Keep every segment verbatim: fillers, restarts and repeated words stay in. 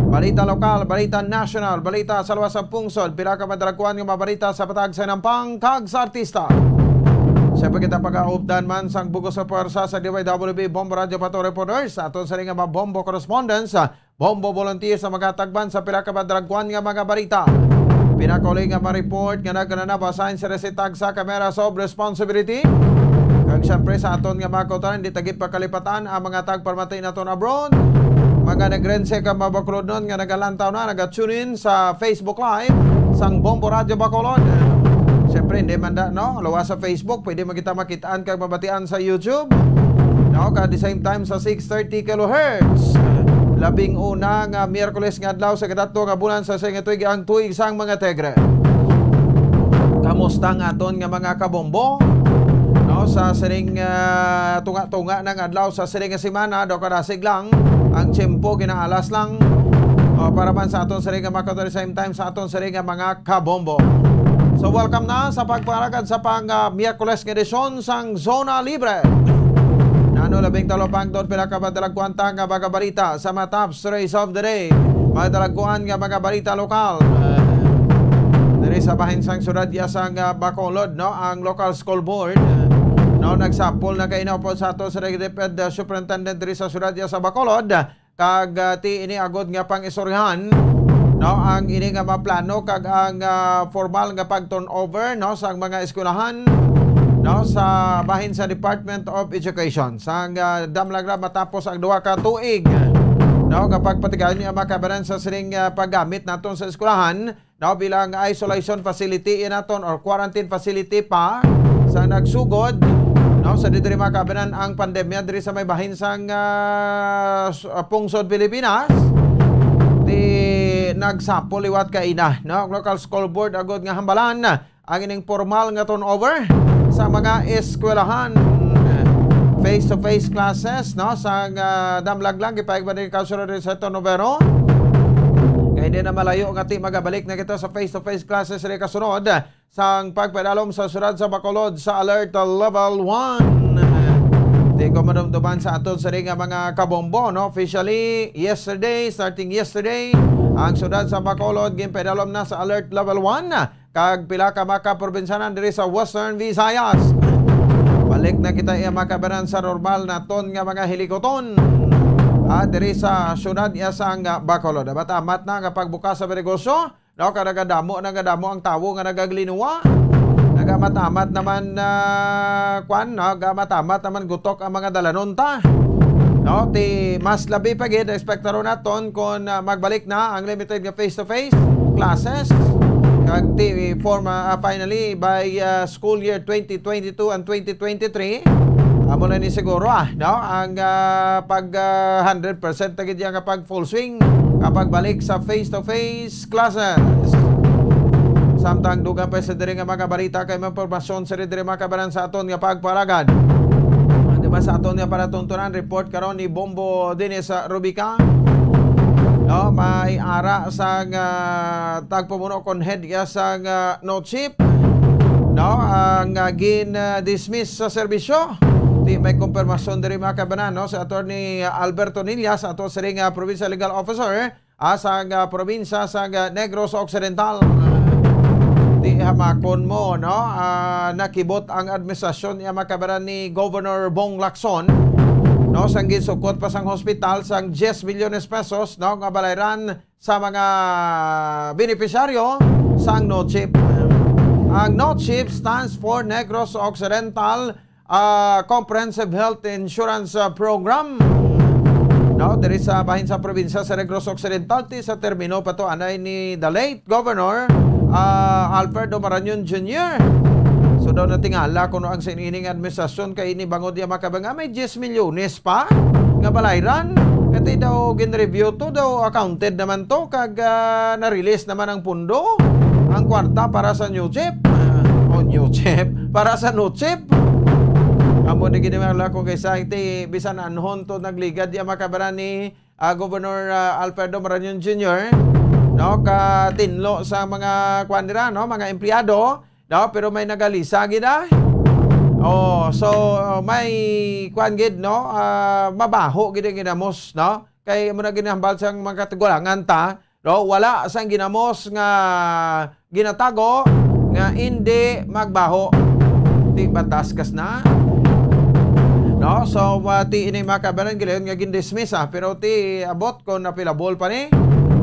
Balita lokal, balita nasyonal, balita sa luwas sa pungsod, pila ka madalagkuan nga mga balita sa patag sa nampang kag sa artista. Sa pagkita pag-aupdan man sang bugos sa pwersa sa D Y W B Bombo Radio Pato Reporters, aton sa nga mga Bombo correspondents, Bombo volunteers sa mga tagban sa pila ka madalagkuan nga mga balita. Pinakuli nga ma-report nga nagkananap asahin sa resitag sa cameras of responsibility. Kag siyempre sa aton nga mga kautoran, di tagit pakalipatan ang mga tagpamati naton abroad. Mga nagrense ka mabakulodnon nga nagalantaw na, naga-tune in sa Facebook Live sang Bombo Radio Bacolod. Siyempre, hindi man da, no? Luwas sa Facebook, pwede man kita makitaan kag mabatian sa YouTube. No? Kag the same time sa six thirty kilohertz. Labing una nga Miyerkules nga adlaw sa kadatlo nga bulan sa sing tuig, ang tuig sang mga Tigre. Kamusta ang aton nga mga kabombo? No, sa sining, ah, tunga-tunga ng adlaw sa sining nga semana, do kadasig lang ang tiyempo, ginaalas lang. O, para man sa aton sining nga mga, at the same time sa aton sining nga mga kabombo. So, welcome na sa pagparagad sa pang, ah, Miyerkules nga edisyon sang Zona Libre. Nano labing talupangton, pila ka madalagkuan ta nga mga balita sa mga top stories of the day. Madalagkuan nga mga balita lokal. Diri sa bahin sang siyudad ya sang, ah, Bacolod, no, ang local school board, no, nagsapol na kay inaupod sa ato sa DepEd, ah, superintendent diri sa siyudad ya sa Bacolod, kag, ah, ti ini agod nga pang-istoryahan, no, ang ini nga maplano kag ang, ah, formal nga pag-turnover, no, sang mga eskwelahan, no, sa bahin sa Department of Education. Sang, ah, damlag na matapos ang duha ka tuig, no, nga pagpatigayon niya makabanan sa sining, ah, paggamit naton sa eskwelahan, no, bilang isolation facility naton or quarantine facility pa sa nagsugod, no, sa diri makabanan ang pandemya diri sa may bahin sang, ah, s-, ah, pungsod Pilipinas. Ti nagsapol liwat kaina, no, ang local school board agod nga hambalan ang ining formal nga turnover sa mga eskwelahan. Face-to-face classes, no, sa, ah, damlag lang, gipahigman ni kasunod ni Seto Novero. Kay di na malayo nga ti magabalik na kita sa face-to-face classes ni kasunod sang pagpadalom sa siyudad sa Bacolod sa Alert Level one. Di ko madumduman sa aton sa nga mga kabombo, no? Officially, yesterday, starting yesterday, ang siyudad sa Bacolod ginpadalom na sa Alert Level one, kag pila ka mga kaprobinsyanan diri sa Western Visayas. Balik na kita iya makabanan sa normal naton nga mga hilikuton, ah, diri sa siyudad iya sang Bacolod. Amat-amat na nga pagbukas sa mga negosyo, no, kag nagadamo, nagadamo ang tawo nga nagaglinuwa. Nagamat-amat naman, ah, kwan, nagamat-amat naman gutok ang mga dalanon ta. No, ti mas labi pa gid, ekspektaron naton kung, ah, magbalik na ang limited nga face-to-face classes. Kag ti forma, ah, finally, by, ah, school year twenty twenty-two and twenty twenty-three, amo na ni siguro, ah, no, ang, ah, pag, ah, hundred percent na gid yan nga pag full swing, kapag balik sa face-to-face classes. Samtang dugang pa sa diri nga mga balita kay mga impormasyon sa diri mga kabanan sa aton nga pagparagad. Di ba sa aton nga palatuntunan, report karon ni Bombo Dennis, ah, Rubica. No, may ara sang, ah, tagpamuno kon head ya sang, ah, NOCHIP, no, ang, ah, gin, ah, dismiss sa serbisyo. Ti may kumpirmasyon diri mga kabanan, no, sa Attorney Alberto Nillas, ato siring, ah, Provincial Legal Officer, ah, sang, ah, probinsya sang, ah, Negros Occidental. Ti hamakon mo, no, ah, nakibot ang administrasyon iya mga kabanan ni Governor Bong Lacson, no, sang ginsukot pa sang hospital sang diyes milyones pesos, no, nga balayran sa mga benepisyaryo sang NOCHIP. Ang NOCHIP stands for Negros Occidental, ah, Comprehensive Health Insurance, ah, Program. No, diri sa bahin sa probinsya sa Negros Occidental, ti sa termino pa to anay ni the late Governor, ah, Alfredo Marañon Junior. So daw natingala kuno ang sinining administrasyon kay ini bangod iya makabanga may diyes milyones pa nga balayran. Kati daw gin-review to, daw accounted naman to, kag, ah, na-release naman ang pundo, ang kwarta para sa NOCHIP. Ah, o NOCHIP, para sa NOCHIP. Amo ni gini mga lako kay sa iti bisan anhon to nagligad ya makabara ni, ah, Governor, ah, Alfredo Marañon Junior, no, katinlo sa mga kwan nira, no, mga empleyado, no, pero may nagalisa gid, ah. Oh, so, may kwan gid, no, ah, mabaho gid ang ginamos, no? Kay amo na ginahambal sang mga katigulangan ta, no? Wala sang ginamos nga ginatago nga indi magbaho. Ti batas kas na. No? So, ah, ti ini mga kabanan gilayon nga gindismiss, ah. Pero ti abot kon appealable pa ni,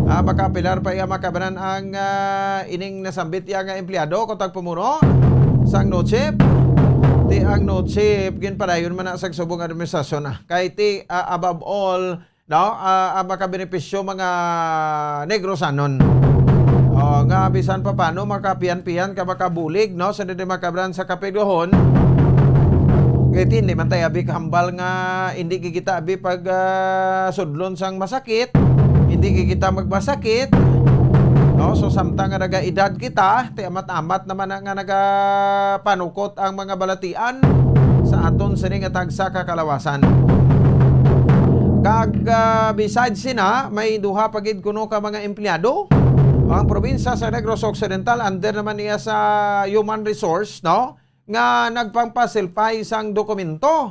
ah, makaapelar pa iya mga kabanan ang, ah, ining nasambit iya nga empleyado kon tagpamuno sang NOCHIP. Ti ang NOCHIP ginpadayon man na sa subong administrasyon, ah. Kay ti, ah, above all, no, ah, ang makabenepisyo mga Negrosanon. Oh, nga bisan pa paano makapian-pian ka makabulig, no, sa dili makabanan sa kapiglohon. Kay ti, hindi man tayo abi kahambal nga hindi kita abi pag, ah, sudlon sang masakit, hindi kita magmasakit, no? So, samtang nga nagaedad kita, ti amat-amat naman na nga nagapanukot ang mga balatian sa aton sini nga tagsa ka kalawasan. Kag, ah, besides sina, may duha pa gid kuno ka mga empleyado ang probinsya sa Negros Occidental, under naman niya sa Human Resource, no, nga nagpangpasilpay sang dokumento.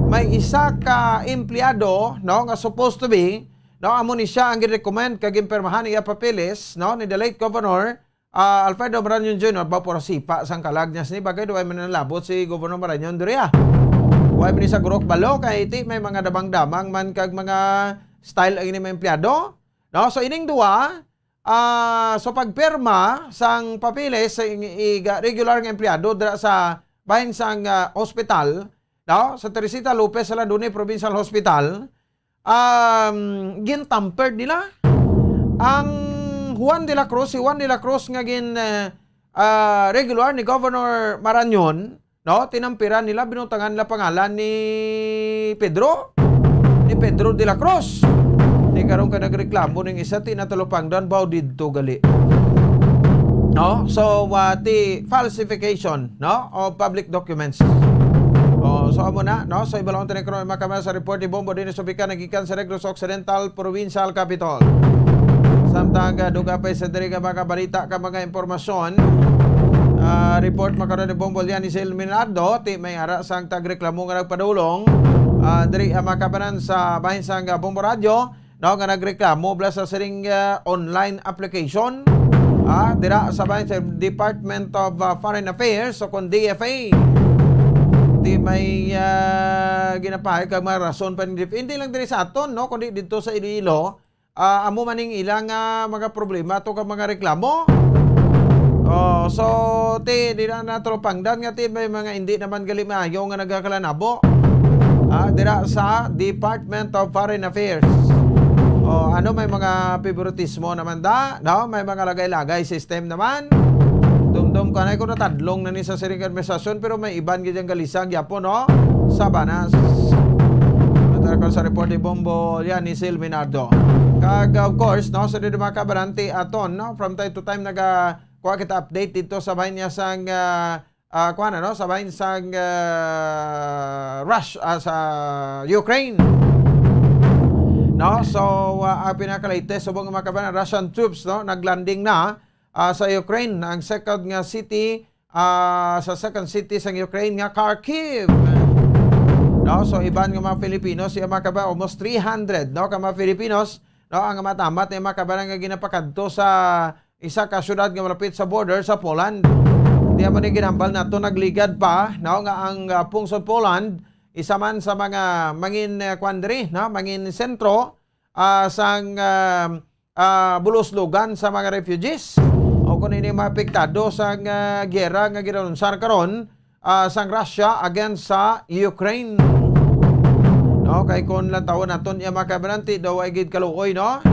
May isa ka empleyado, no, nga supposed to be, no, amo ni siya ang gin-recommend kag ginpirmahan iya papeles, no, ni the late Governor, ah, Alfredo Marañon Junior, ba, puro sipa sang kalag niya sini. Bagay, duway man nalabot si Governor Marañon diri, ah. Duway man ni sa gurok balo, kay ti may mga damang-damang man kag mga style ang ini mga empleyado. No? So, ining duwa, ah, so pagpirma sang papeles sa ing-, iga-, regular nga empleyado dira sa bahin sang, ah, hospital, no? Sa Teresita Lopez Saladone Provincial Hospital, um, gintampered nila. Ang Juan de la Cruz, si Juan de la Cruz nga gin, eh, ah, regular ni Governor Marañon, no? Tinamperan nila, binutangan nila pangalan ni Pedro, ni Pedro de la Cruz. Di karon ka nagreklamo ning isa, ti natalupangdan, baw didto gali. No? So, uh, ti falsification, no, of public documents. Oh, so amo na, no? So, ibalon tayo karon, mga kamera, sa report ni Bombo din sa Bican, nagikan sa Negros Occidental Provincial Capitol. Samtang, ah, duga pa sa diri nga mga balita ka mga impormasyon, ah, report makaron ni Bombo Lian ni Sil Minardo, ti may ara sang tagreklamo nga nagpadulong, ah, diri ang mga kabanan sa bahin sang, ah, Bombo Radio, no, nga nagreklamo bala sa siring, ah, online application, ah, dira sa bahin sa Department of, ah, Foreign Affairs o kon D F A. Ti may, ah, ginapahayag kag mga rason pa ni D F A. Hindi lang diri sa aton, no, kundi dito sa Iloilo, ah, amo man ning ilang, ah, mga problema to kag mga reklamo. Oh, so, ti, di na natulupangdan nga ti may mga hindi naman gali maayo nga nagakalanabo, ah, dira sa Department of Foreign Affairs. Oh, ano, may mga favoritismo naman da, no? May mga lagay-lagay system naman. Dumdum ko, anay ko natadlong na ni sa siring administrasyon, pero may iban gid ang galisang gyapon, no? Sa banas. Matar ko sa report ni Bombo, yan, ni Sil Minardo. Kag, of course, no, sa dito mga kabanan ti aton, no, from time to time, naga, kuha kita update dito sa bahin niya sang, ah, ah, kuha na, no, sa bahin sang, ah, Rush, ah, sa Ukraine. No, so, ah, ang pinaka-latest, subong mga kabanan, Russian troops, no, naglanding na, ah, sa Ukraine, ang second nga city, ah, sa second city sa Ukraine nga Kharkiv. No, so iban nga mga Filipinos, siya mga kabanan, almost three hundred, no, ka mga Filipinos, no, ang matamat ni mga kabanan nga ginapakadto sa isa ka syudad nga malapit sa border sa Poland. Di man ni ginambal nato nagligad pa, no, nga ang, ah, pungsod Poland isa man sa mga mangin, ah, kwan diri, no, mangin sentro, ah, sang, ah, ah, buluslogan sa mga refugees o kung ini mga apektado sang, ah, giyera nga ginanunsar karon, ah, sang Russia against sa Ukraine. No, kay kung lantawon naton iya mga kabanan ti daw ay gid kaluoy, no?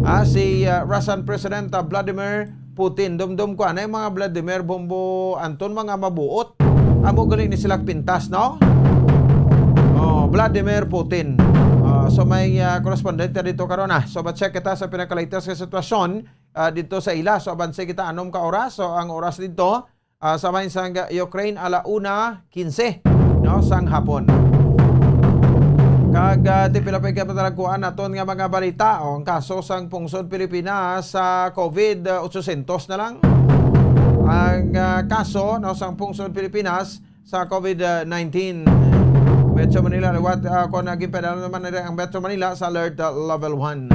Ah, si, ah, Russian President, ah, Vladimir Putin. Dumdum ko, anay mga Vladimir Bombo Anton, mga mabuot. Amo gali ni sila pintas, no? Oh, Vladimir Putin. Ah, so may, ah, correspondent ka dito karon, ah. So, ma-check kita sa pinaka-latest nga sitwasyon, ah, dito sa ila. So, abanse kita anom ka oras. So, ang oras dito, ah, sa may sang Ukraine, ala una quince, no, sang hapon. Kag, ah, ti pila pa ka matalagkuan naton nga mga balita, o ang kaso sang pungsod Pilipinas sa COVID, ah, otsosentos na lang. Ang, ah, kaso, no, sang pungsod Pilipinas sa COVID nineteen. Metro Manila, liwat, ah, kung naging pedal naman nila ang Metro Manila sa alert, ah, level one.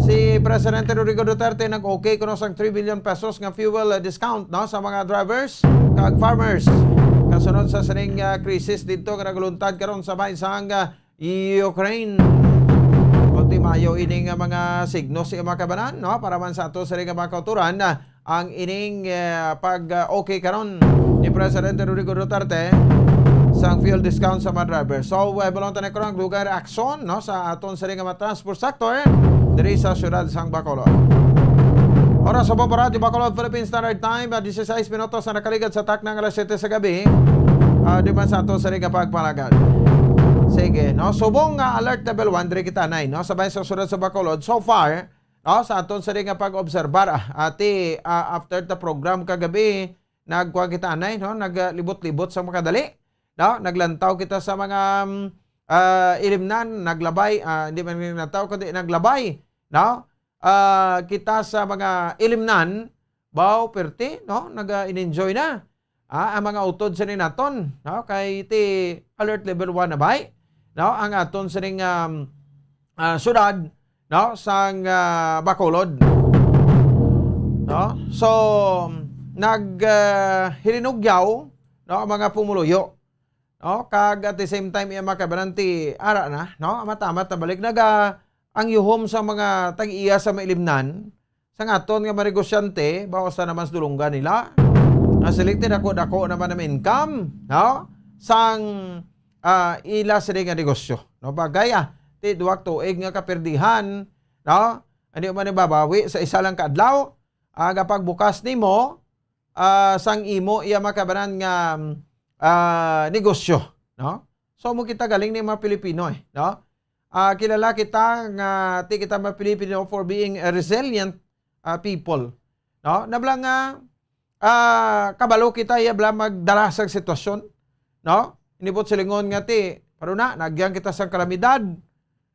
Si Presidente Rodrigo Duterte nag-okay kuno sang three billion pesos nga fuel, ah, discount, no, sa mga drivers kag farmers. Kasunod sa sining, ah, krisis dito nga nagluntad karon sa bahin sang, ah, Ukraine. Ultimayo ini nga mga signos sa mga kabanan, no, para man sa ato sa nga mga kauturan, ah, ang ining, eh, pag, ah, okay karon ni Presidente Rodrigo Duterte sang fuel discount sa mga driver. So, eh, bulong tanan ko ang dugay reaksyon, no, sa aton sa nga mga transport sector diri sa siyudad sang Bacolod. Oras sa Radyo Bacolod, Philippine Standard Time, ah, dieciséis minutos na nakaligad sa takna nga alas siyete sa gabi. Ah, di man sa ato sa nga pagpalagad. Sige, no? Subong nga alert level one, diri kita na, no? Sa bahin sa siyudad sa Bacolod. So far, no, sa aton sa nga pag-obserbar, ah, ati, ah, after the program kagabi, nagkuha kita anay, no? Naglibot-libot sa makadali, no? Naglantaw kita sa mga, um, ah, ilimnan, naglabay, ah, hindi man naglantaw, kundi naglabay, no? Ah, kita sa mga ilimnan, baw, perti, no? Nag-enjoy na. Ah, ang mga utod sa naton, no? Kay ti alert level one na bay, no? Ang aton sining, um, ah, syudad, no, sang, ah, Bacolod, no? So, nag, ah, hilinugyaw, no, ang mga pumuluyo, no? Kag at the same time, iya makabaranti, ara na, no? Amat-amat na balik naga ang yuhom sa mga tag-iya sa mailimnan, sang aton nga mga negosyante, bawas na naman sa dulunggan nila. Ang siling ti dako-dako naman ang income, no? Sang ah, ila sini nga negosyo, no? Bagay, ah, ti duwa ka tuig nga kaperdihan, no? Ano man ibabawi sa isa lang ka adlaw, ah, nga pagbukas nimo, ah, sang imo iya makabanan nga, ah, negosyo, no? So, mo kita galing ni mga Pilipino, eh, no? Ah, kilala kita nga ti kita mga Pilipino for being a resilient, ah, people, no? Nabla nga ah, kabalo kita iya bala magdala sang sitwasyon, no? Inibot silingon nga ti, pero na, nagyan kita sang kalamidad,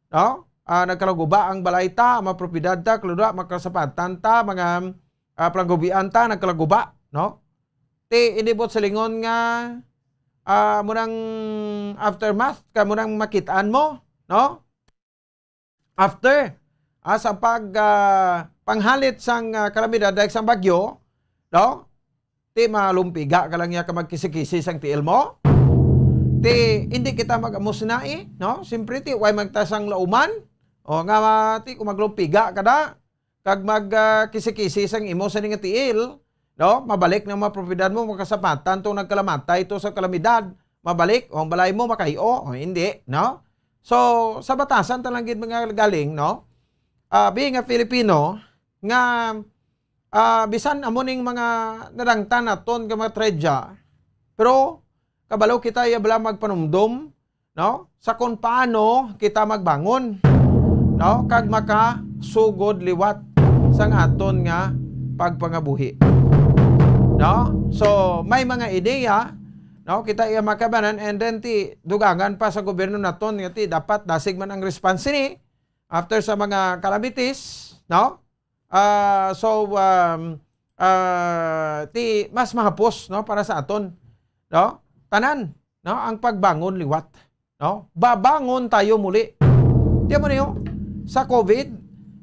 no? Ah, nagkalaguba ang balay ta, mga propiedad ta, kaludwa, mga kasapatan ta, mga, ah, palanggubian ta, nagkalaguba, no? Ti, inibot silingon nga, ah, munang aftermath, ka munang makitaan mo, no? After, ah, sa pag, ah, panghalit sang, ah, kalamidad dahil sang bagyo, no? Ti malumpiga ka lang niya ka magkisi-kisi sang tiil mo. Ti hindi kita mag-amos na, eh, no? Siyempre, ti way man ta sang lauman. O nga, ti kung maglumpiga ka na, kag mag, ah, kisi-kisi sang imo sa nga tiil, no? Mabalik na mga propiedad mo, makasapatan tong nagkalamatay to sa kalamidad. Mabalik, o ang balay mo, makayo, o hindi, no? So, sa batasan ta lang gid mga galing, no? Ah, being a Filipino, nga, ah, bisan amo ning mga nadangtan naton nga mga trahedya, pero kabalo kita iya bala magpanumdom, no? Sa kung paano kita magbangon, no? Kag makasugod liwat sang aton nga pagpangabuhi. No? So, may mga ideya, no? Kita iya makabanan, and then ti dugangan pa sa gobyerno naton nga ti dapat dasig man ang response ni after sa mga calamities, no? Ah, so, um, ah, ti mas mahapos, no, para sa aton, no? Tanan, no, ang pagbangon liwat, no? Babangon tayo muli. Tiyan mo niyo, sa COVID,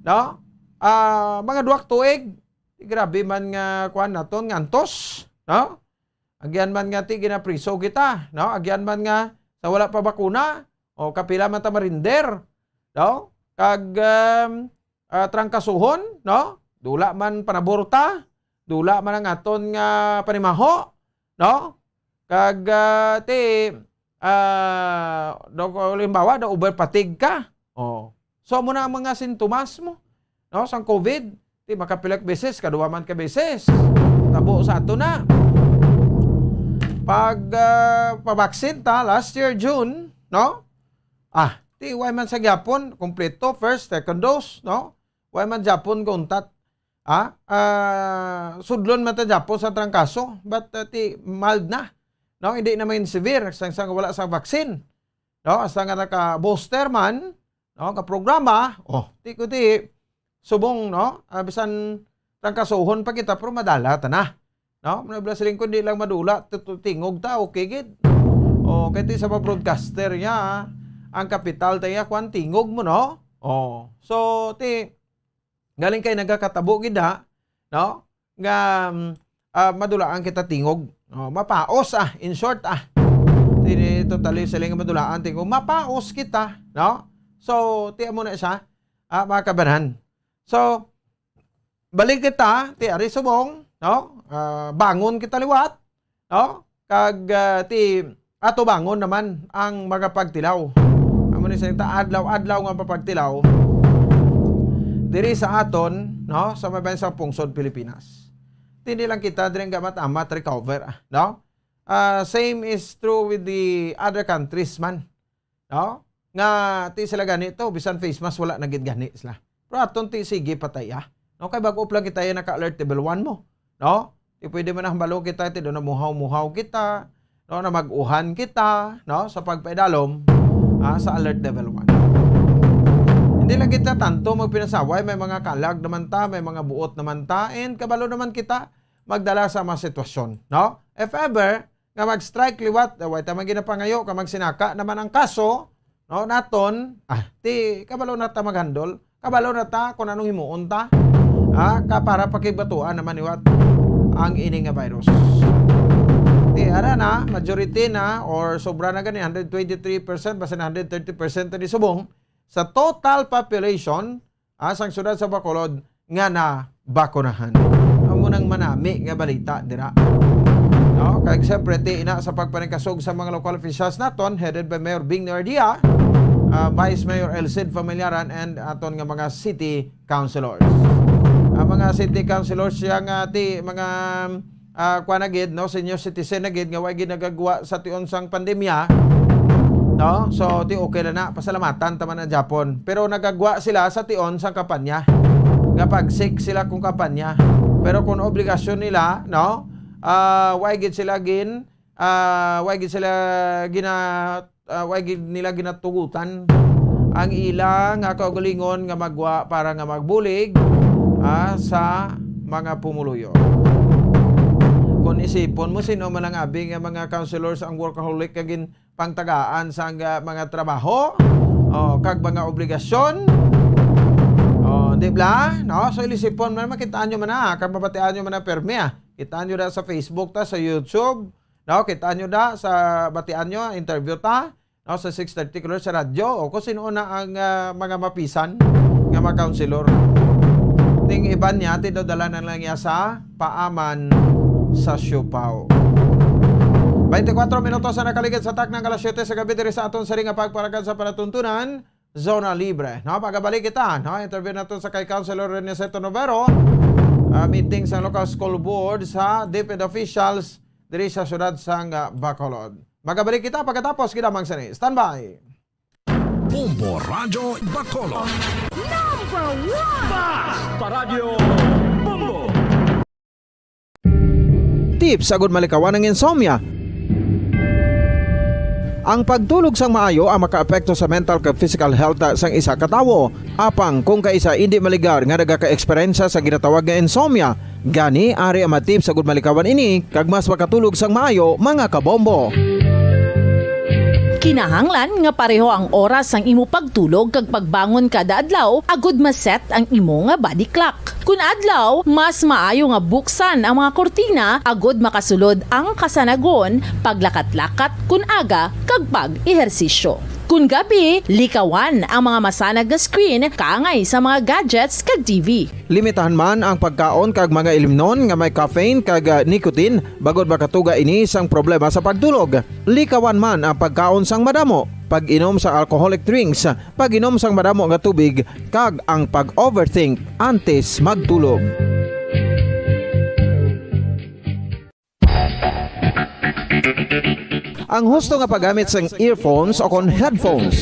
no? Ah, mga duwa ka tuig, grabe man nga kuan naton, nga antos, no? Agyan man nga ti ginapriso kita, no? Agyan man nga sa wala pa bakuna, o kapila man ta marinder, no? Kag, um, ah, trangkasuhon, no? Dula man panabor ta, dula man ang aton nga panimaho, no? Kag, ah, ti, ah, do, halimbawa, do over fatigue ka. Oh. So, mo na ang mga sintomas mo, no? Sang COVID, ti makapila ka beses, kaduwa man ka beses. Tabo sa ato na. Pag, ah, pabaksin ta last year June, no? Ah, ti way man sa gyapon kompleto first, second dose, no? Way man gyapon gauntat. Ah, ah, sudlon man ta gyapon sa trangkaso, but, ah, ti mild na. No, hindi na man severe sang, sang wala sa vaccine. No, hasta nga naka-booster man, no, ka programa, oh, ti ko ti subong, no, ah, bisan trangkasohon pa kita, pero madala ta na. No, muna bala siling ko, hindi lang madula, tutu-, tingog ta, okay gid. Oh, kay ti sa mga broadcaster niya, ang kapital ta iya, kwan, tingog mo, no? Oh. So, ti, galing kay nagakatabo gid, ha? No? Nga, mm, ah, madulaan kita tingog. Oh, mapaos, ah, in short, ah. Ti, totally sila nga madulaan tingog. Mapaos kita, no? So, ti amo na siya, ah, mga kabanan. So, balik kita, ti ari subong, no? Ah, bangon kita liwat, no? Kag, ah, ti atubangon naman ang mga pagtilaw. Amo ni sa ta adlaw-adlaw nga mapagtilaw diri sa aton, no? Sa may bayan sa pungsod Pilipinas. Ti di lang kita diri nga amat-amat recover, ah, no? Ah, same is true with the other countries man. No? Nga, ti sila gani to, bisan face mask, wala na gid gani sila. Pero aton ti, sige pa ta iya. No? Kay bag-o pa lang kita iya naka-alert level one mo. No? Ti pwede man na hambalo kita, ti do na muhaw-muhaw kita, no, na mag-uhan kita, no, sa pagpaidalom, ah, sa alert level one. Hindi lang kita tanto magpinasaway, may mga kalag naman ta, may mga buot naman ta, and kabalo naman kita magdala sa mga sitwasyon, no? If ever, nga mag-strike liwat, ah, way ta man ginapangayo, ka magsinaka naman ang kaso, no, naton, ah, ti, kabalo na ta maghandol, kabalo na ta kung anong himuon ta, ah, ka para pakigbatuan naman liwat ang ini nga virus. Ti, ara na, majority na, or sobra na gani, hundred twenty-three percent, basta na hundred thirty percent ni subong, sa total population, ah, sang siyudad sa Bacolod nga nabakunahan. Amo nang manami nga balita dira. No? Kag siyempre, ti ina sa pagpaningkasog sa mga local officials naton, headed by Mayor Bing Nardia, ah, Vice Mayor Elcid Familiaran, and aton nga mga city councilors. Ang mga city councilors siya nga ti mga ah, kuwan na gid, no, senior citizen na gid nga way gid nagagwa sa tion sang pandemya, no? So, ti okay na na, pasalamatan ta man ang Japon. Pero nagagwa sila sa tion sang kampanya. Nga pag-sick sila kung kampanya. Pero kung obligasyon nila, no, ah, way gid sila gin, ah, way gid sila gina-, ah, way gid nila ginatugutan ang ila nga kaugalingon nga magwa para nga magbulig, ah, sa mga pumuluyo. Kung isipon mo, sino man ang abi nga mga councilors ang workaholic nga ginpangtagaan sa nga mga trabaho, oh, kag mga obligasyon? Oh, di ba? No? So, ilisipon man, makitaan nyo man na, kag mabatian nyo man na permi, ah. Kitaan nyo na sa Facebook ta, sa YouTube, no? Kitaan nyo na sa batian nyo, interview ta. No, sa six thirty Color sa radyo, o kung sino na ang, ah, mga mapisan nga mga councilor. Ting iban niya, ti daw dala na lang niya sa paaman sa siopao. Twenty-four minutos ang nakaligid sa takna nga alas siyete sa gabi diri sa aton sari nga pagparagan sa palatuntunan, Zona Libre. No, pagabalik kita, no, interview nato sa kay Councilor Reniceto Novero, ah, meeting sa local school board sa DepEd officials diri sa siyudad sang, ah, Bacolod. Magabalik kita pagkatapos, gid lamang sini. Standby. Bombo Radyo Bacolod. Number one! Bas! Paradyo Bombo! Tips agud malikawan ang insomnia. Ang pagtulog sang maayo ang makaapekto sa mental kag physical health sang isa ka tawo. Apang kung kaisa indi maligar nga nagaka-eksperyensya sa ginatawag nga insomnia, gani ari ang mga tips agud malikawan ini kag mas makatulog sang maayo, mga kabombo. Kinahanglan nga pareho ang oras sang imo pagtulog kag pagbangon kada adlaw agud ma-set ang imo nga body clock. Kun adlaw, mas maayo nga buksan ang mga kurtina agud makasulod ang kasanagon, paglakat-lakat kun aga, kag pag-ehersisyo. Kun gabi, likawan ang mga masanag nga screen kaangay sa mga gadgets kag T V. Limitahan man ang pagkaon kag mga ilimnon nga may caffeine kag, ah, nicotine, bangod makatuga ini sang problema sa pagtulog. Likawan man ang pagkaon sang madamo, pag-inom sa alcoholic drinks, pag-inom sang madamo nga tubig, kag ang pag-overthink antes magtulog. Ang husto nga paggamit sang earphones o kon headphones.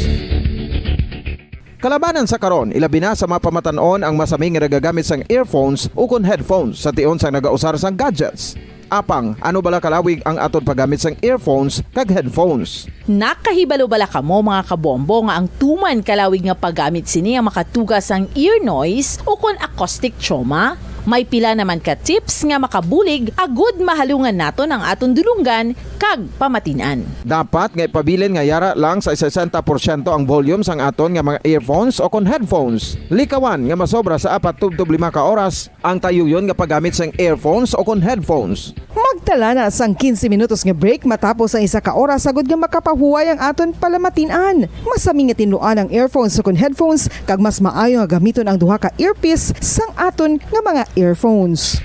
Kalabanan sa karon, ilabi na sa mga pamatan-on ang masami nga nagagamit sang earphones o kon headphones sa tion sang nagausar sang gadgets. Apang, ano bala kalawig ang aton paggamit sang earphones kag headphones? Nakahibalo bala kamo, mga kabombo, nga ang tuman kalawig nga paggamit sini ang makatuga sang ear noise o kon acoustic trauma? May pila naman ka tips nga makabulig agud mahalungan naton ang aton dulonggan kag pamatin-an. Dapat nga ipabilin nga yara lang sa sesenta porsyento ang volume sang aton nga mga earphones o kon headphones. Likawan nga masobra sa apat tubtob lima ka oras ang tayuyon nga paggamit sang earphones o kon headphones. Magtala na sang quince minutos nga break matapos ang isa ka oras, agud nga makapahuway ang aton palamatin-an. Masami nga tinluan ang earphones o kon headphones, kag mas maayo nga gamiton ang duha ka earpiece sang aton nga mga earphones.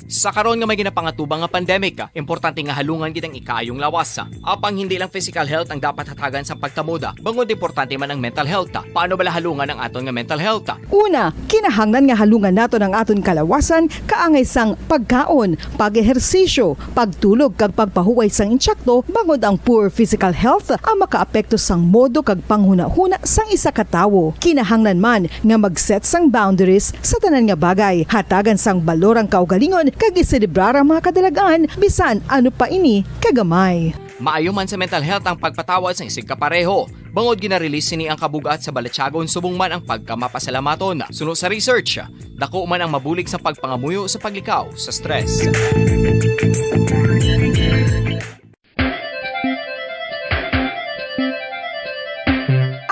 Sa karon nga may ginapangatubang nga pandemic, importante nga halungan gid ang ikaayong lawas. Apang hindi lang physical health ang dapat hatagan sang pagtamod, bangod importante man ang mental health. Paano bala halungan ang aton nga mental health? Una, kinahanglan nga halungan naton ang aton kalawasan kaangay sang pagkaon, pag-ehersisyo, pagtulog kag pagpahuway sang intsakto, bangod ang poor physical health ang makaapekto sang modo kag panghunahuna sang isa ka tawo. Kinahanglan man nga mag-set sang boundaries sa tanan nga bagay, hatagan sang balor ang kaugalingon kag iselebrar ang mga kadalag-an, bisan ano pa ini kagamay. Maayo man sa mental health ang pagpatawad sang isigkapareho, bangod gina-release sini ang kabug-at sa balatyagon subong man ang pagkamapasalamaton. Suno sa research, dako man ang mabulig sa pagpangamuyo sa paglikaw sa stress.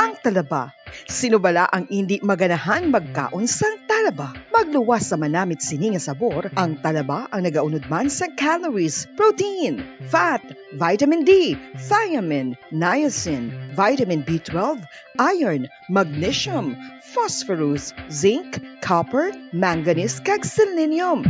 Ang talaba. Sino bala ang indi maganahan magkaon sang talaba? Magluwas sa manamit sini nga sabor, ang talaba ang nagaunod man sa calories, protein, fat, vitamin D, thiamine, niacin, vitamin B twelve, iron, magnesium, phosphorus, zinc, copper, manganese, kag selenium.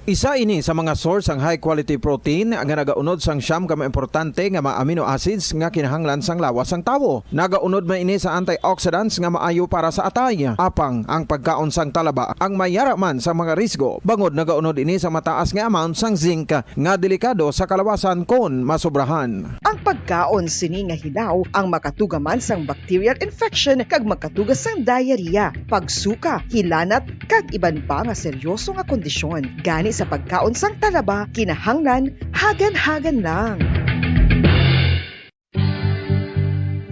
Isa ini sa mga source sang high quality protein nga nagaunod sang siyam ka mga importante nga mga amino acids nga kinahanglan sang lawas sang tawo. Nagaunod man ini sa antioxidants nga maayo para sa atay. Apang ang pagkaon sang talaba ang mayara man sa mga risgo, bangod nagaunod ini sa mataas nga amount sang zinc nga delikado sa kalawasan kon masobrahan. Ang pagkaon sini nga hilaw ang makatuga man sang bacterial infection kag makatuga sang diarrhea, pagsuka, hilanat, kag iban pa nga seryoso nga kondisyon. Gani sa pagkaon sang talaba, kinahanglan hagan-hagan lang.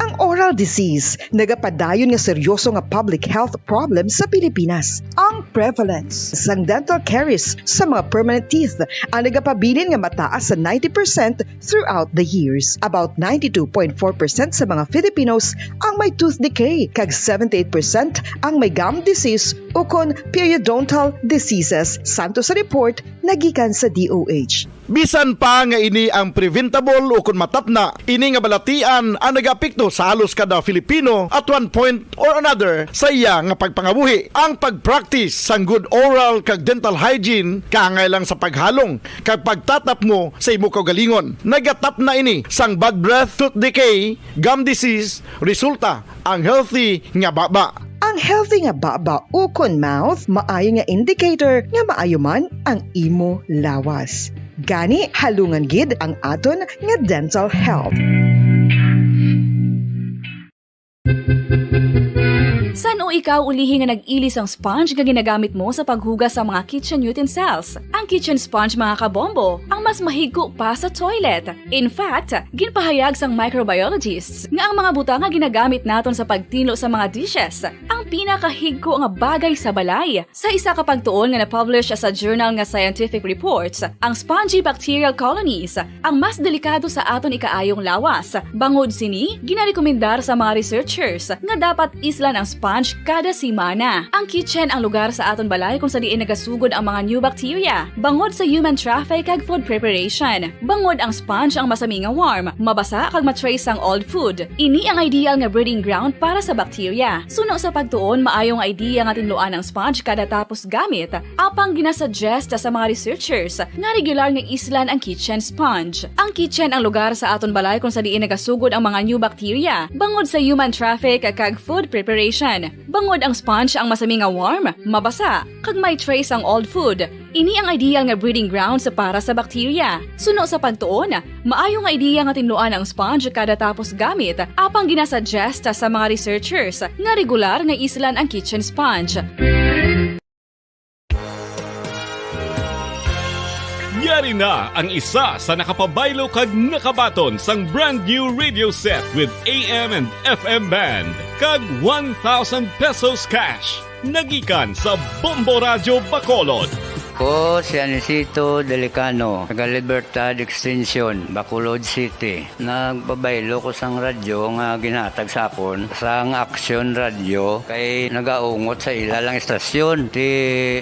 Ang oral disease nagapadayon nga seryoso nga public health problem sa Pilipinas. Ang prevalence sang dental caries sa mga permanent teeth ang nagapabilin nga mataas sa ninety percent throughout the years. About ninety-two point four percent sa mga Filipinos ang may tooth decay, kag seventy-eight percent ang may gum disease ukon periodontal diseases, santo sa report nagikan sa D O H. Bisan pa nga ini ang preventable ukon matapna, ini nga balatian ang nagaapekto sa halos kada Filipino at one point or another sa iya nga pagpangabuhi. Ang pag-practice sang good oral kag dental hygiene kaangay lang sa paghalong kag pagtatapmo sa imo kaugalingon. Nagatapna ini sang bad breath, tooth decay, gum disease, resulta ang healthy nga baba. Ang healthy nga baba ukon mouth maayo nga indicator nga maayo man ang imo lawas. Gani, halungan gid ang aton nga dental health. San-o ikaw ulihi nga nag-ili sang sponge nga ginagamit mo sa paghugas sa mga kitchen utensils? Ang kitchen sponge, mga kabombo, ang mas mahigko pa sa toilet. In fact, ginpahayag sang microbiologists nga ang mga butang nga ginagamit naton sa pagtinlo sa mga dishes ang pinakahigko nga bagay sa balay. Sa isa ka pagtuon nga na-publish sa journal nga Scientific Reports, ang spongy bacterial colonies ang mas delikado sa aton ikaayong lawas. Bangod sini, ginarekomendar sa mga researchers nga dapat islan ang sponge kada semana. Ang kitchen ang lugar sa aton balay kung sa diin nagasugod ang mga new bacteria, bangod sa human traffic kag food preparation. Bangod ang sponge ang masami nga warm, mabasa kag ma-trace sang old food. Ini ang ideal nga breeding ground para sa bacteria. Suno sa pagtuon, maayo nga idea nga tinluan ang sponge kada tapos gamit, apang ginasuggest sa mga researchers nga regular nga islan ang kitchen sponge. Ang kitchen ang lugar sa aton balay kung sa diin nagasugod ang mga new bacteria, bangod sa human traffic kag food preparation. Bangod ang sponge ang masami nga warm, mabasa, kag may trace ang old food. Ini ang ideal nga breeding grounds para sa bacteria. Suno sa pagtuon, maayo nga ideya nga tinluan ang sponge kada tapos gamit, apang ginasuggest sa mga researchers nga regular nga islan ang kitchen sponge. Ari na ang isa sa nakapabaylo kag nakabaton sang brand new radio set with A M and F M band kag one thousand pesos cash. Nagikan sa Bombo Radyo Bacolod. Ko si Anisito Delicano, taga Libertad Extension, Bacolod City. Nagpabaylo ko sang radyo nga ginhatag sa akon sang Action Radio kay nagaungot sa ila lang istasyon. Ti,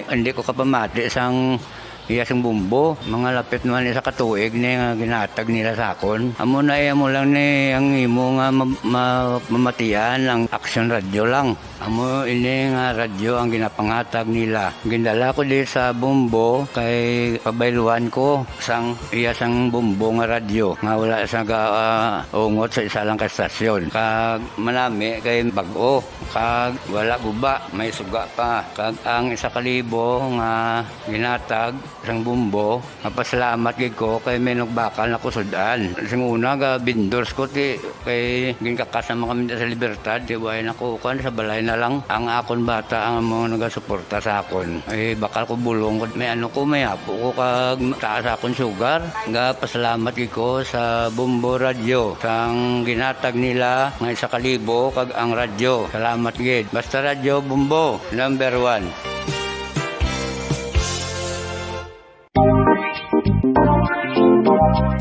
hindi ko kapamati sang iya sang bombo. Mga lapit naman isa ka tuig ni nga ginhatag nila sa akon. Amo na iya mo lang ni ang imo nga ma-, ma-, mamatian ang Action Radio lang. Amo ini nga radyo ang ginapanghatag nila. Gindala ko di sa Bombo kay pabayluan ko sang iya sang Bombo nga radyo nga wala sa ga, ah, ungot sa isa lang ka estasyon. Kag manami kay bag-o, kag wala guba, may suga pa. Kag ang isa ka libo nga ginatag sang Bombo, mapasalamat gid ko kay may nagbakal na ko sud-an. Sing una, ga vendors ko, ti, kay ginkakasan man kami sa Libertad, ti, way na ko, kuwan, sa balay na lang. Ang akon bata ang mga nagasuporta sa akon. Eh, bakal ko bulong ko, may ano ko, may apo ko, kag taas akon sugar. Ga pasalamat gid ko sa Bombo Radio, sang ginatag nila nga isa ka libo, kag ang radyo. Salamat gid. Basta Radyo Bombo, number one.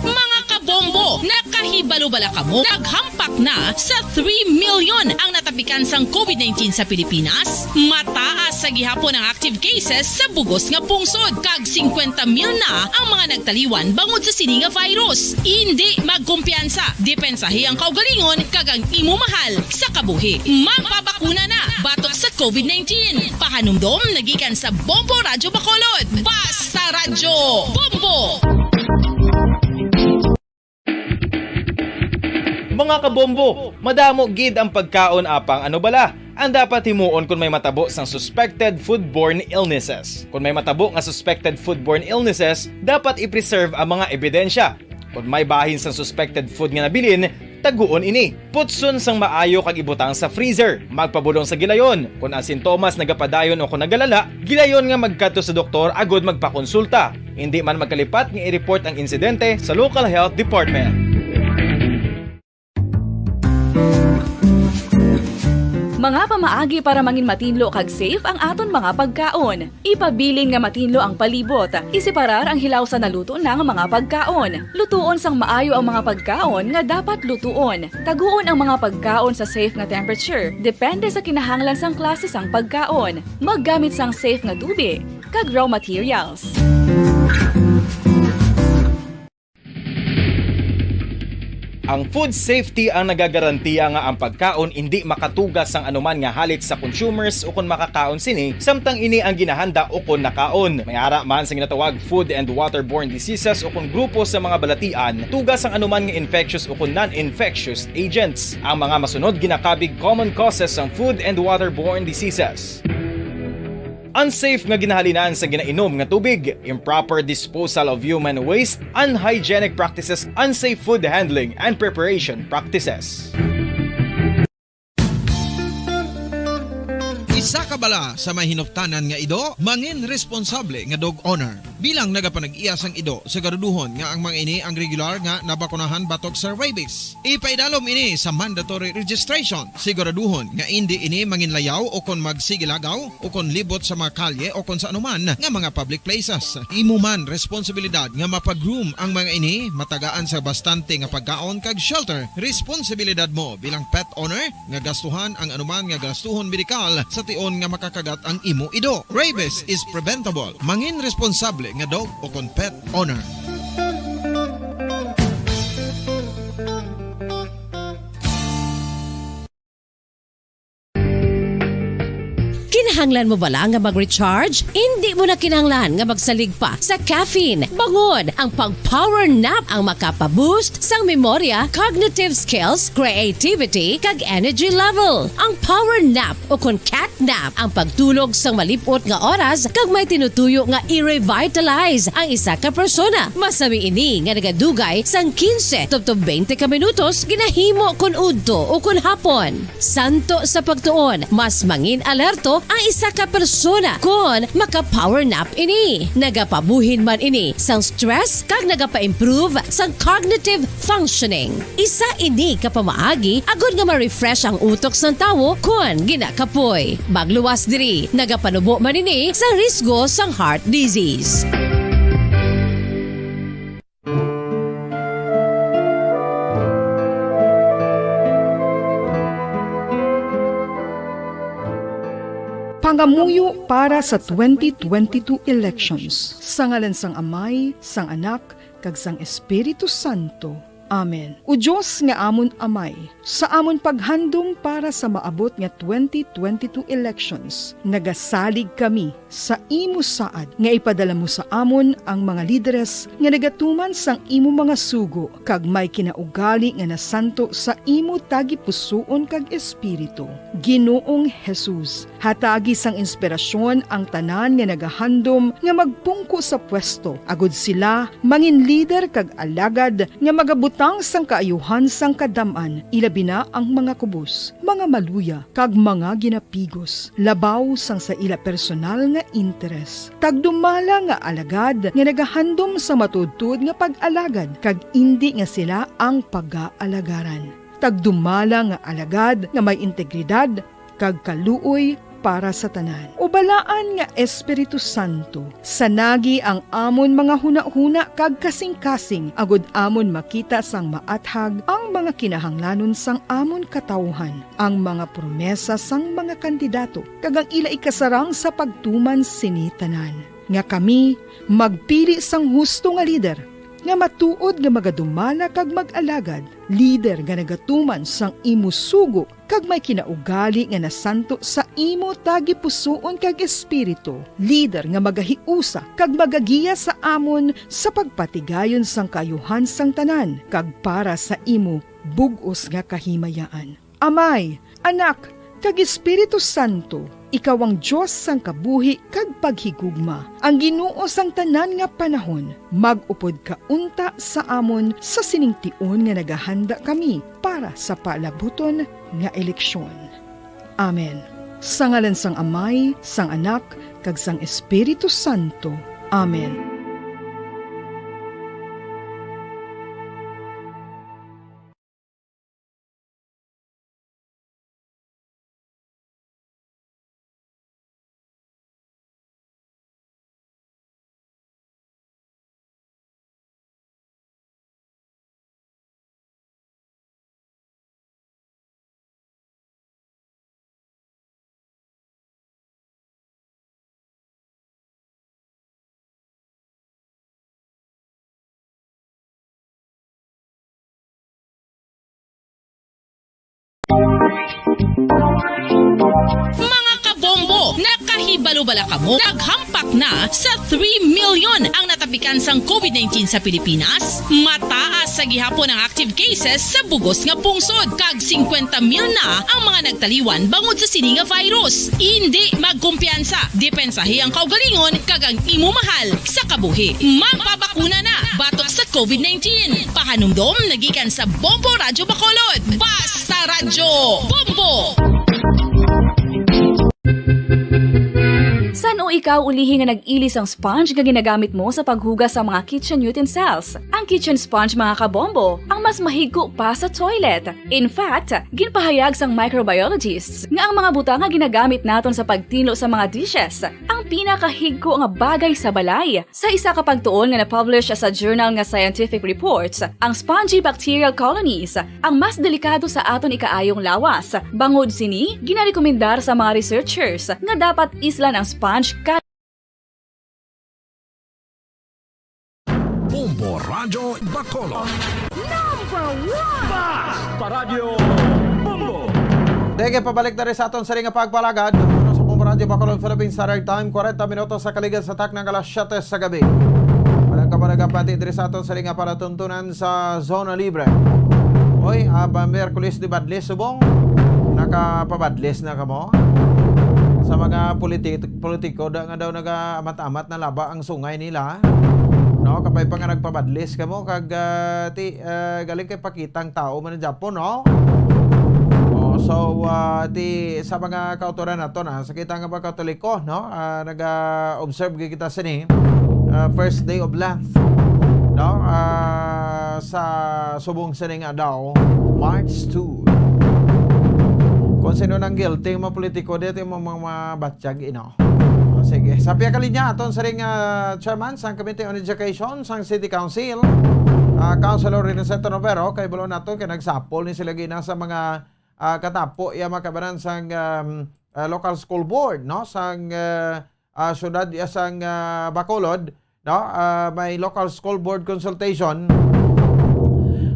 Mga kabombo, nakahibalo bala kamo? Naghampak na sa three million ang natapikan sang covid nineteen sa Pilipinas. Mataas sa gihapon ang active cases sa bugos nga pungsod, kag singkwenta mil na ang mga nagtaliwan bangod sa sini nga virus. Indi magkumpiyansa, depensahi ang kaugalingon kag ang imo mahal sa kabuhi. Magpabakuna na batok sa covid nineteen. Pahanumdom nagikan sa Bombo Radyo Bacolod. Basta Radyo Bombo! Mga kabombo, madamo gid ang pagkaon, apang ano bala ang dapat himuon kon may matabo sang suspected foodborne illnesses? Kon may matabo nga suspected foodborne illnesses, dapat i-preserve ang mga ebidensya. Kon may bahin sang suspected food nga nabilin, taguon ini. Putson sang maayo kag ibutang sa freezer. Magpabulong sa gilayon. Kon ang sintomas nagapadayon o kon nagalala, gilayon nga magkadto sa doktor agud magpakonsulta. Indi man magkalipat nga i-report ang insidente sa local health department. Mga pamaagi para mangin matinlo kag safe ang aton mga pagkaon. Ipabilin nga matinlo ang palibot. Iseparar ang hilaw sa naluto na nga mga pagkaon. Lutuon sang maayo ang mga pagkaon nga dapat lutuon. Taguon ang mga pagkaon sa safe nga temperature, depende sa kinahanglan sang klase sang pagkaon. Maggamit sang safe nga tubi kag raw materials. Ang food safety ang nagagarantiya nga ang pagkaon indi makatuga sang anuman nga halit sa consumers ukon makakaon sini, samtang ini ang ginahanda ukon nakaon. May ara man sa ginatawag food and waterborne diseases ukon grupo sa mga balatian, tuga sang anuman nga infectious ukon non-infectious agents. Ang mga masunod ginakabig common causes sang food and waterborne diseases. Unsafe nga ginahalinan sa ginainom nga tubig, improper disposal of human waste, unhygienic practices, unsafe food handling and preparation practices. Isa ka bala sa may hinuptanan nga ido, mangin responsable nga dog owner. Bilang nagapanag-iya sang ido, siguraduhon nga ang mga ini ang regular nga nabakunahan batok sa rabies. Ipaidalom ini sa mandatory registration. Siguraduhon nga indi ini manginlayaw o kon magsigilagaw o kon libot sa mga kalye o kon sa anuman nga mga public places. Imo man responsibilidad nga mapagroom ang mga ini, matagaan sa bastante nga pagkaon kag shelter. Responsibilidad mo bilang pet owner nga gastuhan ang anuman nga gastuhon medikal sa tion nga makakagat ang imo ido. Rabies is preventable. Mangin responsable nga dog o kon pet owner. Kinahanglan mo bala nga mag-recharge? Indi mo na kinahanglan nga magsalig pa sa caffeine. Bangod ang pag-power nap ang makapa-boost sang memorya, cognitive skills, creativity, kag energy level. Ang power nap o kon cat nap ang pagtulog sang malip-ot nga oras kag may tinutuyo nga i-revitalize ang isa ka persona. Masami ini nga nagadugay sang quince tubtob twenty ka minutos ginahimo kon udto o kon hapon. Santo sa pagtuon, mas mangin alerto ang Isa ka persona kon maka-power nap ini. Nagapabuhin man ini sang stress kag nagapa-improve sang cognitive functioning. Isa ini ka pamaagi agud nga ma-refresh ang utok sang tawo kon ginakapoy. Magluwas diri, nagapanubo man ini sa risgo sang heart disease. Pangamuyo para sa twenty twenty-two elections. Sa ngalan sang Amay, sang Anak, kag sang Espiritu Santo. Amen. O Dios nga amon Amay, sa amon paghandom para sa maabot nga twenty twenty-two elections, nagasalig kami sa imo saad nga ipadala mo sa amon ang mga lideres nga nagatuman sang imo mga sugo kag may kinaugali nga nasanto sa imo tagipusoon kag espiritu. Ginoong Jesus, hatagi sang inspirasyon ang tanan nga nagahandom nga magpungko sa pwesto, agud sila mangin lider kag alagad nga magabutang sang kaayuhan sang kadam-an, ilabi na ang mga kubos, mga maluya, kag mga ginapigos, labaw sang sa ila personal nga interes. Tagdumala nga alagad nga nagahandom sa matuodtuod nga pag-alagad, kag indi nga sila ang pagaalagaran. Tagdumala nga alagad nga may integridad kag kaluoy para sa tanan. O Balaan nga Espiritu Santo, sanagi ang amon mga hunahuna kag kasingkasing, agud amon makita sang maathag ang mga kinahanglanon sang amon katawuhan, ang mga promesa sang mga kandidato, kag ang ila ikasarang sa pagtuman sini tanan, nga kami magpili sang husto nga lider, nga matuod nga magadumala kag mag-alagad, lider nga nagatuman sang imo sugo kag may kinaugali nga nasanto sa imo tagipusoon kag espiritu, lider nga magahiusa kag magagiya sa amon sa pagpatigayon sang kaayuhan sang tanan kag para sa imo bug-os nga kahimayaan. Amay, Anak, kag Espiritu Santo, ikaw ang Dios sang kabuhi kag paghigugma, ang Ginoo sang tanan nga panahon. Mag-upod ka unta sa amon sa sining tion nga nagahanda kami para sa palabuton nga eleksyon. Amen. Sa ngalan sang Amay, sang Anak, kag sang Espiritu Santo. Amen. Mga kabombo, nakahibalo bala kamo? Naghampak na sa three million ang natapikan sang covid nineteen sa Pilipinas. Mataas sa gihapon ang active cases sa bug-os nga pungsod, kag singkwenta mil na ang mga nagtaliwan bangod sa sini nga virus. Indi magkumpiyansa, depensahi ang kaugalingon kag ang imo mahal sa kabuhi. Magpabakuna na batok sa covid nineteen. Pahanumdom nagikan sa Bombo Radyo Bacolod. Basta Radyo Bombo! San-o ikaw ulihi nga nag-ili sang sponge nga ginagamit mo sa paghugas sa mga kitchen utensils? Ang kitchen sponge, mga kabombo, ang mas mahigko pa sa toilet. In fact, ginpahayag sang microbiologists nga ang mga butang nga ginagamit naton sa pagtinlo sa mga dishes ang pinakahigko nga bagay sa balay. Sa isa ka pagtuon nga na-publish sa journal nga Scientific Reports, ang spongy bacterial colonies ang mas delikado sa aton ikaayong lawas. Bangod sini, ginarekomendar sa mga researchers nga dapat islan ang sponge kada Bombo Radyo Bacolod. Number one! Basta Radyo Bombo! Sige, pabalik na rin sa aton sa ring pagpalagad. Ano sa Bombo Radyo Bacolod, Philippine Standard Time, kwarenta minutos sa kaligan sa takna nga alas siyete sa gabi. Wala ka ba nagapati diri sa aton sa ring palatuntunan sa Zona Libre? Oy, ah, ba, Miyerkules di badlis, subong? Nakapabadlis na kamo? Sa mga politi-, politiko, da, nga daw nagaamat-amat na laba ang sungay nila. No, kabay pa nga nagpabadlis kamo, kag, ah, ti, ah, galing kay pakitang tao man ang Japon, no? Oh, So, ah, ti sa mga kautoran nato na, sa kita nga mga Katoliko, no? Ah, naga-observe gyud kita sini, ah, first day of Lent, no? Ah, sa subong sini nga daw, March two. Kung sino nang guilty, mga politiko, dito yung mga, mga batyag, you know. O, sige. Sa pihak linya, aton sa ring, ah, chairman sang Committee on Education sang City Council, ah, Councilor Rinoceto Novero, kay bulo nato kay nagsapol ni sila gina sa mga, ah, katapo iya makabanan sang, um, ah, local school board, no, sang, ah, ah, syudad iya sang, ah, Bacolod, no, ah, may local school board consultation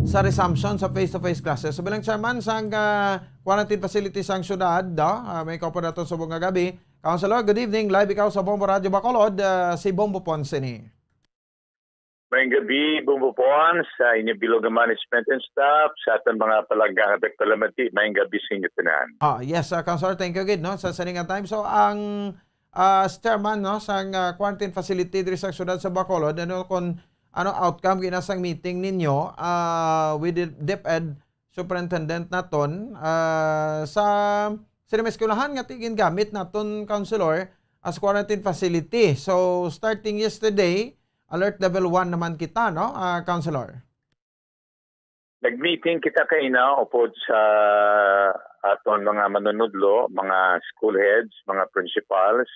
sa resumption sa face-to-face classes. So, bilang chairman sang, ah, quarantine facility sang syudad, no, ah, may kaupo nato subong nga gabi. Councilor, good evening. Live ikaw sa Bombo Radio Bacolod, ah, si Bombo Ponce ni. Maayong gabi, Bombo Pons, sa inyo bilog nga management and staff, sa aton mga palangga nga tagpalamati, maayong gabi sa inyo tanan. Ah, yes, ah, Councilor, thank you gid, no, sa sini nga time. So, ang, ah, chairman, no, sang, ah, quarantine facility diri sa siyudad sa Bacolod, ano, kung ano outcome gina sang meeting ninyo, ah, with the DepEd Superintendent naton, ah, sa sini may eskwelahan nga ti gingamit naton, Councilor, as quarantine facility. So, starting yesterday, alert level one naman kita, no, ah, Councilor? Nag-meeting kita kaina upod sa aton mga manunudlo, mga school heads, mga principals,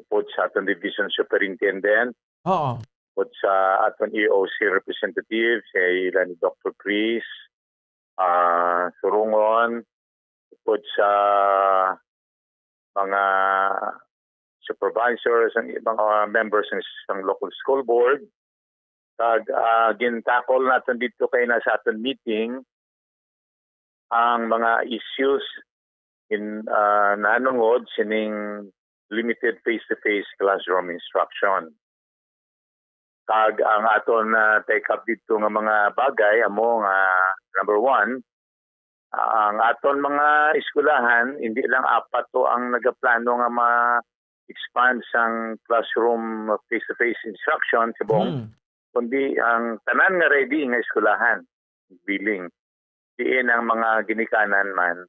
upod sa aton division superintendent, Oo. upod sa aton E O C representative, si ila ni Doctor Chris, ah, Surungon, upod sa mga supervisors, ang mga members ng, ng local school board. Kag, ah, gintakol naton dito kaina sa aton meeting ang mga issues in, ah, nahanungod sining limited face-to-face classroom instruction. Kag ang aton, ah, take up dito nga mga bagay, amo nga, number one, ang aton mga eskwelahan, hindi lang apat to ang nagaplano nga ma-expand sang classroom face-to-face instruction sa buong, Hmm. kundi ang tanan nga ready nga eskwelahan, billing. Diin ang mga ginikanan man,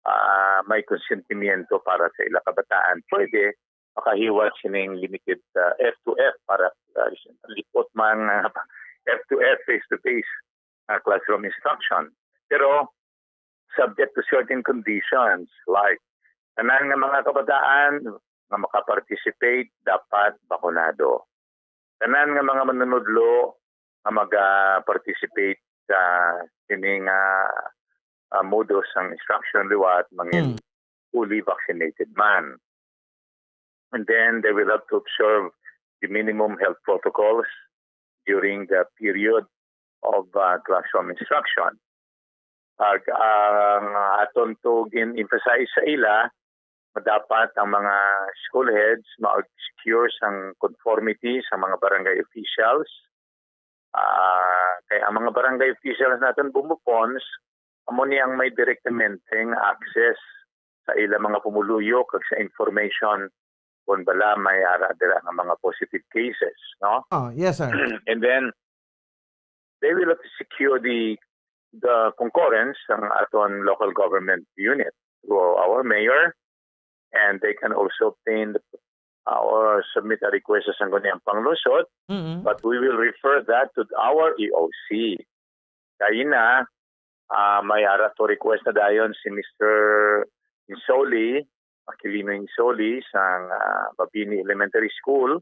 ah, may konsentimiento para sa ila kabataan, pwede makahiwat sining limited, ah, F two F para, ah, lipot man nga F two F, face-to-face, ah, classroom instruction. Pero subject to certain conditions, like, tanan nga mga kabataan nga makaparticipate dapat bakunado. Tanan nga mga manunudlo nga maga-participate sa sini nga, ah, modus sang instruction liwat mangin Hmm. fully vaccinated man. And then they will have to observe the minimum health protocols during the period of, ah, classroom instruction. Ag ang aton to gin-emphasize sa ila, dapat ang mga school heads ma-secure sang conformity sa mga barangay officials. Ah, kay ang mga barangay officials naton, Bombo Pons, amo ni ang may direktamente nga access sa ila mga pumuluyo kag sa information kung bala may ara dira nga mga positive cases, no? Oh, yes, sir. And then, they will have to secure the, the concurrence sang aton local government unit through our mayor, and they can also obtain the, uh, or submit a request sa Sangguniang Panglungsod, Mm-mm. but we will refer that to our E O C. Kaina, ah, may ara to request na dayon si Mister Insoli, Aquilino Insoli, sang, ah, Mabini Elementary School.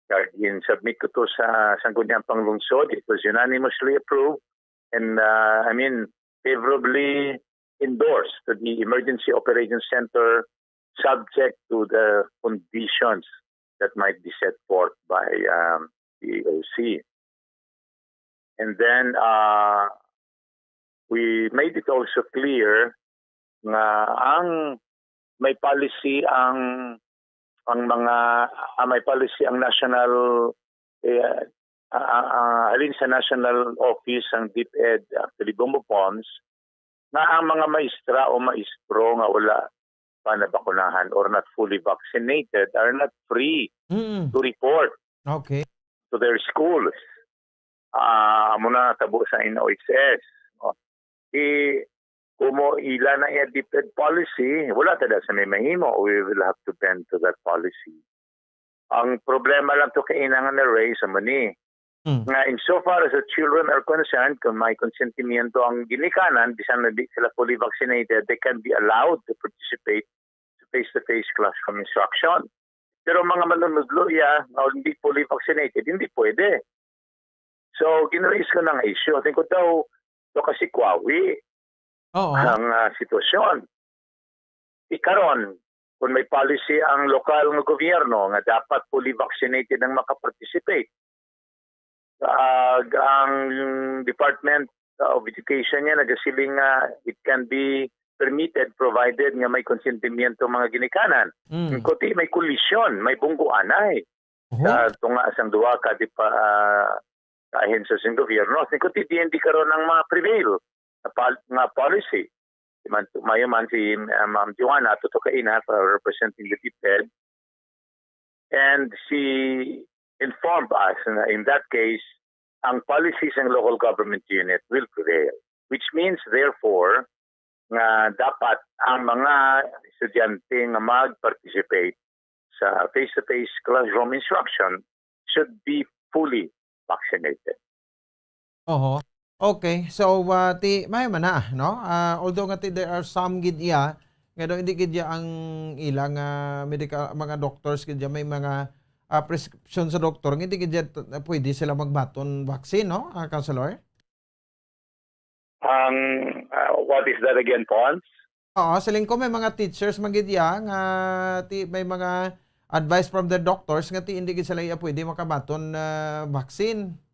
Kag gin-submit ko to sa Sangguniang Panglungsod. It was unanimously approved and, ah, I mean, favorably endorsed to the Emergency Operations Center, subject to the conditions that might be set forth by, um, the E O C. And then, uh, we made it also clear nga ang may policy ang, ang mga, ah, may policy ang national, eh, ah, ah, ah, halin sa national office ang DepEd, actually, Bombo Pons, nga ang mga maestra o maestro nga wala pa nabakunahan or not fully vaccinated are not free Mm. to report Okay. to their schools. Ah, amo na tabo sa N O H S. Oh. I, Kumo ila na iya DepEd policy, wala ta da sa may mahimo. We will have to bend to that policy. Ang problema lang to kay ina nga na-raise amo ni Mm. nga insofar as the children are concerned, kung may konsentimiento ang ginikanan, bisan na di sila fully vaccinated, they can be allowed to participate sa face-to-face classroom instruction. Pero ang mga manunudlo iya nga hindi fully vaccinated, hindi pwede. So, gin-raise ko na nga issue. Tingko daw, to kasi kwawi Oo. ang ah, sitwasyon. Ikaron, kung may policy ang lokal nga gobyerno nga dapat fully vaccinated ang makaparticipate, ah, ang Department of Education niya nagasiling nga it can be permitted provided nga may konsentimiento ang mga ginikanan. Mm. Kuti may kolisyon, may bungguanay Oho. sa tunga sang duha ka di pa ah, ka ahensya sa gobyerno. Kuti D N D karon ang mga prevail nga, pal- nga policy. Si man, mayo man si uh, Ma'am Joanna, ato to kaina, for representing the DepEd. And she informed us na in that case, ang policy sang local government unit will prevail. Which means, therefore, nga dapat ang mga estudyante nga mag-participate sa face-to-face classroom instruction should be fully vaccinated. Oho. Okay. So, ah, ti, may man na, no? Ah, although nga ti, there are some gid iya, nga daw hindi gid iya ang ilang ah, medical, mga doctors gid iya, may mga ah, prescription sa doktor, nga hindi gid iya t- pwede sila magbaton vaccine, no? Ah, counselor? Ang ah, what is that again, Pons? Oo, siling ko may mga teachers man gid iya nga ti, may mga advice from the doctors nga ti hindi gid sila iya pwede makabaton ah, vaccine.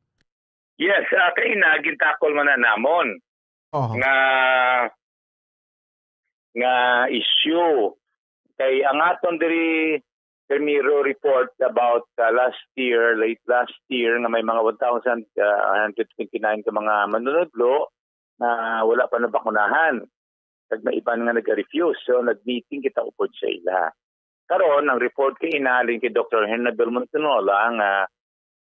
Yes, uh, kaina gintakol man na namon Oho. nga nga issue kay ang aton diri primero report about uh, last year, late last year, nga may mga one thousand one hundred twenty-nine ka mga manunudlo na wala pa nabakunahan. Kag may iban nga nag-refuse. So, nag-meeting kita upod sa ila. Karon, ang report kay inalin kay Doktor Hernabel Montinola nga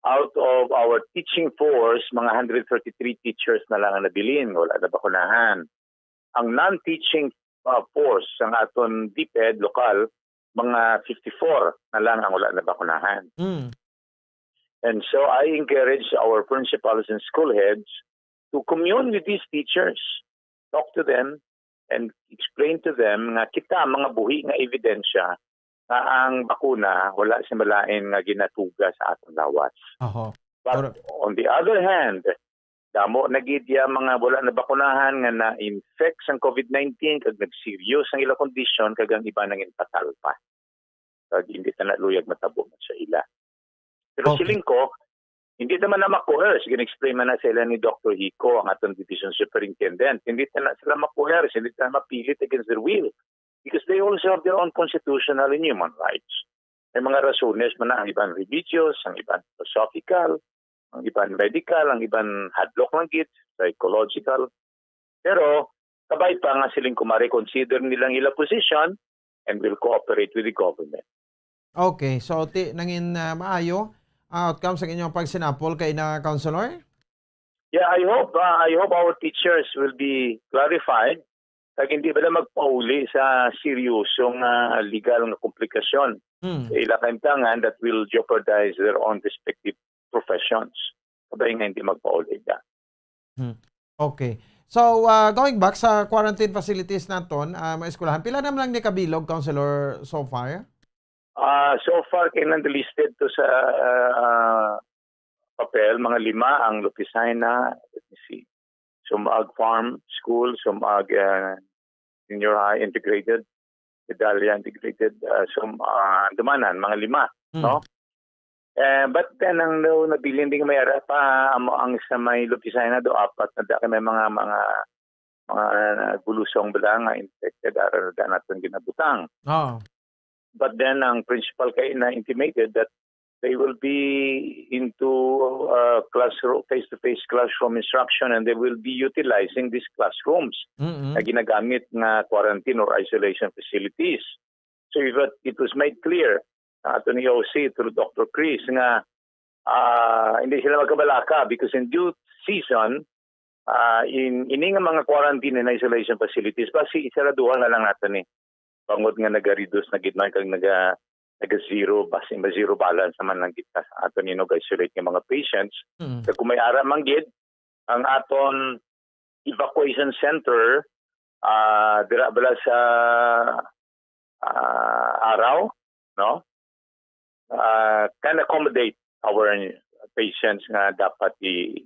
out of our teaching force, mga one hundred thirty-three teachers na lang ang nabilin, wala na bakunahan. Ang non-teaching uh, force, ang aton DepEd lokal, mga fifty-four na lang ang wala na bakunahan. Mm. And so I encourage our principals and school heads to commune with these teachers, talk to them, and explain to them nga kita mga buhi nga ebidensya nga ang bakuna wala sa malain nga ginatuga sa atong lawas. Oho. But Correct. on the other hand, damo na gid ya mga wala na bakunahan nga na-infect sang COVID nineteen kag nagseryo sang ila kondisyon kag ang iba nangin fatal pa. Kag hindi ta na luyag matabo man sa ila. Pero Okay. siling ko, hindi naman na ma-coerce. Gin-explain man na sa ila ni Doctor Hico, ang atong division superintendent. Hindi ta na sila ma-coerce, hindi ta na mapilit against their will. Because they also have their own constitutional and human rights. May mga rasones man na ang iban religious, ang iban philosophical, ang iban medical, ang iban hadlok lang gid, psychological. Pero kabay pa nga siling ko ma-reconsider nilang ila position and will cooperate with the government. Okay, so ti nangin ah, maayo ang outcome sa inyong pagsinapol kay na counselor? Yeah, I hope uh, I hope our teachers will be clarified kag hindi ba magpauli sa seryosong uh, legal nga komplikasyon Hmm. sa ila kaimtangan that will jeopardize their own respective professions. Kabay nga hindi magpauli ka. Okay. So, uh, going back sa quarantine facilities naton, uh, mga eskwelahan, pila naman lang ni kabilog, counselor, so far? Ah, so far kay nang listed to sa ah, papel mga lima ang Lupisina, let me see. Sumag Farm School, Sumag ah, Junior High Integrated, Vidalia Integrated, ah, Sum ah, Dumanan, mga lima, Hmm. no? Eh, but then ang no, nabilin din may ara pa amo ang sa may Lupisina do apat na da kay may mga mga mga gulusong bala nga infected ara na da naton ginabutang. Oh. But then ang principal kay na intimated that they will be into uh, classroom face-to-face classroom instruction and they will be utilizing these classrooms Mm-mm. na ginagamit nga quarantine or isolation facilities. So if it, it was made clear uh, to ni O C through Doctor Chris nga uh, hindi sila magkabalaka because in due season Ah, in, ini nga mga quarantine and isolation facilities, basi isaraduhan na lang nato ni. Bangod nga naga-reduce na gid man kag naga, naga-zero, basi ma-zero balance naman lang kita sa aton inog-isolate nga mga patients. Mm. Kag kung may ara man gid, ang aton evacuation center, ah, dira bala sa, ah, Araw, no? Ah, can accommodate our patients nga dapat i-,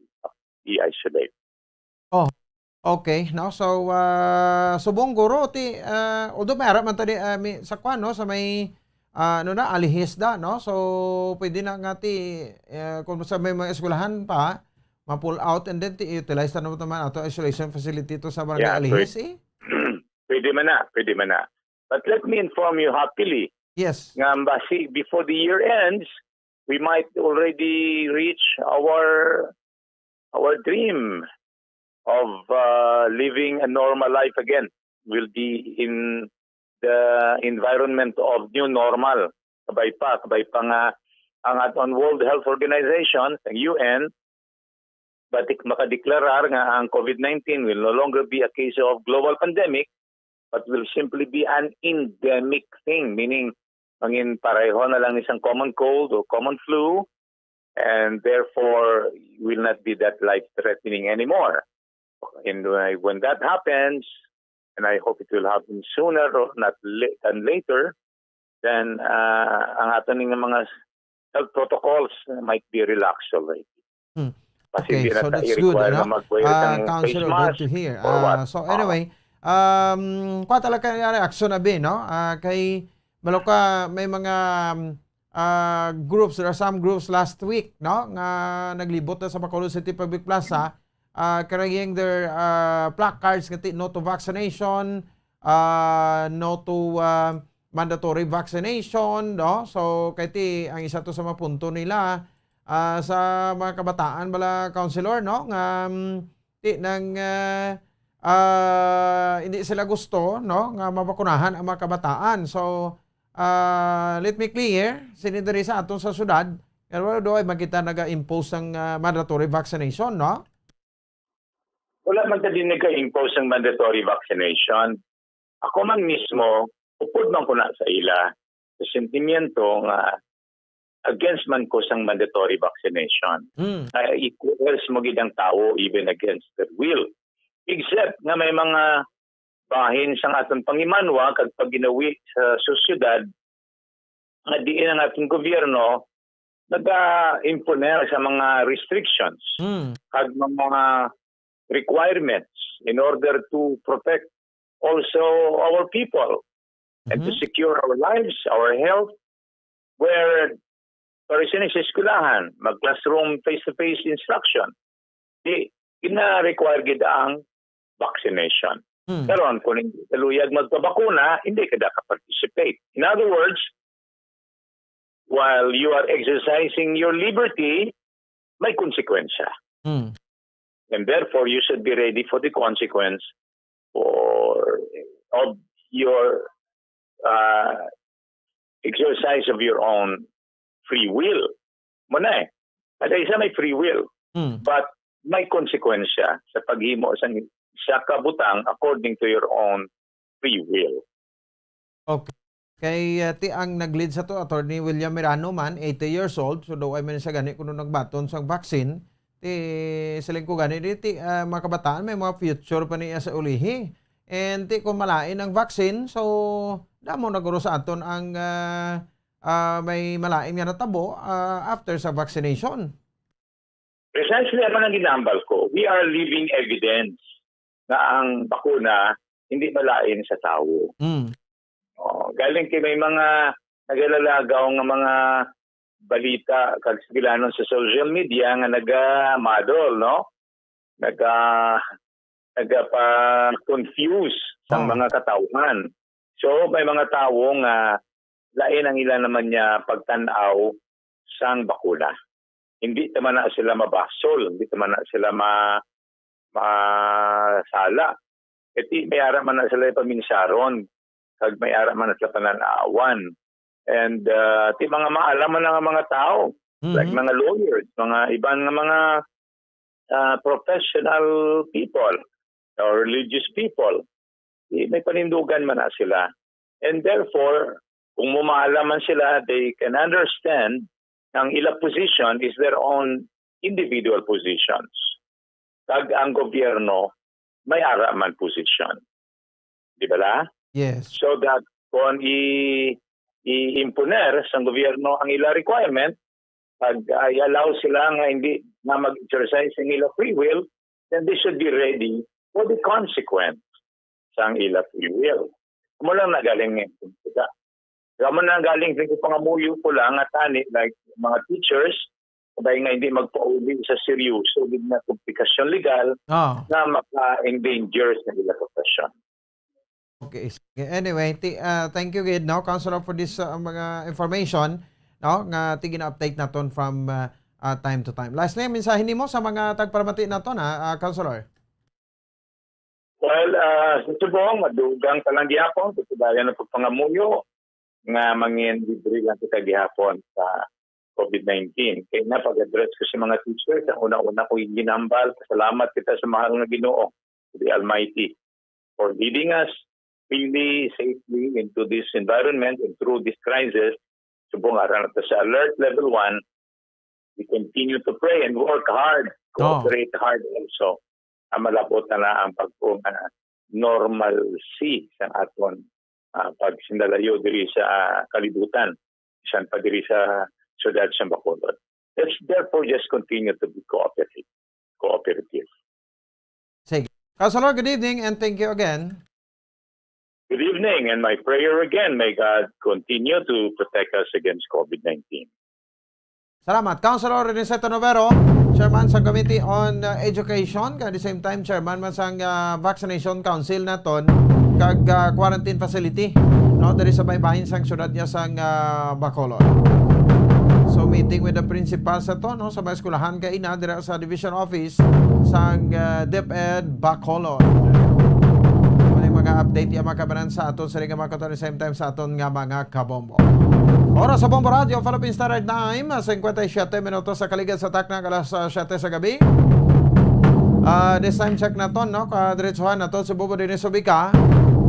i-isolate. Oh, okay, no? So, ah, subong guro ti, ah, although may ara man tani, ah, mi-, sa kwan, no, sa may, ah, ano na, Alihis da, no? So, pwede na nga ti, eh, kung sa may mga eskwelahan pa, ma-pull out and then ti utilize na naman ato isolation facility to sa Barangay Yeah, Alihis, pwede. Eh. Pwede man na, pwede man na. But let me inform you happily Yes. nga basi before the year ends, we might already reach our, our dream of, uh, living a normal life again. Will be in the environment of new normal. Kabay pa, kabay pa nga ang aton World Health Organization, ang U N, batik-, makadeklarar nga ang COVID nineteen will no longer be a case of global pandemic, but will simply be an endemic thing, meaning mangin pareho na lang isang common cold o common flu, and therefore will not be that life-threatening anymore. And when, when that happens, and I hope it will happen sooner or not la-, than later, then, ah, ang aton nga mga health protocols might be relaxed already. Hmm. Kasi Okay, hindi na so ta that's good, i-require ano? na mag-wear Ah, ng face Counselor, good mask to hear. or what. Ah, so Ah. anyway, um, kuha talaga yung reaction na, Bi, no? Ah, kay, malo ka, may mga, um, ah, groups, there are some groups last week, no? Nga naglibot na sa Bacolod City Public Plaza, ah, carrying their, ah, placards nga ti, "No to vaccination," ah, "No to, ah, mandatory vaccination," no? So, kay ti, ang isa to sa mga punto nila, ah, sa mga kabataan bala, Counselor, no? Nga, mm, ti nang, ah, ah, hindi sila gusto, no, nga mabakunahan ang mga kabataan. So, ah, let me clear, sini diri sa aton sa syudad, pero do ay makita naga-impose ang, ah, mandatory vaccination, no? Wala man ta din nagka-impose ang mandatory vaccination. Ako man mismo, upod man ko na sa ila, sa sentimiento nga against man ko sang mandatory vaccination. Mm. Nga i-coerce mo gid ang tawo even against their will. Except nga may mga bahin sang aton pangimanwa kag pagginawi sa sosyedad nga diin ang aton gobyerno naga-imponer sa mga restrictions Mm. kag mga requirements in order to protect also our people and to Mhm. secure our lives, our health, where, for instance, sa eskwelahan, mag-classroom face-to-face instruction, di, gina-require gid ang vaccination. Hmm. Karon, kung hindi ka luyag magpabakuna, hindi ka da ka-participate. In other words, while you are exercising your liberty, may konsekwensya. Hmm. And therefore, you should be ready for the consequence for, of your, uh, exercise of your own free will. Mo na eh. Kada isa may free will. Hmm. But may konsekwensya sa paghimo sang isa ka butang according to your own free will. Okay. Kay, ah, ti ang nag-lead sa to, Attorney William Mirano man, eighty years old, so daw ay man siya gani kuno nagbaton sang vaccine, ti siling ko gani di, ti, ah, mga kabataan may mga future pa niya sa ulihi. And ti kung malain ang vaccine, so damo na guro sa aton ang, ah, ah, may malain nga natabo, ah, after sa vaccination. Precisely, amo nang ginambal ko. We are living evidence nga ang bakuna hindi malain sa tawo. Mm. Oh, galing kay may mga nagalalagaw nga mga balita kag sigilanon sa social media nga naga-muddle, no? Naga-, nagapa-confuse sang Oh. mga katawhan. So, may mga tawo nga lain ang ila naman niya pagtan-aw sang bakuna. Hindi ta man na sila mabasol, hindi ta man na sila ma-, masala. Kay ti may ara man na sila paminsaron, kag may ara man na sila panan-awan. And, uh, ti mga maalam man nga mga tao, Mhm. like mga lawyers, mga iban nga mga ah, professional people or religious people. Di, may panindugan man na sila. And therefore, kung mumaalam man sila, they can understand ang ila position is their own individual positions. Kag ang gobyerno, may ara man position. Di ba la? Yes. So that kung i-, i-imponer sa gobyerno ang ila requirement, pag i-allow sila nga hindi na mag-exercise ang ila free will, then they should be ready for the consequence sang ila free will. Amo lang na galing nga, amo na galing sa pangamuyo ko lang at ani, like, mga teachers, sabay nga hindi magpauli sa seryoso gid na komplikasyon legal Ah. na maka-endanger sa ila profession. Okay. Sige. Anyway, ti-, ah, thank you gid, no, Councilor, for this, ah, mga information, no, nga ti gina-update naton from, ah, ah, time to time. Lastly, mensahe nimo sa mga tagparamati naton, ha, ah, Councilor? Well, ah, sa subong, madugang pa lang gihapon, kay dayon ang pagpangamuyo nga mangin libre lang kita gihapon sa covid nineteen. Kay na pag-address ko sa mga teachers, ang una-una ko ginambal, pasalamat kita sa mahal nga Ginoo, the Almighty, for leading us really safely into this environment and through this crisis. Subong ara na ta sa alert level one, we continue to pray and work hard, Oh. cooperate hard also. Ang malabot na na ang pagpung-, ah, normalcy sa aton, ah, pagsindalayo diri sa kalibutan, bisan pa diri sa siyudad sa Bacolod. Let's therefore just continue to be cooperative. Cooperative. Sige. Councilor, good evening and thank you again. Good evening, and my prayer again, may God continue to protect us against covid nineteen. Salamat. Councilor Aniceto Novero, Chairman sa Committee on, uh, Education, kag at the same time, Chairman man sang, uh, Vaccination Council naton, kag, uh, quarantine facility, no, diri sa baybayin sang siyudad niya sang, uh, Bacolod. So, meeting with the principal sa to, no, sa mga eskwelahan kaina dira sa Division Office sang, uh, DepEd Bacolod. Mao ni mga update ya, mga kabanan, sa aton sa nga mga katon, same time sa aton nga mga kabombo. Oras sa Bombo Radio Philippines Standard Time, cincuenta y siete minutos sa kaligad sa takna nga alas, ah, siete sa gabi. Ah, this time check naton, no? Kadiretsuhan naton si Bombo Dennis Ubica.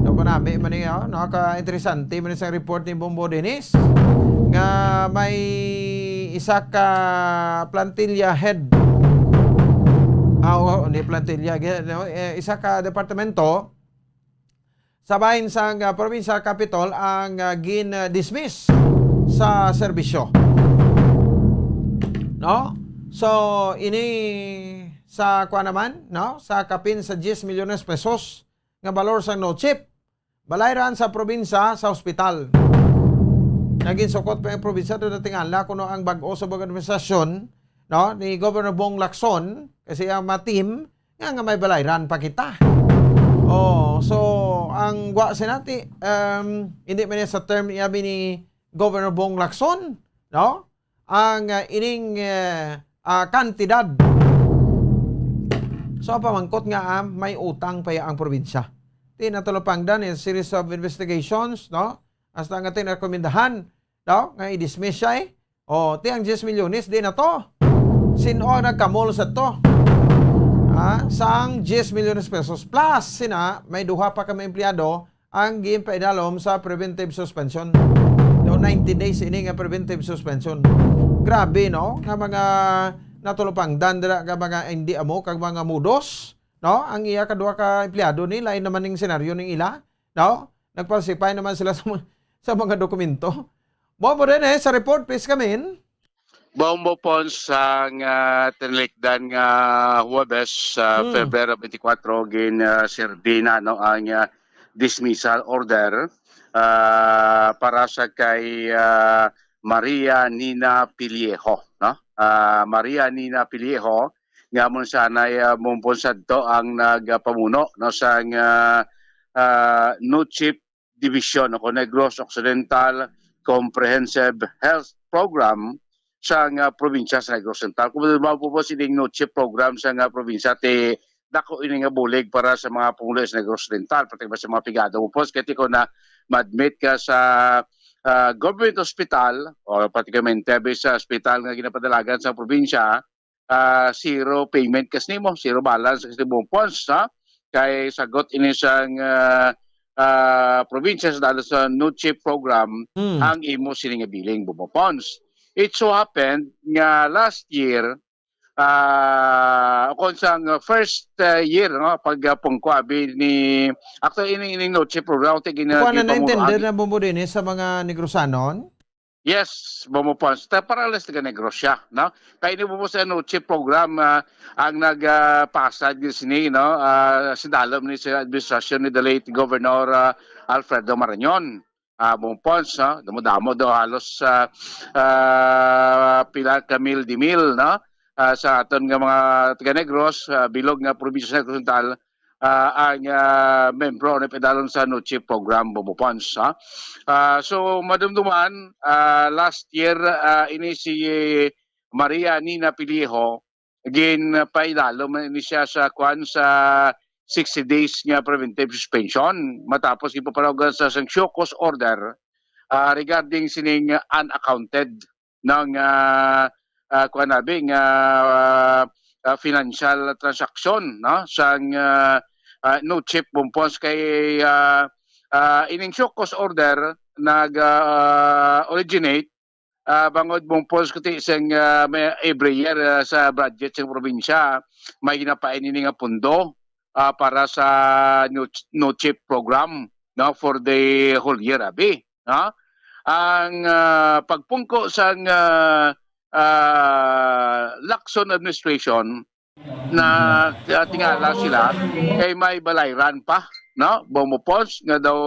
No, kanami man ni, oh, no? Ka-interesante man ni sang report ni Bombo Dennis nga may isa ka plantilla head. Ah, oo, hindi plantilla, gi-, no? Eh, isa ka departamento sa bahin sang, ah, provincial capital ang, ah, gin-dismiss sa serbisyo. No? So, ini sa kuan naman, no? Sa kapin sa diyes milyones pesos nga balor sang no chip, balayran sa probinsya sa ospital. Nga ginsukot pa ang probinsya, do natingala kuno ang bag-o sa administrasyon, no, ni Governor Bong Lacson, kasi ang mga team, nga, nga may balayran pa kita. Oh, so, ang gwa sinati, um, hindi man sa term iya ni Governor Bong Lacson, no? Ang, uh, ining, uh, uh, kantidad. So, pamangkot nga, ah, may utang pa ang probinsya. Ti natulupangdan in series of investigations, no? Hasta nga ti narekomendahan, no? Nga i-dismiss siya, eh. O, ti ang diyes milyones, di na to. Sino ang nagkamol sa to? Ha? Sang diyes milyones pesos. Plus, sina, may duha pa kami empleyado ang ginpaidalom sa preventive suspension. No, ninety days ini nga preventive suspension. Grabe, no? Nga mga natulupangdan dira nga mga hindi amo kag mga mudos, no? Ang iya kadua ka empleyado ni, lain naman ning senaryo ning ila, no? Nagpalsipay naman sila sa mga, sa mga dokumento. Mo po din, eh, sa report, please, Kamin. Bombo pon sa nga tinilikdan nga Huwebes, sa Hmm. Febrero twenty-four, gin, ah, serbi na, no, ang, ah, dismissal order, ah, para sa kay, ah, Maria Nina Pillejo, no? Ah, Maria Nina Pillejo, nga mo sanay, ah, mumpon sadto ang nagapamuno, no, sa nga, ah, no chip division o Negros Occidental Comprehensive Health Program sa nga probinsya sa Negros Occidental. Kung mao po po sining no chip program sa nga probinsya, ti dako ini nga bulig para sa mga pangulo sa Negros Occidental, pati ba sa mga pigado mo po, kaya ti ko na ma-admit ka sa, ah, government hospital o pati ka ma-intebe sa hospital nga ginapadalagan sa probinsya, ah, zero payment kas nimo, zero balance kas nimo, Pons, ha? Kay sagot ini sang, ah, ah, probinsya sa dala sa NOCHIP program Mm. ang imo sini nga billing, Bobo Pons. It so happened nga last year, ah, o kung sang first, ah, year, no, pag, ah, pungko abi ni, actually, ini, ini NOCHIP program, ti gina-, Kuha na ginamunuan. Naintindi na mo din eh, sa mga Negrosanon? Yes, Bobo Pons. Ta-, para alas taga Negros siya, no? Kay ini, Bobo, sa NOCHIP program, ah, ang nag, ah, pasad gid sini, no? Ah, sidalom ni sa administrasyon ni the late Governor, ah, Alfredo Marañon. Ah, Bobo Pons, no? Damo-damo daw halos, ah, ah, pila ka mil di mil, no? Ah, sa aton nga mga taga Negros, ah, bilog nga probinsya sa Negros Oriental, ah, ang, ah, membro ni pedalon sa NOCHIP program, Bobo Pons, ha? Ah, so, madumduman, ah, last year, ah, ini si Maria Nina Piliho, ginpaidalom man ini siya sa, kwan, sa sixty days nga preventive suspension matapos gipapanawagan sa sang show cause order, ah, regarding sining unaccounted ng, ah, ah, kuwan abi nga, ah, ah, financial transaction, no, sang, ah, ah, NOCHIP, Bobo Pons, kay, ah, ah, ining show cause order nag, ah, originate, ah, bangod, Bobo Pons, kuti sang, ah, may every year, ah, sa budget sang probinsya may ginapain ini nga pundo, ah, para sa NO-, NOCHIP program, no, for the whole year abi, no? Ang, ah, pagpungko sang, ah, ah, Lacson administration na, ah, tingala sila kay may balayran pa, no? Bobo Pons, nga daw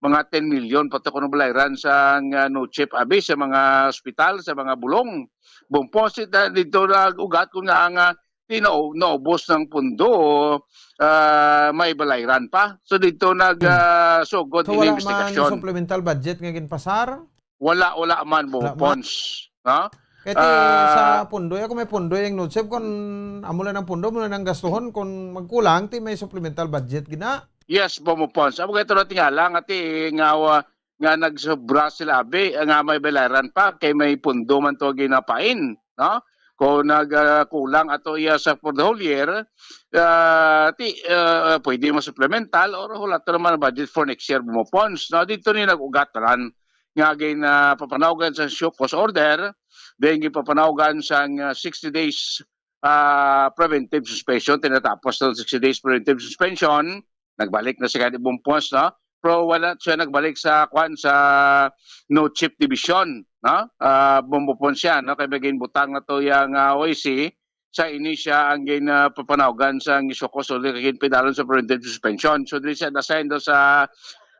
mga ten million pa to kuno balayran sang, ah, NOCHIP abi sa mga ospital, sa mga bulong. Bobo Pons, dito nag-ugat ko nga ang, ah, di na, naubos ng pundo, ah, may balayran pa. So, dito nag, Hmm. ah, sugod So, ini wala man investigasyon. Supplemental budget nga ginpasar? Wala, wala man, Bobo Wala man. Pons. Ha? Kaya ti Ah. sa pundo, ako may pundo yung NOCHIP, kung amo lang ang pundo, amo lang ang gastuhon, kung magkulang, ti may supplemental budget gina. Yes, Bobo Pons. Amo kaya ito na tingala, nga ti, nga, wa-, nga nagsobra sila, abi, nga may balayran pa, kay may pundo man to ginapain, no? Kung nag, ah, kulang ato iya sa for the whole year, ah, ti, ah, pwede mo supplemental or wala to naman budget for next year, Bobo Pons, no? Dito ni nag-ugat tanan nga gin, ah, papanawgan sa show cause order, then gipapanawagan sang, ah, sixty days, ah, preventive suspension, tinatapos ng sixty days preventive suspension, nagbalik na si Kadi Bobo Pons, no? Pero wala siya nagbalik sa, kwan, sa NOCHIP division, no? Ah, Bobo Pons siya, no? Kay may ginbutang na to yung, ah, O I C, sa ini siya ang gin, ah, papanawgan sa ang show cause order kay ginpidalon sa preventive suspension. So, dili siya na-assign do sa,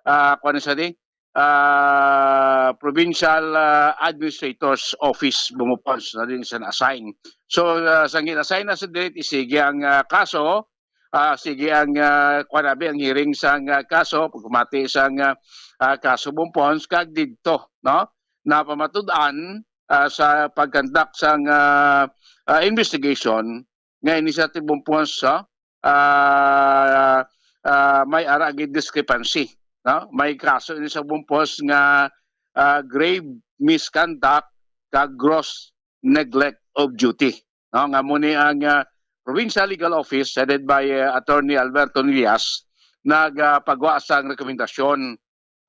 ah, kwan siya di? Ah, Provincial, ah, Administrator's Office, Bobo Pons, na din siya na-assign. So, ah, sa gin-assign na sa date, isige ang, ah, kaso, ah, sige ang, ah, kwan abi, ang hearing sang, ah, kaso, pagpamati sang, ah, ah, kaso, Bobo Pons, kag didto, no? Napamatud-an, ah, sa pag-conduct sang, ah, ah, investigation nga ini sa Bobo Pons, ah, ah, ah, may ara gid discrepancy, no? May kaso ini sa Bobo Pons nga, ah, grave misconduct kag gross neglect of duty, no? Nga mo ni ang, ah, Provincial Legal Office headed by, ah, Attorney Alberto Nillas nagapagwa sang rekomendasyon,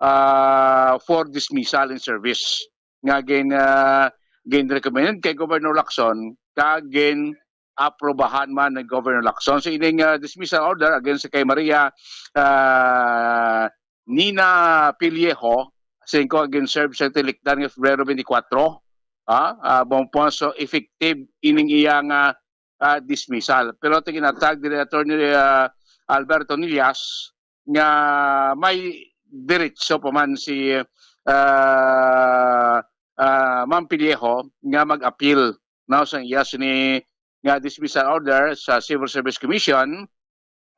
ah, for dismissal in service nga gin, ah, gin-recommend kay Governor Lacson kag gin-aprobahan man ni Governor Lacson. So, ining, ah, dismissal order against kay Maria, ah, Nina Pillejo, singko gin-serve sa tilikdan nga Febrero twenty-four, ah, ah, Bobo Pons, so effective ining iyang, ah, ah, dismissal. Pero ito ginatag diri Attorney, ah, Alberto Nillas nga may diretso pa man si, ah, ah, Ma'am Pillejo nga mag-appeal, no, sa iya sini nga dismissal order sa Civil Service Commission,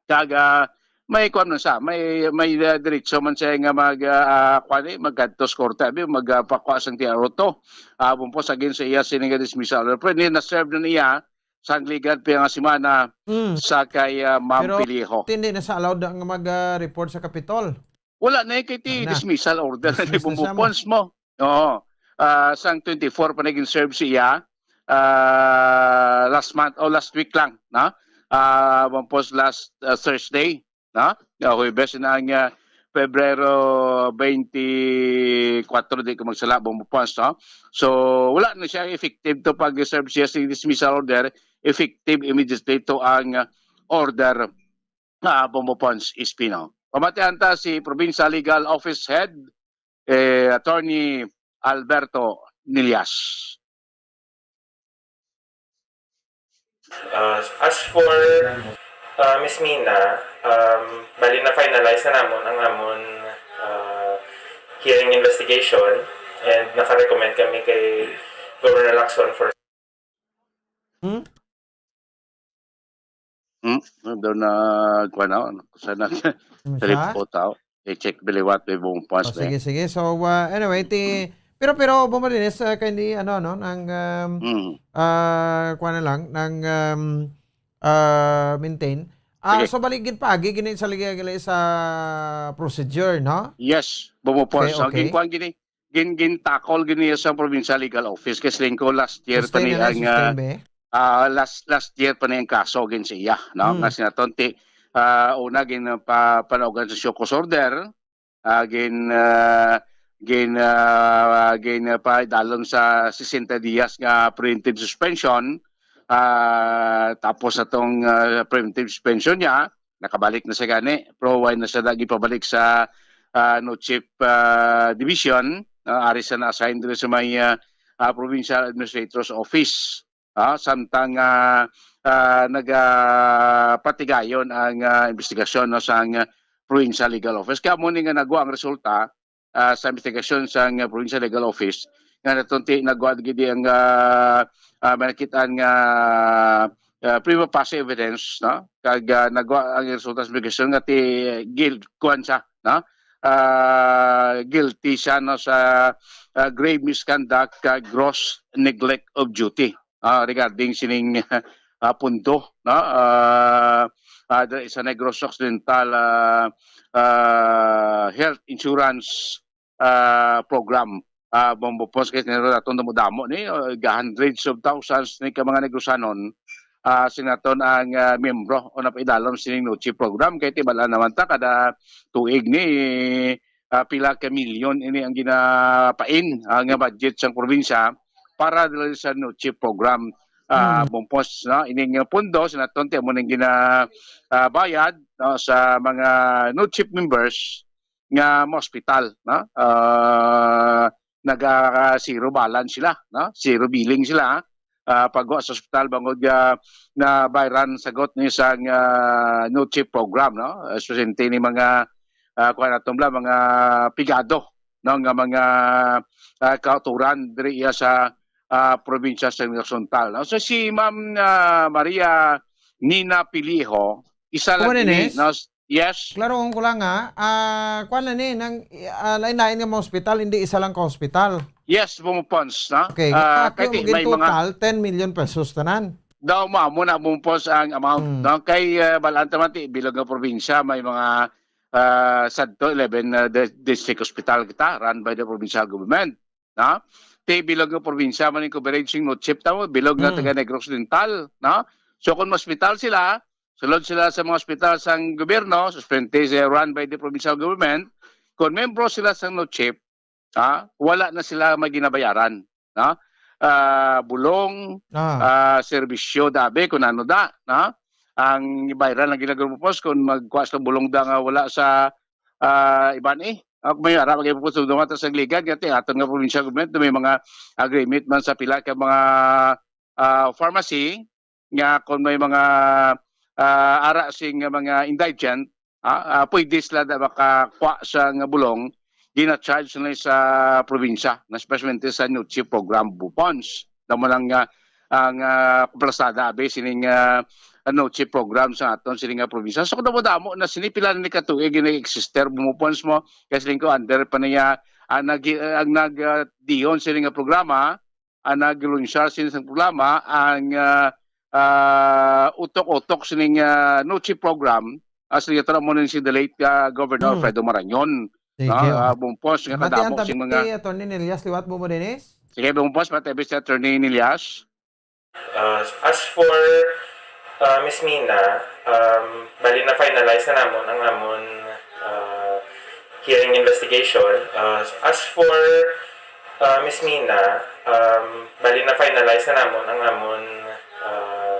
kag, ah, may kuwan man sa, may, may, ah, diretso man siya nga mag, ah, ah, kuwan, eh, magkadto sa korte, abi, mag, ah, pakuha sang T R O two. Ah, Bobo Pons, against sa iya sini nga dismissal order. Pero ni na-serve na niya sang ligad pa nga semana Mm. sa kay, ah, Ma'am Pero Piliho. Hindi na sa allowed nga mag, ah, report sa Kapitol. Wala na, eh, kay ti Wala na. Dismissal order na Dismiss ni na Bobo siya mo. Pons mo. Oo. Ah, sang twenty-four pa naging serve siya. ah, last month o last week lang, no? Ah, Bumpons, last, ah, Thursday, no? Nga Huwebes na ang, ah, Pebrero twenty-four, di ko magsala, Bumpons, no? So, wala na siya effective to pag-serve siya sa dismissal order, effective immediately to ang, ah, order, ah, Bumpons, Espino. Pamatian ta si Provincial Legal Office Head, eh, Attorney Alberto Nillas. Uh, as for, uh, Miss Mina, um, bali na-finalize na namon ang amon, uh, hearing investigation, and naka-recommend kami kay Governor Lacson for Hmm? Hmm? Daw na, kuwan na, sana Ano sa siya? Report, tao. I-check biliwat, may buong Oh, pas na sige, eh. Sige. So, uh, anyway, ti, pero, pero, Bumalinis, uh, kay ni, ano, no, nang, um, Mm. uh, kuwan na lang, nang, um, uh, maintain. Ah, Sige. So, balik gid pa, agi gini sa lagi, gali sa procedure, no? Yes, bumupos. Okay, So, okay. Ginkuan gini, gin-, gintakol gini sa Provincial Legal Office. Kasi lingko last year pa Sustain ni na lang, ang, sustain ah, ba eh? ah, last, last year pa ni ang kaso gin sa iya, no? Hmm. Nga sinaton ti, ah, una gin, ah, pa, panaugan sa show cause order, ah, gin, ah, gin, ah, gin, ah, pa dalom sa sesenta dias nga preventive suspension, ah, tapos atong, ah, preventive suspension niya, nakabalik na siya gani, pero wala na siya lagi pabalik sa, ah, NOCIP, ah, division, ah, ari sa na-assign diri sa may, ah, ah, Provincial Administrator's Office. Ah, samtang, ah, ah, nagapatigayon ang, ah, investigasyon, no, sang, ah, Provincial Legal Office. Kaya mo ni nga nagwa ang resulta, ah, sa investigasyon sang, ah, Provincial Legal Office nga natunti nagwa gid ang, ah, ah, may nakit-an nga, ah, prima facie evidence, no? Kag, ah, nagwa ang resulta sa investigasyon nga ti gil-, kuwan siya, no? Ah, guilty siya, no, sa, ah, grave misconduct kag gross neglect of duty, ah, regarding sining, ah, pundo, no? Ah, ah, diri sa Negros Occidental, ah, ah, Health Insurance, ah, Program. Ah, Bombo Pons, kay nila atong damo-damo ni, ah, hundreds of thousands ni ka mga Negrosanon, ah, sinaton ang, ah, miyembro o napaidalom sining NOCIP Program. Kay tibala naman ta, kada tuig ni, ah, pila ka milyon ini ang ginapain, ah, nga budget sang probinsya para dala sa NOCIP Program. Ah, Hmm. Bumpos, no? Ining, ah, pondo, sinaton ti amo ning gina, ah, bayad, no, sa mga NOCIP members nga maospital, no? Ah, naga zero balance sila, no? Zero billing sila, ah, pagwa sa ospital bangod nga nabayran sagot ni sang, ah, NOCIP Program, no? Especially ni mga, ah, kuwan naton bala, mga pigado, no, nga mga, ah, kauturan diri iya sa, ah, probinsya sa Negros Oriental, no? So, si Ma'am, ah, Maria Nina Piliho, isa lang Kuwan ini, ini, no? Yes. Klarohon ko lang, ha. Ah, kuwan na ni, nang, ah, lain-lain nga mga hospital, hindi isa lang ka hospital. Yes, Bumupons, no? Okay, Ah, nga kay ti, maging may mga total, ten million pesos tanan. Daw mo, amo na, Bumupons, ang amount, Hmm. no? Kay, ah, balaan ta man ti, bilog nga probinsya, may mga, ah, sadto, eleven, ah, di-, district hospital kita, run by the provincial government, no? Ti bilog nga probinsya man yung coverage yung NOCIP tamo, bilog nga Hmm. taga Negros Oriental, no? So, kung hospital sila, sulod sila sa mga ospital sang gobyerno, suspente siya run by the provincial government. Kung membro sila sa NOCIP, ha, wala na sila may ginabayaran, no? Ah, bulong, Ah. ah, serbisyo, dabi, kung ano da, no? Ang bayran lang ginagumupos kung magkuha sa bulong da nga wala sa, ah, iban eh. Ah, may ara, magiging po sa mga sa Gligan, kaya aton nga provincial government, may mga agreement man sa pila ka mga, ah, pharmacy, nga kung may mga, ah, ara sing mga indigent, ah, ah, pwede sila na makakuha sa nga bulong, gina-charge na sa probinsya, na especially sa NOCIP program, Bumupons. Na mo lang nga, ang, ah, plasada, abi, sining, ah, NOCIP program sa aton, sining nga probinsya. So, kung damo-damo na sini, pila na ni katuig yung nag-existe, Bumupons mo, kasi ko under pa niya, ang nag-, ang nag-, ah, diyon sining nga programa, ang naglunsar sini sa programa, ang, ah, ah, utok-utok sining, ah, NOCIP program, as nagtara mo rin si the late, ah, Governor Hmm. Alfredo Marañon, Sige, no? oh. Ah, Bumupons, nga Batian kadamo tabi sing mga si Attorney Nelias liwat mo mo, Dennis? Sige, Bumupons, pati si Attorney Nelias. Uh, as for uh, Miss Mina, um, bali na-finalize na namon ang amon uh, hearing investigation. Uh, as for uh, Miss Mina, um, bali na-finalize na namon ang amon uh,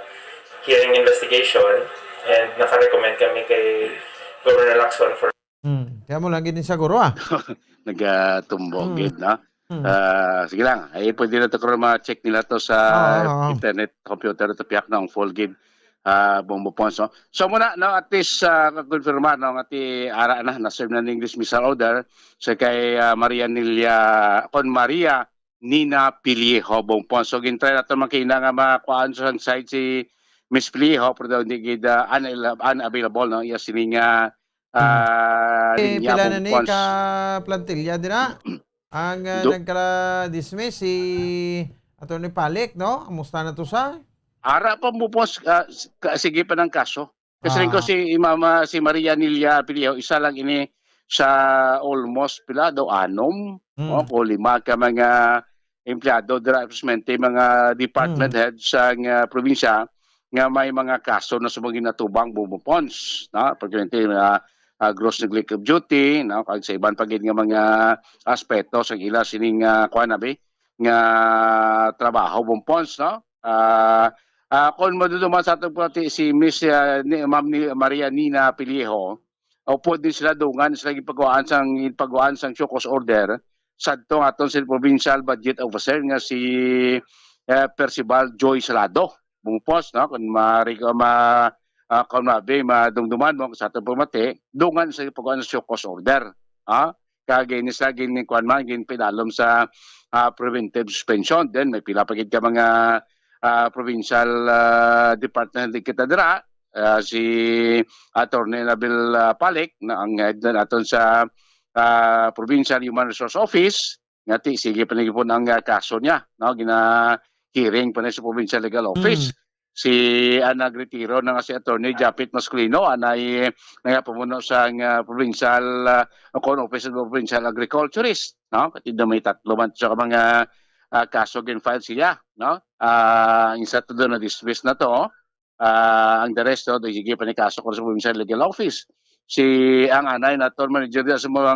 hearing investigation and naka-recommend kami kay Governor Lacson for Hmm. Kaya mo lang gid ni siguro, ah. Nagatumbo Hmm. gid, no? Hmm. Ah, sige lang. Ay, pwede na to karon ma-check nila to sa Oo, oo, oo. internet, computer, to piyak na ang full gid, ah, Bombo Pons, no? So muna, no, at least, ah, kakonfirmar, no, nga ti ara na, na-serve na ning dismissal order sa kay, ah, Maria Nilia, kon Maria Nina Piliejo, Bombo Pons. So gintry nato man kina nga makuhaan sa side si Miss Piliejo, pero daw hindi gid, ah, unavail-, unavailable, no? Iya sining, ah, Hmm. ah, Eh, linya, pila na Bombo ni Pons. ka plantilla dira? Ang, ah, Do- nagkala-dismiss si Attorney Palik, no? Amusta na to sa? Ara pa mo, boss, ah, s-, ka-, sige pa ng kaso. Kasi rin ko Ah. si Mama, si Maria Nilia Pilio, isa lang ini sa almost pila daw, anom, Hmm. o, o lima ka mga empleyado dira, especially mga department Hmm. head sa nga probinsya nga may mga kaso na sa mga ginatubang, Bombo Pons, no? Pagkakita nga, ah, gross neglect of duty, no? Kag sa iban pa gid nga mga aspeto sa ila sining, ah, kuwan, abi, nga trabaho, Bombo Pons, no? Ah, ah, kung maduduman sa atong pati si Miss, ah, ni, Ma'am ni Maria Nina Piliejo, o pwede sila dungan sila gipaguan sang, gipaguan sang show cause order sadto nga aton si provincial budget officer nga si, eh, Percival Joy Salado. Bumupos, no? Kung ma-, ma-, ah, kung mabi, madumduman mo sa atong pamati, dungan sa gipaguan sa show cause order. Ha? Kag ini sa gin-, kuwan man, ginpidalom sa, ah, preventive suspension. Then may pila pa gid ka mga, ah, provincial, ah, department head kita dira, ah, si Attorney Nabil, ah, Palik na ang head na naton sa, ah, Provincial Human Resource Office, nga ti, sige pa nagipon ang, ah, kaso niya, no? Gina-hearing pa na sa Provincial Legal Office. Mm. Si, ah, nagretiro na nga si Attorney Japit Masculino, anay nagapamuno sa, ah, provincial, ah, o kon Office of Provincial Agriculturist, no? Kasi daw may tatlo man sa mga, ah, kaso gin-file siya, no? Ah, ang isa to doon na-dismiss na to, ah, ang the rest, no, sige pa ni kaso ko sa Provincial Legal Office. Si, ang anay na to, manager diya sa mga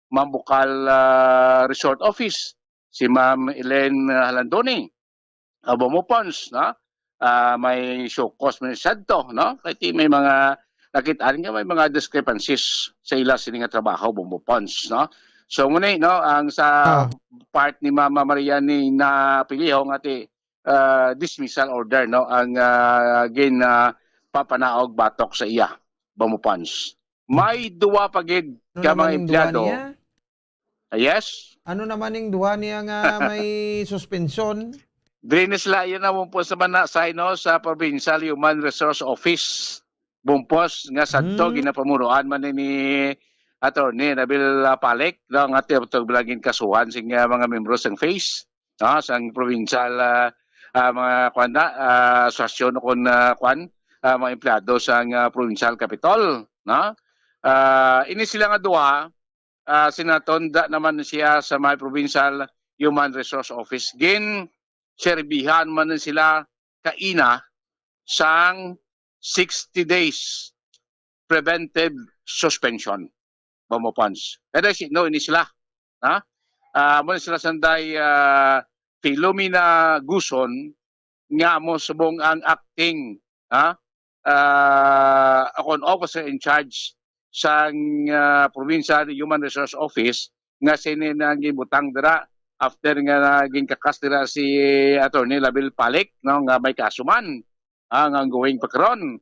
Mambukal, ah, Resort Office, si Ma'am Elaine, ah, Halandoni, ah, Bombo Pons, no? Ah, may show cause man sadto, no? Kay ti may mga nakit-an nga may mga discrepancies sa ila sini nga trabaho, Bombo Pons, no? So, muna, no, ang sa Ah. part ni Mama Maria ni na Piliho nga ti, ah, dismissal order, no, ang, ah, gin, ah, papanaog batok sa iya, Bombo Pons. May duwa pa gid Ano ka mga naman yung duwa empleyado. niya? Ah, yes? Ano naman yung duha niya nga may suspension? Diri ni sila, yun na, Bumpos naman na, sa, no, sa Provincial Human Resource Office, Bumpos, nga sadto Hmm. ginapamunuan man ni Attorney Nabil, ah, Palik, no, nga ti-, to bilangin kasuhan sing, ah, mga membro sang face, no, sang provincial, ah, ah, mga kwan na, ah, asosasyon o kon, ah, kwan, ah, mga empleyado sang, ah, provincial capitol, no? Ah, ini sila nga duha, ah, sinatonda naman siya sa may Provincial Human Resource Office. Gin-serbihan man sila kaina sang sixty days preventive suspension, Bombo Pons. Kaya si, no, ini sila. Ha? Ah, mo sila sanday, ah, Filomena Guson, nga mo subong ang acting, ha? Ah, akon officer in charge sang, ah, Provincial Human Resource Office nga sini na ang gibutang dira after nga naging kakas dira si Attorney Labil Palik, no, nga may kaso man, ah, nga ongoing pa karon.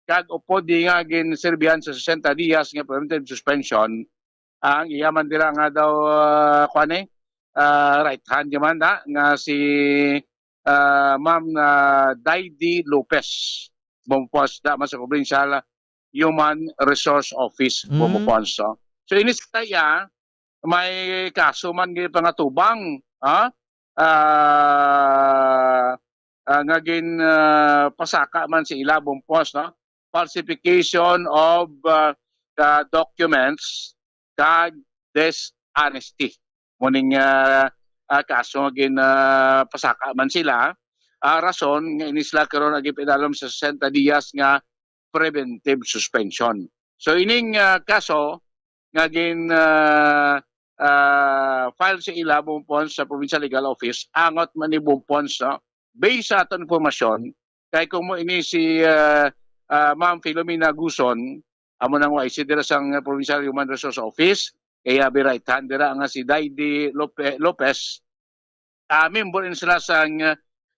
Kag upod di nga ginserbihan sa sesenta dias nga preventive suspension, ang iya man dira nga daw, ah, kuwan eh, ah, right hand niya man na, nga si, ah, Ma'am, ah, Daydi Lopez, bumupos da man sa Provincial Human Resource Office, Mm. bumupos, no? So, ini sa iya, may kaso man gid pangatubang, ha? Ah, ah, nga gin, ah, pasaka man sa ila, bumupos, no? Falsification of, ah, ah, documents kag dishonesty. Muning, ah, ah, kaso nga gin, ah, pasaka man sila, ah, rason nga ini sila karon ang ginpainalom sa sesenta dias nga preventive suspension. So ining, ah, kaso nga gin, ah, ah, file sa ila, Bumpons, sa Provincial Legal Office, angot man ni Bumpons, no? Based sa aton impormasyon, kay kung mo ini si, ah, ah, Ma'am Filomena Guson, amo nang Y C dira sang Provincial Human Resource Office, kay abi right hand dira nga si Daydi Lope-, Lopez, ah, member ini sila sang,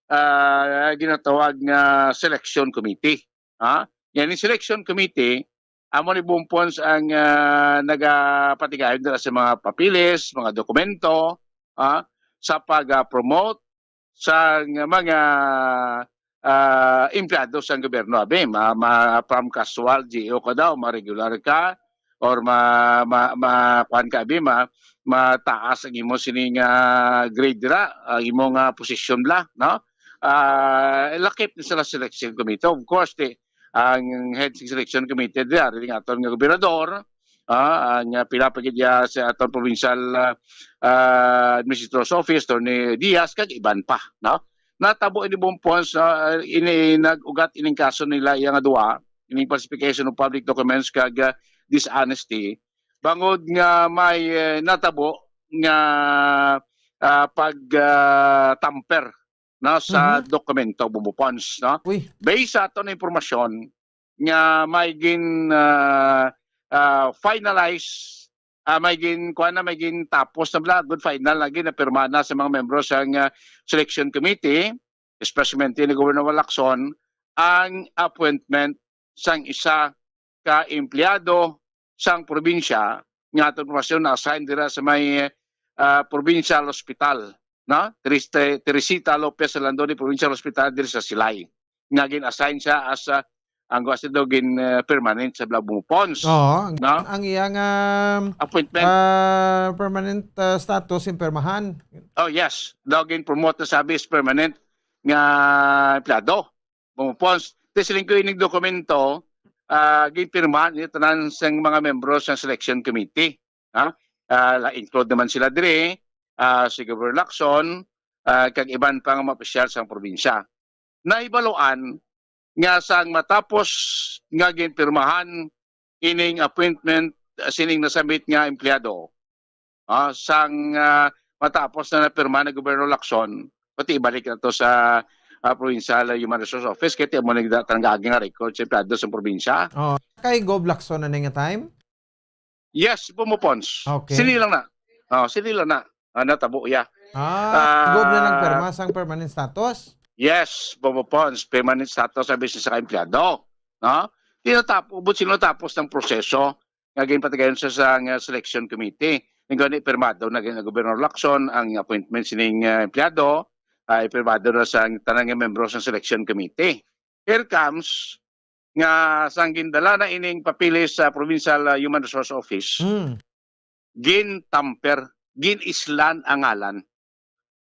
ah, ginatawag nga selection committee. Ha? Yan, yung selection committee, amo ni Bumpons ang, ah, nagapatigayon dira sa mga papeles, mga dokumento, ha? Sa pag-promote sa mga, ah, empleyado sa gobyerno. Abi, ma, ma, from casual, G O ka daw, ma-regular ka, or ma, ma, ma, kuwan ka, abi, ma, mataas ang imo sining, ah, grade dira, ang imo nga posisyon bla, no? Ah, lakip ni sila selection committee. Of course, di, ang head sa selection committee dira, rin aton nga gobernador, ah, ang, ah, pila pa gid ya sa aton provincial, ah, ah, administrator's office, Attorney Diaz, kag iban pa, no? Natabo ini, Bumpons, ah, ini nag-ugat ining kaso nila iya nga duha, ining falsification of public documents kag, ah, dishonesty, bangod nga may, eh, natabo nga, ah, pag, ah, tamper, no, sa Mhm. dokumento, Bumpons, no? Uy. Based sa aton nga impormasyon nga may gin, ah, ah, finalize, ah, may gin, kuwan na, may gin tapos na bala, good final na gin, napirma na sa mga membro sang, ah, selection committee, especially ni Governor Lacson, ang appointment sang isa ka empleyado sang probinsya nga aton impormasyon na-assign dira sa may, ah, provincial hospital, no? Teres-, Teresita Lopez Landoni Provincial Hospital diri sa Silay, nga gin-assign siya as, ah, ang gusto daw gin, ah, permanent sa Blabu Pons, Oo, ang, no? Ang iyang, um, Appointment. Ah, permanent, ah, status, yung permahan. Oh, yes. Daw gin-promote na sabi is permanent nga empleyado. Bumupons. Ti siling ko ining dokumento, ah, ginpirmahan ni tanan sang mga membro sa selection committee. Ha? Ah, la-, include naman sila diri, ah, si Governor Lacson, ah, kag iban pa nga mga opisyal sa probinsya. Nahibaluan nga sang matapos nga ginpirmahan ining appointment, ah, sining nasambit nga empleyado, ah, sang, ah, matapos na napirma ni Gobernador Lacson, pati ibalik na to sa, ah, Provincial Human Resource Office, kay ti amo nang da-, tanang agi nga record sa empleyado sa probinsya. Oh, kay Gov Lacson na nga time? Yes, Bumupons. Okay. Sini lang na. Oh, sini lang na. Ah, natabo, ya. Ah, Ah, Gov na nagpirma sang permanent status? Yes, Bumupons, permanent status sa business sa empleyado. No? Tinatapos, but sino tapos ng proseso nga ginpatigayon sa, sa, nga selection committee. Ang gani, pirmado na gid ni Gobernador Lacson ang appointment sining, ah, empleyado, ay pirmado na sa tanan nga membro sa selection committee. Here comes nga sang gindala na ining papeles sa Provincial, ah, Human Resource Office, Hmm. gintamper, gin-islan ang ngalan.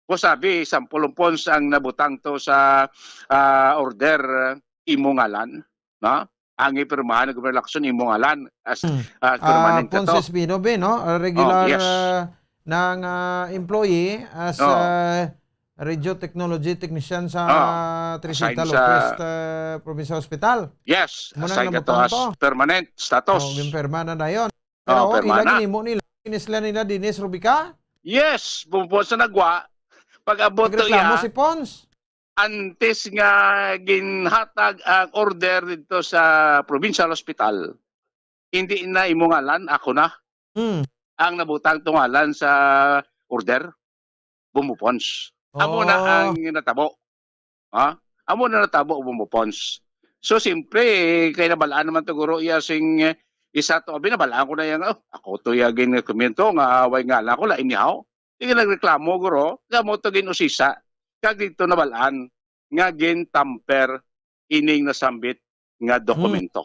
Kung sabi, sampulong pons ang nabutang to sa, ah, order, ah, imo ngalan, no? Ang ipirmahan ng Governor Lacson, imo ngalan as, Hmm. as Ah, permanent ka Ponce to. Espino, be, no? Ah, regular, Oh, yes. ah, ng, ah, employee as, Oh. ah, radio technology technician sa Ah, Teresita assign sa Lopez, ah, Provincial Hospital. Yes, Muna assign ka to nabutang as to. Permanent status. Oh, ginperma na dayon. Oh, Pero, oh, pirma ila na. Ginimo nila, ginisla nila, Dennis Rubica? Yes, bumupon sa nagwa. Pag-abot to Nagreklamo iya, si Pons. Antes nga ginhatag ang order dito sa provincial hospital, hindi na imo ngalan, ako na Hmm. ang nabutang to ngalan sa order, Bumupons. Amo na Oh. ang natabo. Ha? Amo na natabo, Bumupons. So, siyempre, kay nabalaan naman to, guro, iya sing, eh, isa to, abi, nabalaan ko na yang, oh, ako to iya gin-, komento nga, way ngalan ko, lain niya, oh. Sige, nagreklamo, guro, nga mo to gin-usisa. Kag dito nabalaan nga gin-tamper ining nasambit nga Hmm. dokumento.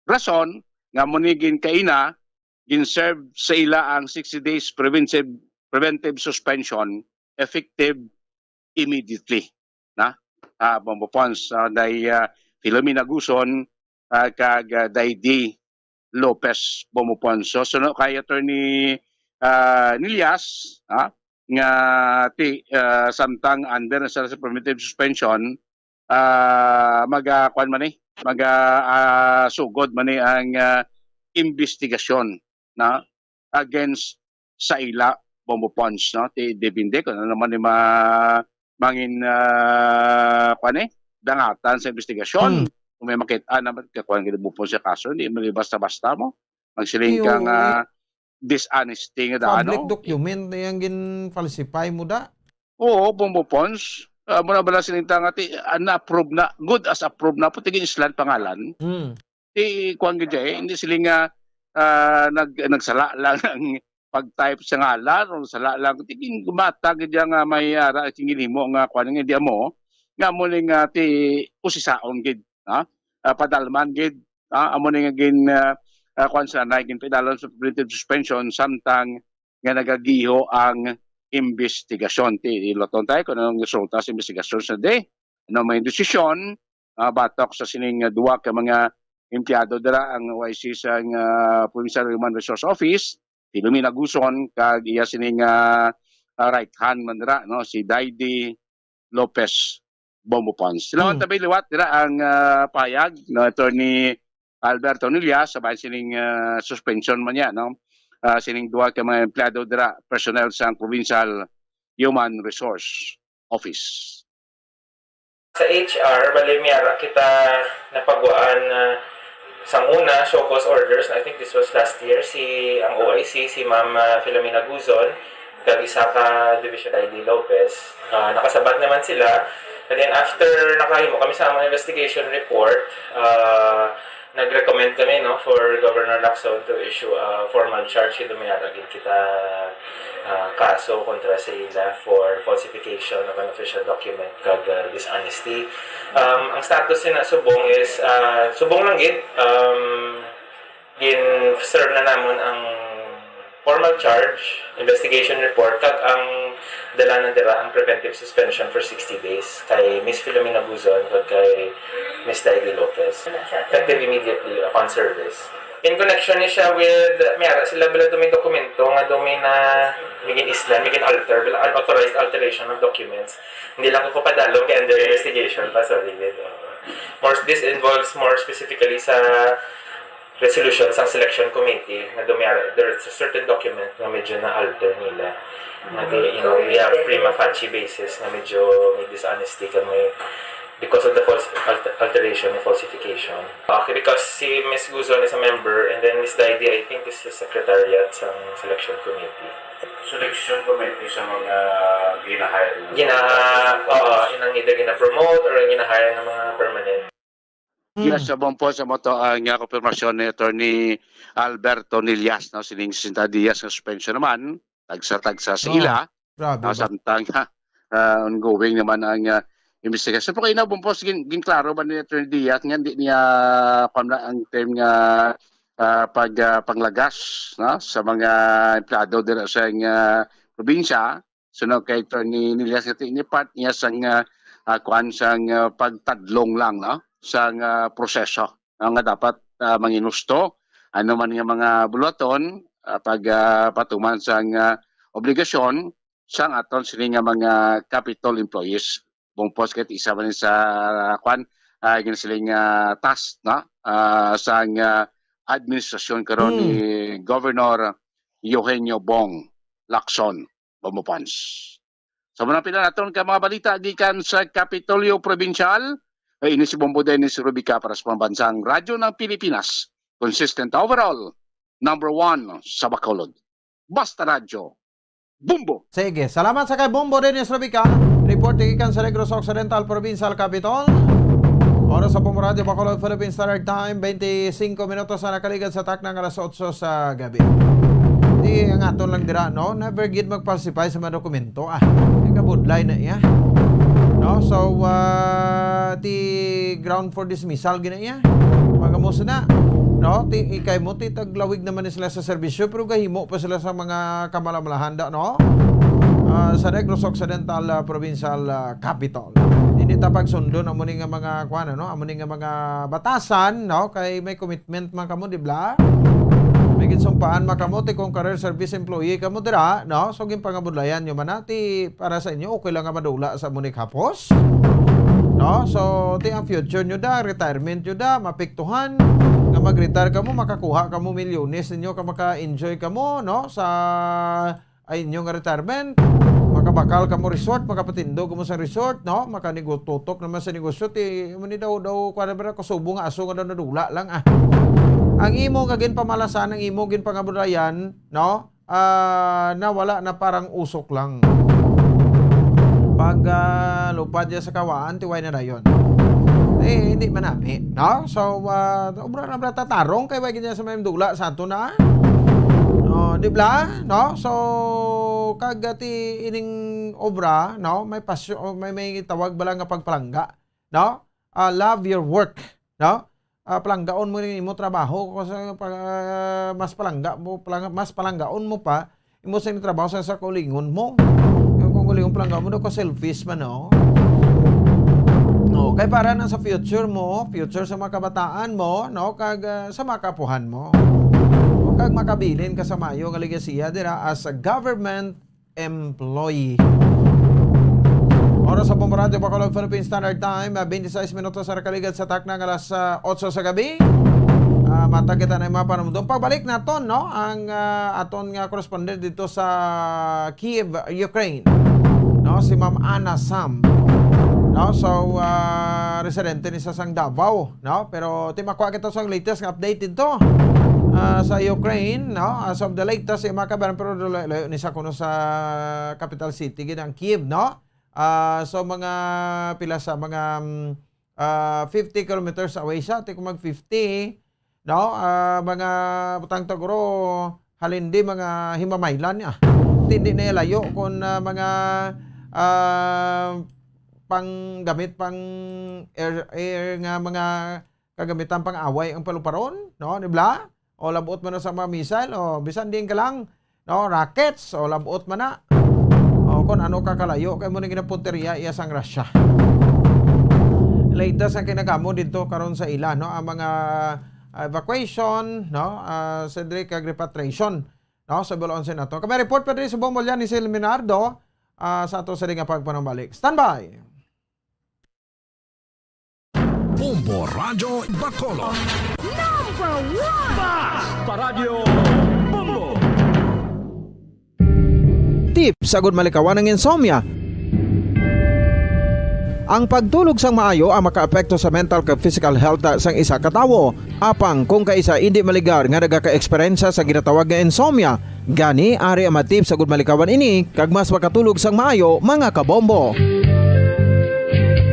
Rason nga mo ni ginkaina, gin-serve sa ila ang sixty days preventive, preventive suspension effective immediately. Na? Ah, Bumupons, ah, day, ah, Filomena Guson, ah, kag, ah, day D. Lopez Bumupons. So, suno kay Attorney, ah, Nillas, ah, nga ti, ah, samtang under na sila sa preventive suspension, ah, maga-, kuwan man ni, maga-, ah, sugod man ni ang, ah, imbestigasyon na against sa ila, Bombo Pons, no? Ti, depende kung ano naman ni ma-, mangin, ah, kuwan ni, dangatan sa imbestigasyon. Hmm. Kung may makita naman, kakuan gid Bombo Pons sa kaso, hindi man basta-basta mo. Magsiling ka Iyo, nga eh. Dishonesty nga daan, Public no? Document na yang gin-falsify mo da. Oo, Bombo Pons. Ah, muna bala sining tanga ti, ah, na-approve na, good as approved na, puti gin-islan pangalan. Hmm. Ti, kuwan gid siya eh, hindi sila nga, ah, nag-, nagsala lang ang pag-type sa ngalan o sala lang. Ti, gin-, gumata gid siya nga may ara, sing ginhimo nga kuwan nga di amo, nga mo ni nga ti usisaon gid, ha? Ah, padalman gid, ha? Amo ni nga gin, ah, ah, kuwan sila na, ginpadalan sa preventive suspension, samtang nga nagagiho ang imbestigasyon. Ti, iloton tayo kung anong resulta sa imbestigasyon sa di. Ano may desisyon, ah, batok sa sining, ah, duwa ka mga empleyado dira, ang O I C sang, ah, Provincial Human Resource Office, si Lumina Guzon, kag iya sining, ah, ah, right hand man dira, no, si Daydi Lopez Bombo Pons. Sila Hmm. tabi liwat dira ang, ah, payag, no, Attorney Alberto Nillas, sa bahin sining, ah, suspension man niya, no? Ah, sining duha ka mga empleyado dira, personnel sang Provincial Human Resource Office. Sa H R, bali, may ara kita napaguan, ah, sang una, show cause orders. I think this was last year. Si, ang O I C, si Ma'am, ah, Filomena Guzon, kag isa ka Division I D Lopez. Ah, nakasabat naman sila. And then after nakahimo kami sa among investigation report, ah, nag-recommend kami, no, for Governor Lacson to issue a formal charge. Kay may ara gid kita, ah, kaso kontra sa ila for falsification of an official document kag, ah, dishonesty. Um, ang status sina subong is, ah, subong lang gid, um, gin-serve na namon ang formal charge, investigation report, kag ang dala na dira ang preventive suspension for sixty days kay Miss Filomena Guzon kag kay Miss Daydi Lopez. Effective immediately upon service. In connection ni siya with, may ara sila bala daw may dokumento nga daw may na, may gin-islan, may gin-alter, bala unauthorized alteration of documents. Hindi lang ko papadalom kay under investigation pa, sorry, gid. Oo. More, this involves more specifically sa resolution sang selection committee nga dumiyara, there's a certain document nga medyo na-alter nila. Nga di, you know, we have prima facie basis nga medyo may dishonesty kami because of the false alter-, alteration and falsification. Okay, because si Miss Guzon is a member and then Miss Daydi, I think, is the secretariat sang selection committee. Selection committee sa mga gina-hire na Gina-, oo, inang either gina-promote or gina-hire ng mga permanent. Yes, Mm. sa Bombo Pons, amo to ang, ah, konfirmasyon ni Attorney Alberto Nillas, no? Sining sesenta diyas nga suspension naman, tagsa-tagsa sa Oh, ila, grabe no? ba? Samtang, ha, ah, ongoing naman ang, ah, investigasyon. Pero kaina, Bombo Pons, gin-, ginklaro ba ni Attorney Diaz nga di niya, kuwan na ang term nga, ah, pag, ah, panglagas, no? Sa mga empleyado dira sa, ah, probinsya, suno kay Attorney Nillas nga ti-, ini part niya sang, ah, ah, kuan sang, ah, pagtadlong lang, no? Sang, ah, proseso, no? Nga dapat, ah, manginhusto, ano man nga mga buluhaton, ah, pag, ah, patuman sang, ah, obligasyon sang aton sini nga mga Capitol employees. Bombo Pons kay isa man sa, ah, kuan, ah, ginasiling, ah, task, no? Ah, sang, ah, administrasyon karon ni Hmm. Governor Eugenio Bong Lacson. Bombo Pons. Sa mga pila naton ka mga balita gikan sa Kapitolyo Probinsyal, ay ini si Bombo Dennis Rubica para sa Pambansang Radyo ng Pilipinas. Consistent overall, number one sa Bacolod. Basta Radyo, Bombo! Sige, salamat sa kay Bombo Dennis Rubica. Report gikan sa Negros Occidental Provincial Capitol. Oras sa Bombo Radyo Bacolod, Philippine Standard Time, twenty-five minutos na nakaligad sa takna nga alas otso sa gabi. Di ang aton lang dira, no? Never gid magpalsipay sa mga dokumento, ah. Di ka budlay na iya. No? So, ah, ti ground for dismissal gina iya. Pagamos na. No? Ti ikay mo ti taglawig naman ni sila sa serbisyo, pero gahimo pa sila sa mga kamalamalahan da, no? Ah, sa Negros Occidental, ah, Provincial, ah, Capitol. Hindi ta pagsundo na mo ni nga mga, kuwan, ano? Amo ni nga mga batasan, no? Kay may commitment man kamo, di ba? May Ginsumpaan man kamo ti kung career service employee kamo dira, no? So, ginpangabudlayan nyo man na, ti para sa inyo, okay lang nga madula sa amo ni hapos? No? So, ti ang future nyo da, retirement nyo da, mapiktuhan, nga mag-retire kamo, makakuha kamo milyones ninyo, ka maka-enjoy kamo, no? Sa ay inyo nga retirement, makabakal kamo resort, makapatindog kamo sa resort, no? Makanigo-, tutok naman sa negosyo, ti, amo ni daw, daw, kuwan na ba, kusubo nga aso nga daw nadula lang, ah. Ang imo nga ginpamalasan, ang imo ginpangabudlayan, no? Ah, nawala na parang usok lang. Pag, ah, lupad niya sa kawaan, tiway na dayon. Eh, hindi manami, no? So, ah, obra na bala ta tarong kay way gid niya sa may dula sa ato na. No, di bala? No? So, kag, ah, ti ining obra, no? May pasyo-, may, may tawag bala nga pagpalangga, no? Ah, love your work, no? Ah, palanggaon mo ning imo trabaho, kung sa pag, ah, mas palangga mo, palang-, mas palanggaon mo pa imo sa inyong trabaho sa, sa kaugalingon mo. Yung kaugalingon, palanggaon mo daw ka selfish man, no? No, kay para na sa future mo, future sa mga kabataan mo, no, kag, ah, sa mga kaapuhan mo. Kag makabilin ka sa maayo nga legasiya dira as a government employee. Oras sa Bombo Radyo Bacolod, Philippine Standard Time, ah, twenty-six minutos sa nakaligad sa takna nga alas, ah, otso sa gabi. Ah, matag kita na yung mga panumdum. Pagbalik naton, no, ang, ah, aton nga correspondent dito sa Kiev, Ukraine. No, si Ma'am Anna Sam. No, so, ah, residente ni sa sang Davao, no? Pero ti makuha kita sa latest nga update dito, ah, sa Ukraine, no? As of the latest, yung mga kabayan, pero layo, layo ni sa kuno sa capital city, gid ang Kiev, no? Ah, so, mga pila sa mga, mm, ah, fifty kilometers away siya, ti kung mag fifty, no? Ah, mga butang taguro, halin di mga himamaylan niya. Ti hindi na layo kung, ah, mga, ah, panggamit pang air, air nga mga kagamitan pang away ang paluparon, no? Di bala? O labot man na sa mga missile, o bisan din ka lang, no? Rockets, o labot man na. O kung ano ka kalayo, kay mo na ginapunteriya iya sang Russia. Latest ang kinagamo dito karon sa ila, no? Ang mga, ah, evacuation, no? Ah, sa diri kag repatriation, no? Sa Bulaon sa nato. Kami report pa diri sa Bombolyan ni Sil Minardo, ah, sa ato sa nga pagpanumbalik. Standby! Bombo Radyo Bacolod. Number one! Basta Radyo Bombo! Tips agud malikawan ang insomnia. Ang pagtulog sang maayo ang makaapekto sa mental kag physical health sang isa ka tawo. Apang kung kaisa indi maligar nga nagaka-eksperyensya sa ginatawag nga insomnia, gani ari ang mga tips agud malikawan ini kag mas makatulog sang maayo, mga kabombo.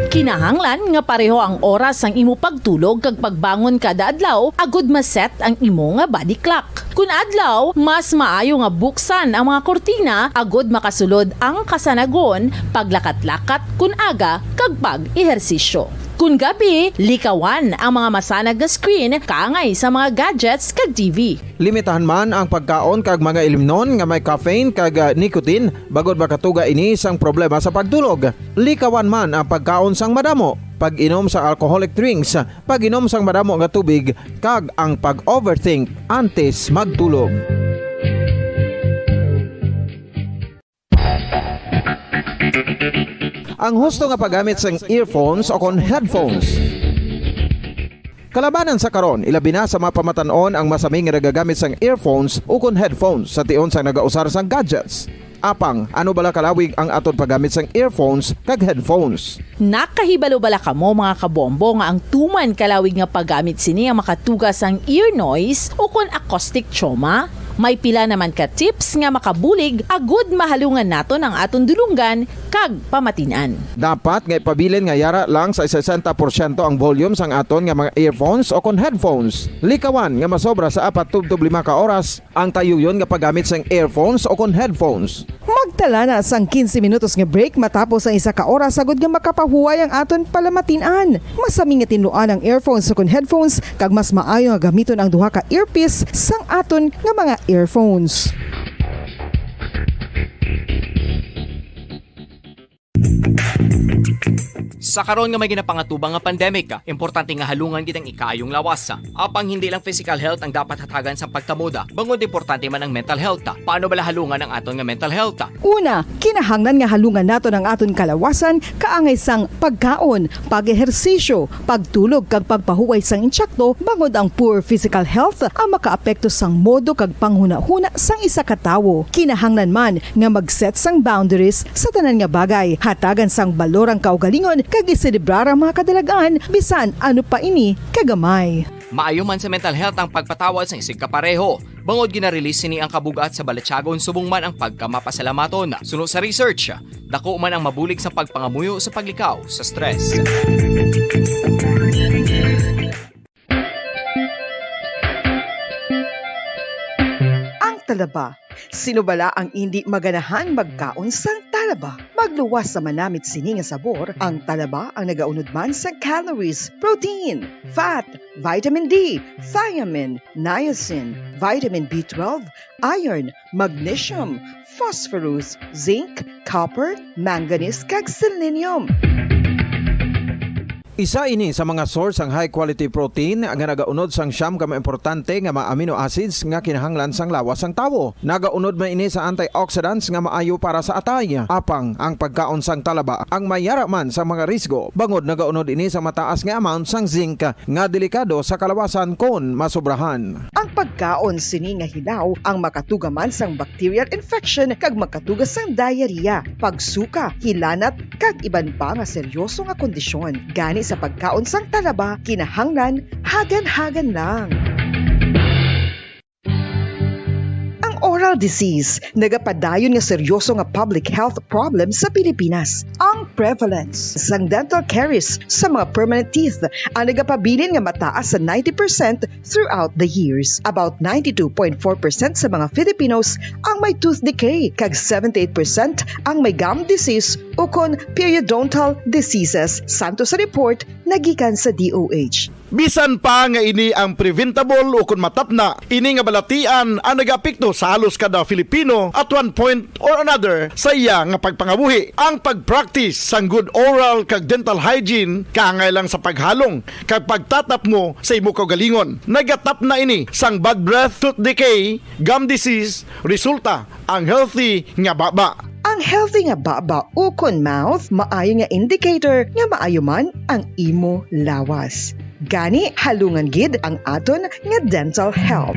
Kinahanglan nga pareho ang oras sang imo pagtulog kag pagbangon kada adlaw agud ma-set ang imo nga body clock. Kun adlaw, mas maayo nga buksan ang mga kurtina agud makasulod ang kasanagon, paglakat-lakat kun aga, kag pag-ehersisyo. Kun gabi, likawan ang mga masanag nga screen kaangay sa mga gadgets kag T V. Limitahan man ang pagkaon kag mga ilimnon nga may caffeine kag, ah, nicotine, bangod makatuga ini sang problema sa pagtulog. Likawan man ang pagkaon sang madamo, pag-inom sa alcoholic drinks, pag-inom sang madamo nga tubig, kag ang pag-overthink antes magtulog. Ang husto nga paggamit sang earphones o kon headphones. Kalabanan sa karon, ilabi na sa mga pamatan-on ang masami nga nagagamit sang earphones o kon headphones sa tion sang nagausar sang gadgets. Apang, ano bala kalawig ang aton paggamit sang earphones kag headphones? Nakahibalo bala kamo, mga kabombo, nga ang tuman kalawig nga paggamit sini ang makatuga sang ear noise o kon acoustic trauma? May pila naman ka tips nga makabulig agud mahalungan naton ang aton dulonggan kag pamatin-an. Dapat nga ipabilin nga yara lang sa sesenta porsyento ang volume sang aton nga mga earphones o kon headphones. Likawan nga masobra sa apat tubtob lima ka oras ang tayuyon nga paggamit sang earphones o kon headphones. Magtala na sang quince minutos nga break matapos ang isa ka oras agud nga makapahuway ang aton palamatin-an. Masami nga tinluan ang earphones o kon headphones, kag mas maayo nga gamiton ang duha ka earpiece sang aton nga mga earphones. Sa karon nga may ginapangatubang nga pandemic, importante nga halungan gid ang ikaayong lawas. Apang hindi lang physical health ang dapat hatagan sang pagtamod, bangod importante man ang mental health. Paano bala halungan ang aton nga mental health? Una, kinahanglan nga halungan naton ang aton kalawasan kaangay sang pagkaon, pag-ehersisyo, pagtulog kag pagpahuway sang intsakto, bangod ang poor physical health ang makaapekto sang modo kag panghunahuna sang isa ka tawo. Kinahanglan man nga mag-set sang boundaries sa tanan nga bagay, hatagan sang balor ang kaugalingon kag iselebrar ang mga kadalag-an, bisan ano pa ini kagamay. Maayo man sa mental health ang pagpatawad sang isigkapareho, bangod gina-release sini ang kabug-at sa balatyagon subong man ang pagkamapasalamaton. Suno sa research, dako man ang mabulig sa pagpangamuyo sa paglikaw sa stress. Ang talaba. Sino bala ang indi maganahan magkaon sang talaba? Magluwas sa manamit sini nga sabor, ang talaba ang nagaunod man sa calories, protein, fat, vitamin D, thiamine, niacin, vitamin B twelve, iron, magnesium, phosphorus, zinc, copper, manganese, kag selenium. Isa ini sa mga source sang high quality protein nga nagaunod sang siyam ka mga importante nga mga amino acids nga kinahanglan sang lawas sang tawo. Nagaunod man ini sa antioxidants nga maayo para sa atay. Apang ang pagkaon sang talaba ang mayara man sa mga risgo, bangod nagaunod ini sa mataas nga amount sang zinc nga delikado sa kalawasan kon masobrahan. Ang pagkaon sini nga hilaw ang makatuga man sang bacterial infection kag makatuga sang diarrhea, pagsuka, hilanat, kag iban pa nga seryoso nga kondisyon. Gani sa pagkaon sang talaba, kinahanglan hagan-hagan lang. Ang oral disease nagapadayon nga seryoso nga public health problem sa Pilipinas. Ang prevalence sang dental caries sa mga permanent teeth ang nagapabilin nga mataas sa ninety percent throughout the years. About ninety-two point four percent sa mga Filipinos ang may tooth decay, kag seventy-eight percent ang may gum disease ukon periodontal diseases, santo sa report nagikan sa D O H. Bisan pa nga ini ang preventable ukon matapna, ini nga balatian ang nagaapekto sa halos kada Filipino at one point or another sa iya nga pagpangabuhi. Ang pag-practice sang good oral kag dental hygiene kaangay lang sa paghalong kag pagtatapmo sa imo kaugalingon. Nagatapna ini sang bad breath, tooth decay, gum disease, resulta ang healthy nga baba. Ang healthy nga baba ukon mouth maayo nga indicator nga maayo man ang imo lawas. Gani, halungan gid ang aton nga dental health.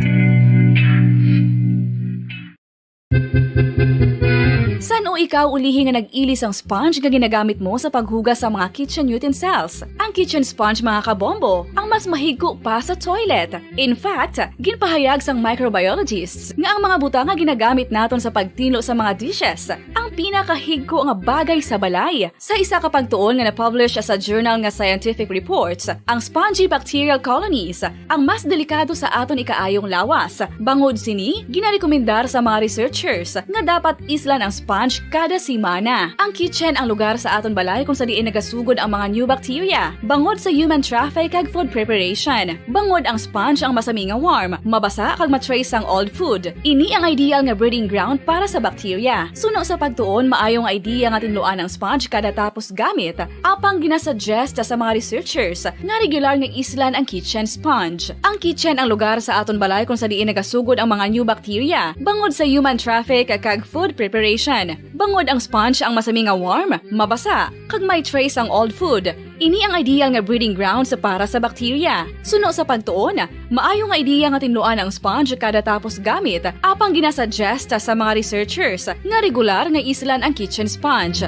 San-o ikaw ulihi nga nag-ili sang sponge nga ginagamit mo sa paghugas sa mga kitchen utensils? Ang kitchen sponge, mga kabombo, ang mas mahigko pa sa toilet. In fact, ginpahayag sang microbiologists nga ang mga butang nga ginagamit naton sa pagtinlo sa mga dishes ang pinakahigko nga bagay sa balay. Sa isa ka pagtuon nga na-publish sa journal nga Scientific Reports, ang spongy bacterial colonies ang mas delikado sa aton ikaayong lawas. Bangod sini, ginarekomendar sa mga researchers nga dapat islan ang sponge kada semana. Ang kitchen ang lugar sa aton balay kung sa diin nagasugod ang mga new bacteria, bangod sa human traffic kag food preparation. Bangod ang sponge ang masami nga warm, mabasa kag ma-trace sang old food. Ini ang ideal nga breeding ground para sa bacteria. Suno sa pagtuon, maayo nga idea nga tinluan ang sponge kada tapos gamit. Apang ginasuggest sa mga researchers nga regular nga islan ang kitchen sponge. Ang kitchen ang lugar sa aton balay kung sa diin nagasugod ang mga new bacteria, bangod sa human traffic kag food preparation. Bangod ang sponge ang masami nga warm, mabasa, kag may trace ang old food. Ini ang ideal nga breeding grounds para sa bacteria. Suno sa pagtuon, maayo nga idea nga tinluan ang sponge kada tapos gamit, apang ginasuggest sa mga researchers nga regular nga islan ang kitchen sponge.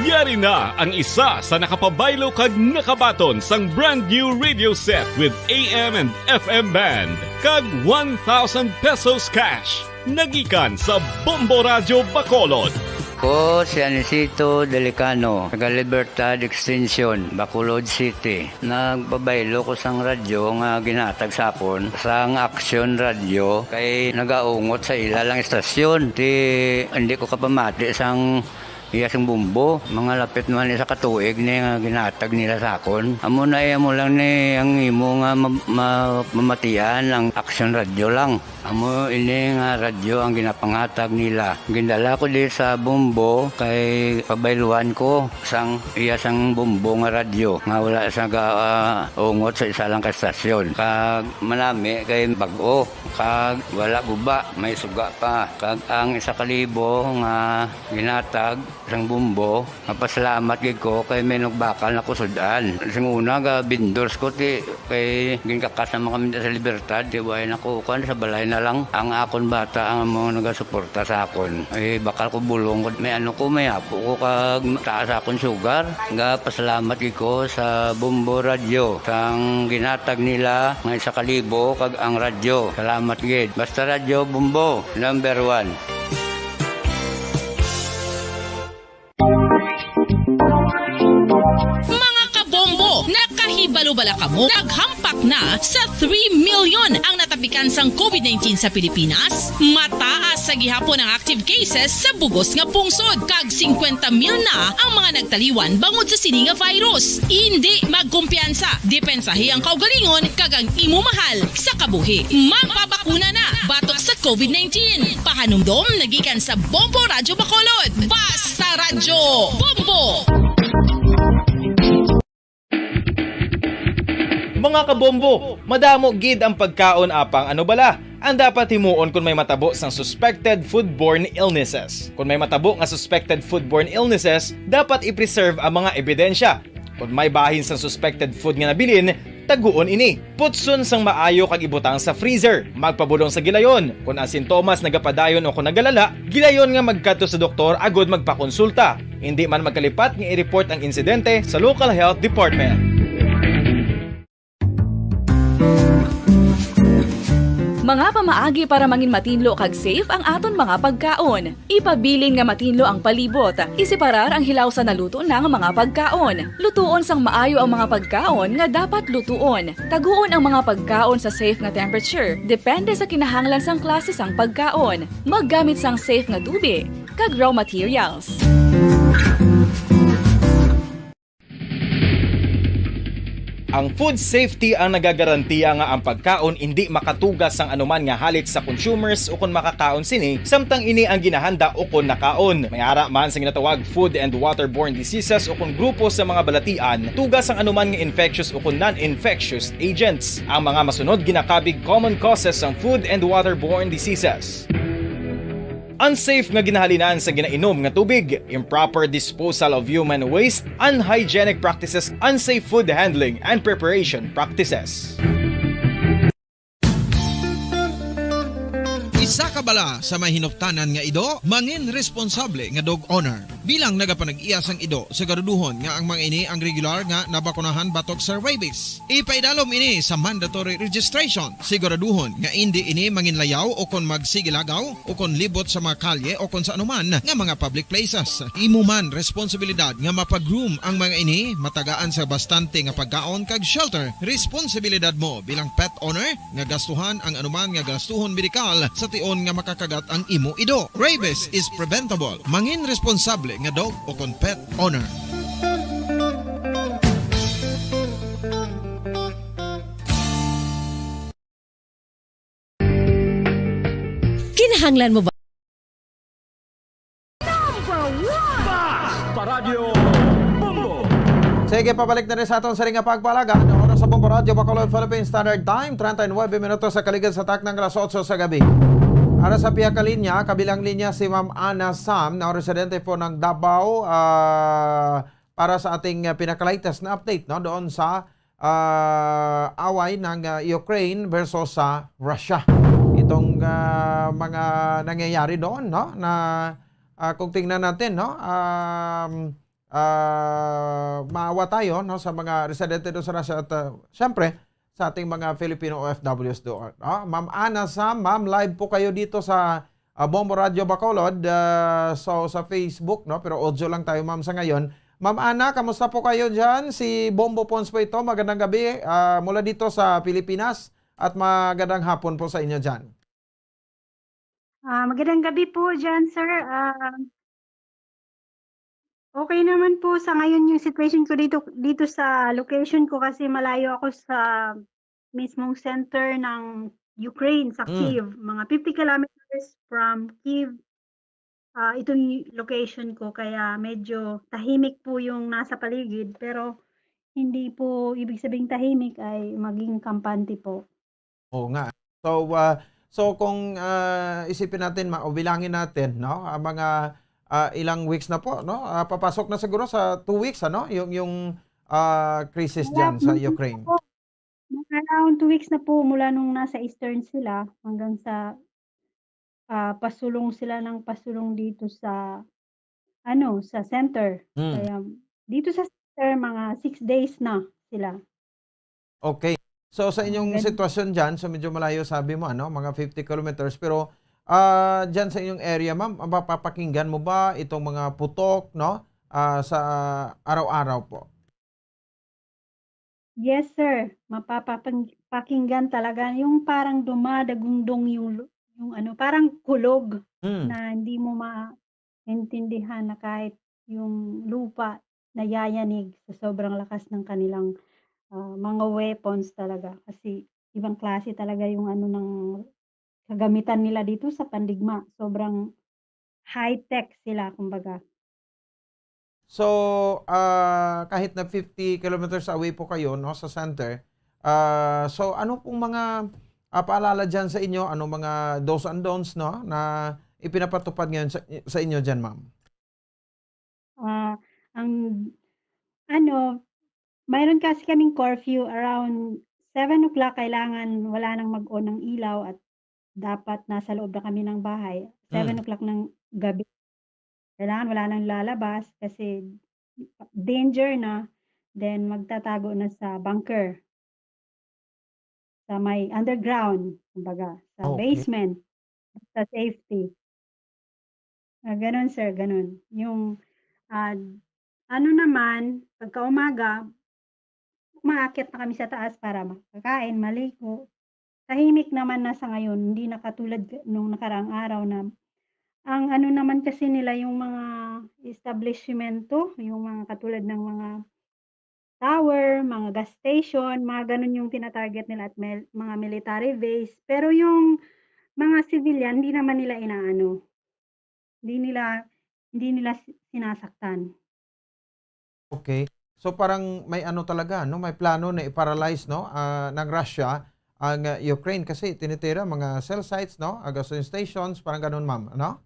Yari na ang isa sa nakapabaylo kag nakabaton sang brand new radio set with A M and F M band kag one thousand pesos cash. Nagikan sa Bombo Radyo Bacolod. Ko si Anisito Delicano, taga Libertad Extension, Bacolod City. Nagpabaylo ko sang radyo nga ginhatag sa akon sang Action Radio kay nagaungot sa ila lang istasyon. Ti, hindi ko kapamati sang iya sing bumbo. Mga lapit man isa ka tuig ni nga ginhatag nila sa akon. Amo na iya mo lang ni ang imo nga ma-, ma-, mamatian ang Action Radio lang. Amo ini nga radyo ang ginapangatag nila. Gindala ko di sa Bombo kay pabayluhan ko sang iya sang Bombo nga radyo nga wala sa ga-, ah, ungot sa isa lang ka estasyon. Kag manami kay bag-o, kag wala guba, may suga pa. Kag ang isa ka libo nga ginatag sang Bombo, mapasalamat gid ko kay may nagbakal na ko sud-an. Sing una, ga vendors ko, ti, kay ginkakas naman kami sa Libertad, ti, way na ko, kuwan, sa balay na lang. Ang akon bata ang mga nagasuporta sa akon. Ay, bakal ko bulong ko. May ano ko, may apo ko, kag taas akon sugar. Ga pasalamat gid ko sa Bombo Radyo, sang ginatag nila nga isa ka libo, kag ang radyo. Salamat gid. Basta Radyo Bombo, number one. Mga kabombo, nakahibalo bala kamo? Naghampak na sa three million ang natapikan sang covid nineteen sa Pilipinas. Mataas sa gihapon ang active cases sa bugos nga pungsod, kag singkwenta mil na ang mga nagtaliwan bangod sa sini nga virus. Indi magkumpiyansa, depensahi ang kaugalingon kag ang imo mahal sa kabuhi. Magpabakuna na batok sa covid nineteen. Pahanumdom nagikan sa Bombo Radyo Bacolod. Basta Radyo Bombo! Mga kabombo, madamo gid ang pagkaon, apang ano bala ang dapat himuon kon may matabo sang suspected foodborne illnesses? Kon may matabo nga suspected foodborne illnesses, dapat i-preserve ang mga ebidensya. Kon may bahin sang suspected food nga nabilin, taguon ini. Putson sang maayo kag ibutang sa freezer. Magpabulong sa gilayon. Kon ang sintomas nagapadayon o kon nagalala, gilayon nga magkadto sa doktor agud magpakonsulta. Indi man magkalipat nga i-report ang insidente sa local health department. Mga pamaagi para mangin matinlo kag safe ang aton mga pagkaon. Ipabilin nga matinlo ang palibot. Iseparar ang hilaw sa naluto na nga mga pagkaon. Lutuon sang maayo ang mga pagkaon nga dapat lutuon. Taguon ang mga pagkaon sa safe nga temperature, depende sa kinahanglan sang klase sang pagkaon. Maggamit sang safe nga tubi kag raw materials. Ang food safety ang nagagarantiya nga ang pagkaon indi makatuga sang anuman nga halit sa consumers ukon makakaon sini, samtang ini ang ginahanda ukon nakaon. May ara man sa ginatawag food and waterborne diseases ukon grupo sa mga balatian, tuga sang anuman nga infectious ukon non-infectious agents. Ang mga masunod ginakabig common causes sang food and waterborne diseases. Unsafe nga ginahalinan sa ginainom nga tubig, improper disposal of human waste, unhygienic practices, unsafe food handling and preparation practices. Isa ka bala sa may hinuptanan nga ido, mangin responsable nga dog owner. Bilang nagapanag-iya sang ido, siguraduhon nga ang mga ini ang regular nga nabakunahan batok sa rabies. Ipaidalom ini sa mandatory registration. Siguraduhon nga indi ini manginlayaw o kon magsigilagaw o kon libot sa mga kalye o kon sa anuman nga mga public places. Imo man responsibilidad nga mapag-groom ang mga ini, matagaan sa bastante nga pagkaon kag shelter. Responsibilidad mo bilang pet owner nga gastuhan ang anuman nga gastuhon medikal sa tion nga makakagat ang imo ido. Rabies is preventable. Mangin responsable nga dog o kon pet owner. Kinahanglan mo ba? Number one! Basta Radyo Bombo! Sige, pabalik na rin sa aton siring nga pagpalaga. Ang oras sa Bombo Radyo Bacolod, Philippine Standard Time, treinta y nueve minutos sa kaligid sa taknang alas otso sa gabi. Ara sa pihak ka linya, kabilang linya si Ma'am Ana Sam, na residente po ng Davao, ah, para sa ating, ah, pinaka-latest na update, no, doon sa, ah, away ng, ah, Ukraine versus sa Russia. Itong, ah, mga nangyayari doon, no, na, ah, kung tingnan natin, no, um, ah, maawa tayo, no, sa mga residente doon sa Russia at, ah, syempre, sa ating mga Filipino O F Ws doon, no? Ma'am Ana Sam, ma'am, live po kayo dito sa, ah, Bombo Radio Bacolod, ah, so sa Facebook, no? Pero audio lang tayo, ma'am, sa ngayon. Ma'am Ana, kamusta po kayo diyan? Si Bombo Pons po ito. Magandang gabi, ah, mula dito sa Pilipinas at magandang hapon po sa inyo diyan. Ah, magandang gabi po diyan, sir. Ah, okay naman po sa ngayon yung situation ko dito, dito sa location ko kasi malayo ako sa mismong center ng Ukraine, sa Mm. Kyiv. Mga fifty kilometers from Kyiv, ah, itong location ko, kaya medyo tahimik po yung nasa paligid, pero hindi po ibig sabihing tahimik ay maging kampante po. Oo nga. So, ah, so kung, ah, isipin natin ma o bilangin natin, 'no, ang mga, ah, ilang weeks na po, 'no? Ah, papasok na siguro sa two weeks, ano, yung, yung, ah, crisis Wala, diyan sa mga Ukraine. po, mga around two weeks na po mula nung nasa eastern sila hanggang sa, ah, pasulong sila ng pasulong dito sa, ano, sa center. Hmm. Kaya dito sa center, mga six days na sila. Okay. So, sa Ah, inyong ganun. sitwasyon diyan, so medyo malayo sabi mo, ano, mga fifty kilometers, pero, ah, diyan sa inyong area, ma'am, mapapakinggan mo ba itong mga putok, 'no, ah, sa araw-araw po? Yes, sir. Mapapapang-, pakinggan talaga yung parang dumadagundong yung lu-, yung ano, parang kulog Hmm. na hindi mo maintindihan na kahit yung lupa nayayanig sa sobrang lakas ng kanilang, ah, mga weapons talaga. Kasi ibang klase talaga yung ano ng kagamitan nila dito sa pandigma. Sobrang high-tech sila, kumbaga. So, ah, kahit na fifty kilometers away po kayo, 'no, sa center, ah, so ano pong mga, ah, paalala diyan sa inyo? Ano mga do's and don'ts, 'no, na ipinapatupad ngayon sa, sa inyo diyan, ma'am? Ah, ang ano, mayroon kasi kaming curfew around seven o'clock, kailangan wala nang mag-on ng ilaw at dapat nasa loob na kami ng bahay. Seven Hmm. o'clock ng gabi. Kailangan wala nang lalabas kasi danger na, then magtatago na sa bunker. Sa may underground, kumbaga, sa Okay. basement, sa safety. Ah, ganun, sir, ganun. Yung, ah, ano naman, pagkaumaga, umaakyat na kami sa taas para makakain, maligo. Tahimik naman na sa ngayon, hindi na katulad ka-, nung nakaraang araw na ang ano naman kasi nila, yung mga establishmento, yung mga katulad ng mga tower, mga gas station, mga ganun yung tina-target nila at mil-, mga military base. Pero yung mga civilian, hindi naman nila inaano. Hindi nila, hindi nila si-, sinasaktan. Okay. So, parang may ano talaga, 'no, may plano na i-paralyze, 'no, ah, ng Russia ang, ah, Ukraine kasi tinitira mga cell sites, 'no, ah, gasoline stations, parang ganun, ma'am, ano?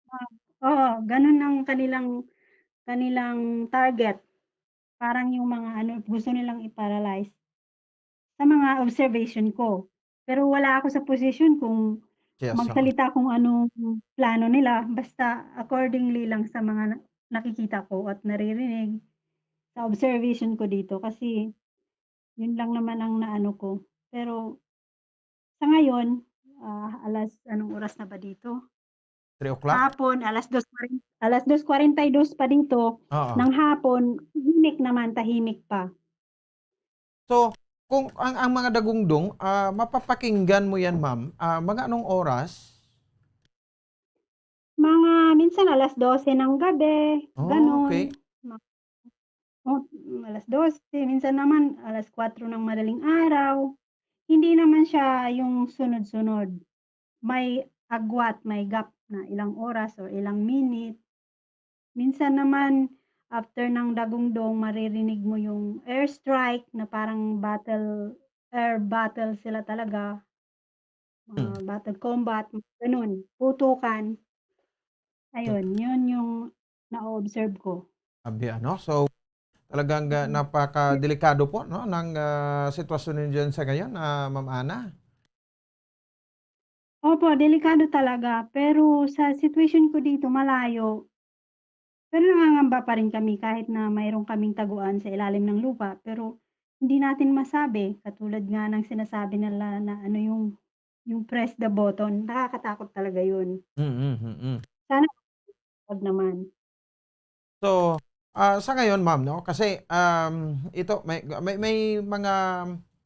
Ah, oo, ganun ang kanilang, kanilang target. Parang yung mga ano, gusto nilang i-paralyze sa mga observation ko. Pero wala ako sa posisyon kung Yes, oo. magsalita kung anong plano nila. Basta accordingly lang sa mga na-, nakikita ko at naririnig sa observation ko dito. Kasi yun lang naman ang naano ko. Pero sa ngayon, ah, alas, anong oras na ba dito? Three o'clock? Hapon, alas dos kwarenta, alas dos kwarenta y dos pa dito Oo. ng hapon, tahimik naman, tahimik pa. So, kung ang, ang mga dagundong, ah, mapapakinggan mo yan, ma'am, ah, mga anong oras? Mga minsan alas dose ng gabi, Oh, ganun. okay. Ma-, oh, alas dose, minsan naman alas kwatro ng madaling araw. Hindi naman siya yung sunod-sunod. May agwat, may gap na ilang oras or ilang minute. Minsan naman, after ng dagundong, maririnig mo yung airstrike na parang battle, air battle sila talaga. Mga Hmm. battle combat, ganun, putukan. Hmm. Ayun, yun yung na-observe ko. Abi, ano? So, talagang, ah, Mm. napakadelikado po, 'no, ng, ah, sitwasyon ninyo diyan sa ngayon, ah, Ma'am Ana. Opo, delikado talaga. Pero sa situation ko dito, malayo. Pero nangangamba pa rin kami kahit na mayroon kaming taguan sa ilalim ng lupa. Pero hindi natin masabi, katulad nga ng sinasabi nila na ano yung, yung press the button. Nakakatakot talaga yun. Mm, mm. Sana wag naman. So, ah, sa ngayon, ma'am, 'no, kasi, um, ito, may, may, may mga,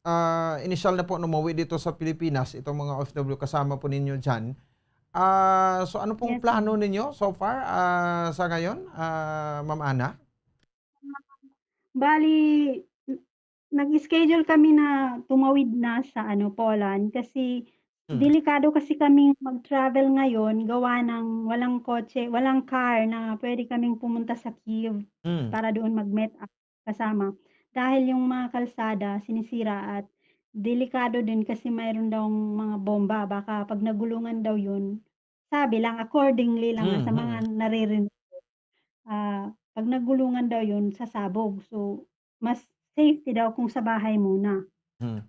ah, inisyal na po na umuwi dito sa Pilipinas, itong mga O F W kasama po ninyo diyan. Ah, so ano pong Yes, plano sir. ninyo so far, ah, sa ngayon, ah, Ma'am Ana? Bali, nag-schedule kami na tumawid na sa, ano, Poland kasi Hmm. delikado kasi kaming mag-travel ngayon gawa ng walang kotse, walang car na pwede kaming pumunta sa Kyiv Hmm. para doon mag-meet up kasama. Dahil yung mga kalsada sinisira at delikado din kasi mayroon daw mga bomba. Baka pag nagulungan daw yun, sabi lang, accordingly lang sa mga Hmm, mm. naririnig ko, ah, pag nagulungan daw yun, sasabog. So, mas safety daw kung sa bahay muna. Hmm.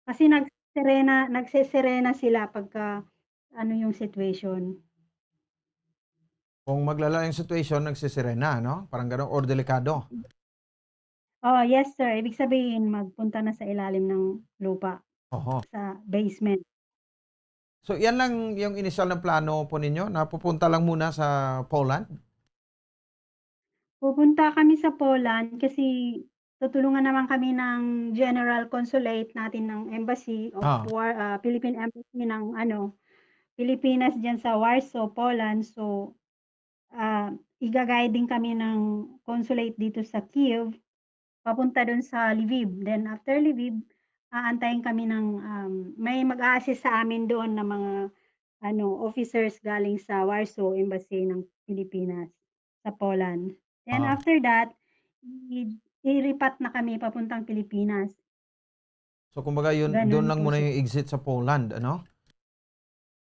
Kasi nagsisirena, nagsisirena sila pagka ano yung situation. Kung maglala yung situation, nagsisirena, no? Parang ganun, or delikado. Oh, yes, sir. Ibig sabihin, magpunta na sa ilalim ng lupa, Oho. sa basement. So, yan lang yung inisyal na plano po ninyo, na pupunta lang muna sa Poland? Pupunta kami sa Poland kasi tutulungan naman kami ng general consulate natin ng embassy of Ah. War-, ah, Philippine Embassy ng, ano, Pilipinas diyan sa Warsaw, Poland. So, ah, iga-guide din kami ng consulate dito sa Kyiv, papunta dun sa Lviv. Then after Lviv, aantayin kami ng, um, may mag-a-assist sa amin doon na mga, ano, officers galing sa Warsaw Embassy ng Pilipinas sa Poland. Then Ah. after that, i-, iripat na kami papuntang Pilipinas. So, kumbaga, yun, Ganun doon lang po muna siya. yung exit sa Poland, ano?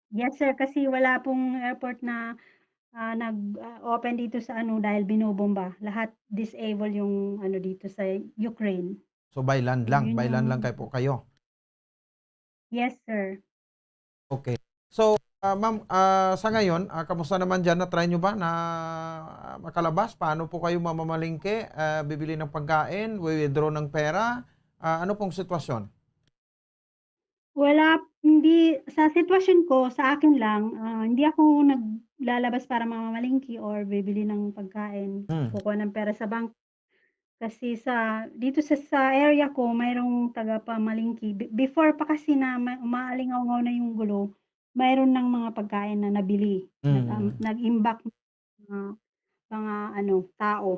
Yes, sir, kasi wala pong airport na, ah, nag, ah, open dito sa ano, dahil binobomba. Lahat disable yung ano dito sa Ukraine. So, by land lang, Yun by land lang yung kay po kayo? Yes, sir. Okay. So, ah, ma'am, ah, sa ngayon, ah, kamusta naman diyan? Na-try nyo ba na, ah, makalabas? Paano po kayo mamamalengke? Ah, bibili ng pagkain? Wi-withdraw ng pera? Ah, ano pong sitwasyon? Wala, hindi, sa sitwasyon ko, sa akin lang, ah, hindi ako naglalabas para mamamalengke or bibili ng pagkain, Hmm. kukuha ng pera sa bangko. Kasi sa, dito sa, sa area ko, mayroong tagapamalengke. Be-, before pa kasi na ma-, umaalingaw-ngaw na yung gulo, mayroon ng mga pagkain na nabili. Nag-, um, Mm. nag-imbak ng mga, mga, ano, tao.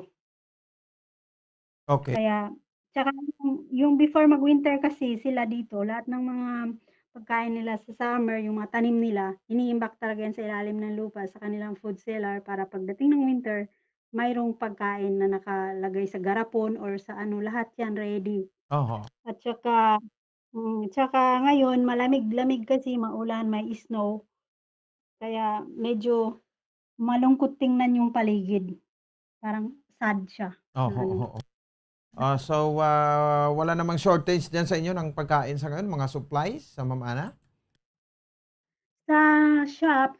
Okay. Kaya, tsaka yung, yung before mag-winter kasi sila dito, lahat ng mga pagkain nila sa summer, yung mga tanim nila, iniimbak talaga yan sa ilalim ng lupa, sa kanilang food cellar, para pagdating ng winter, mayroong pagkain na nakalagay sa garapon or sa ano, lahat yan ready. Oho. At saka, mm, tsaka ngayon, malamig-lamig kasi, maulan, may snow. Kaya medyo malungkot tingnan yung paligid. Parang sad siya na Oho, ano. oo. Ah, so, ah, wala namang shortage diyan sa inyo ng pagkain sa ngayon, mga supplies sa Ma'am Ana? Sa shop,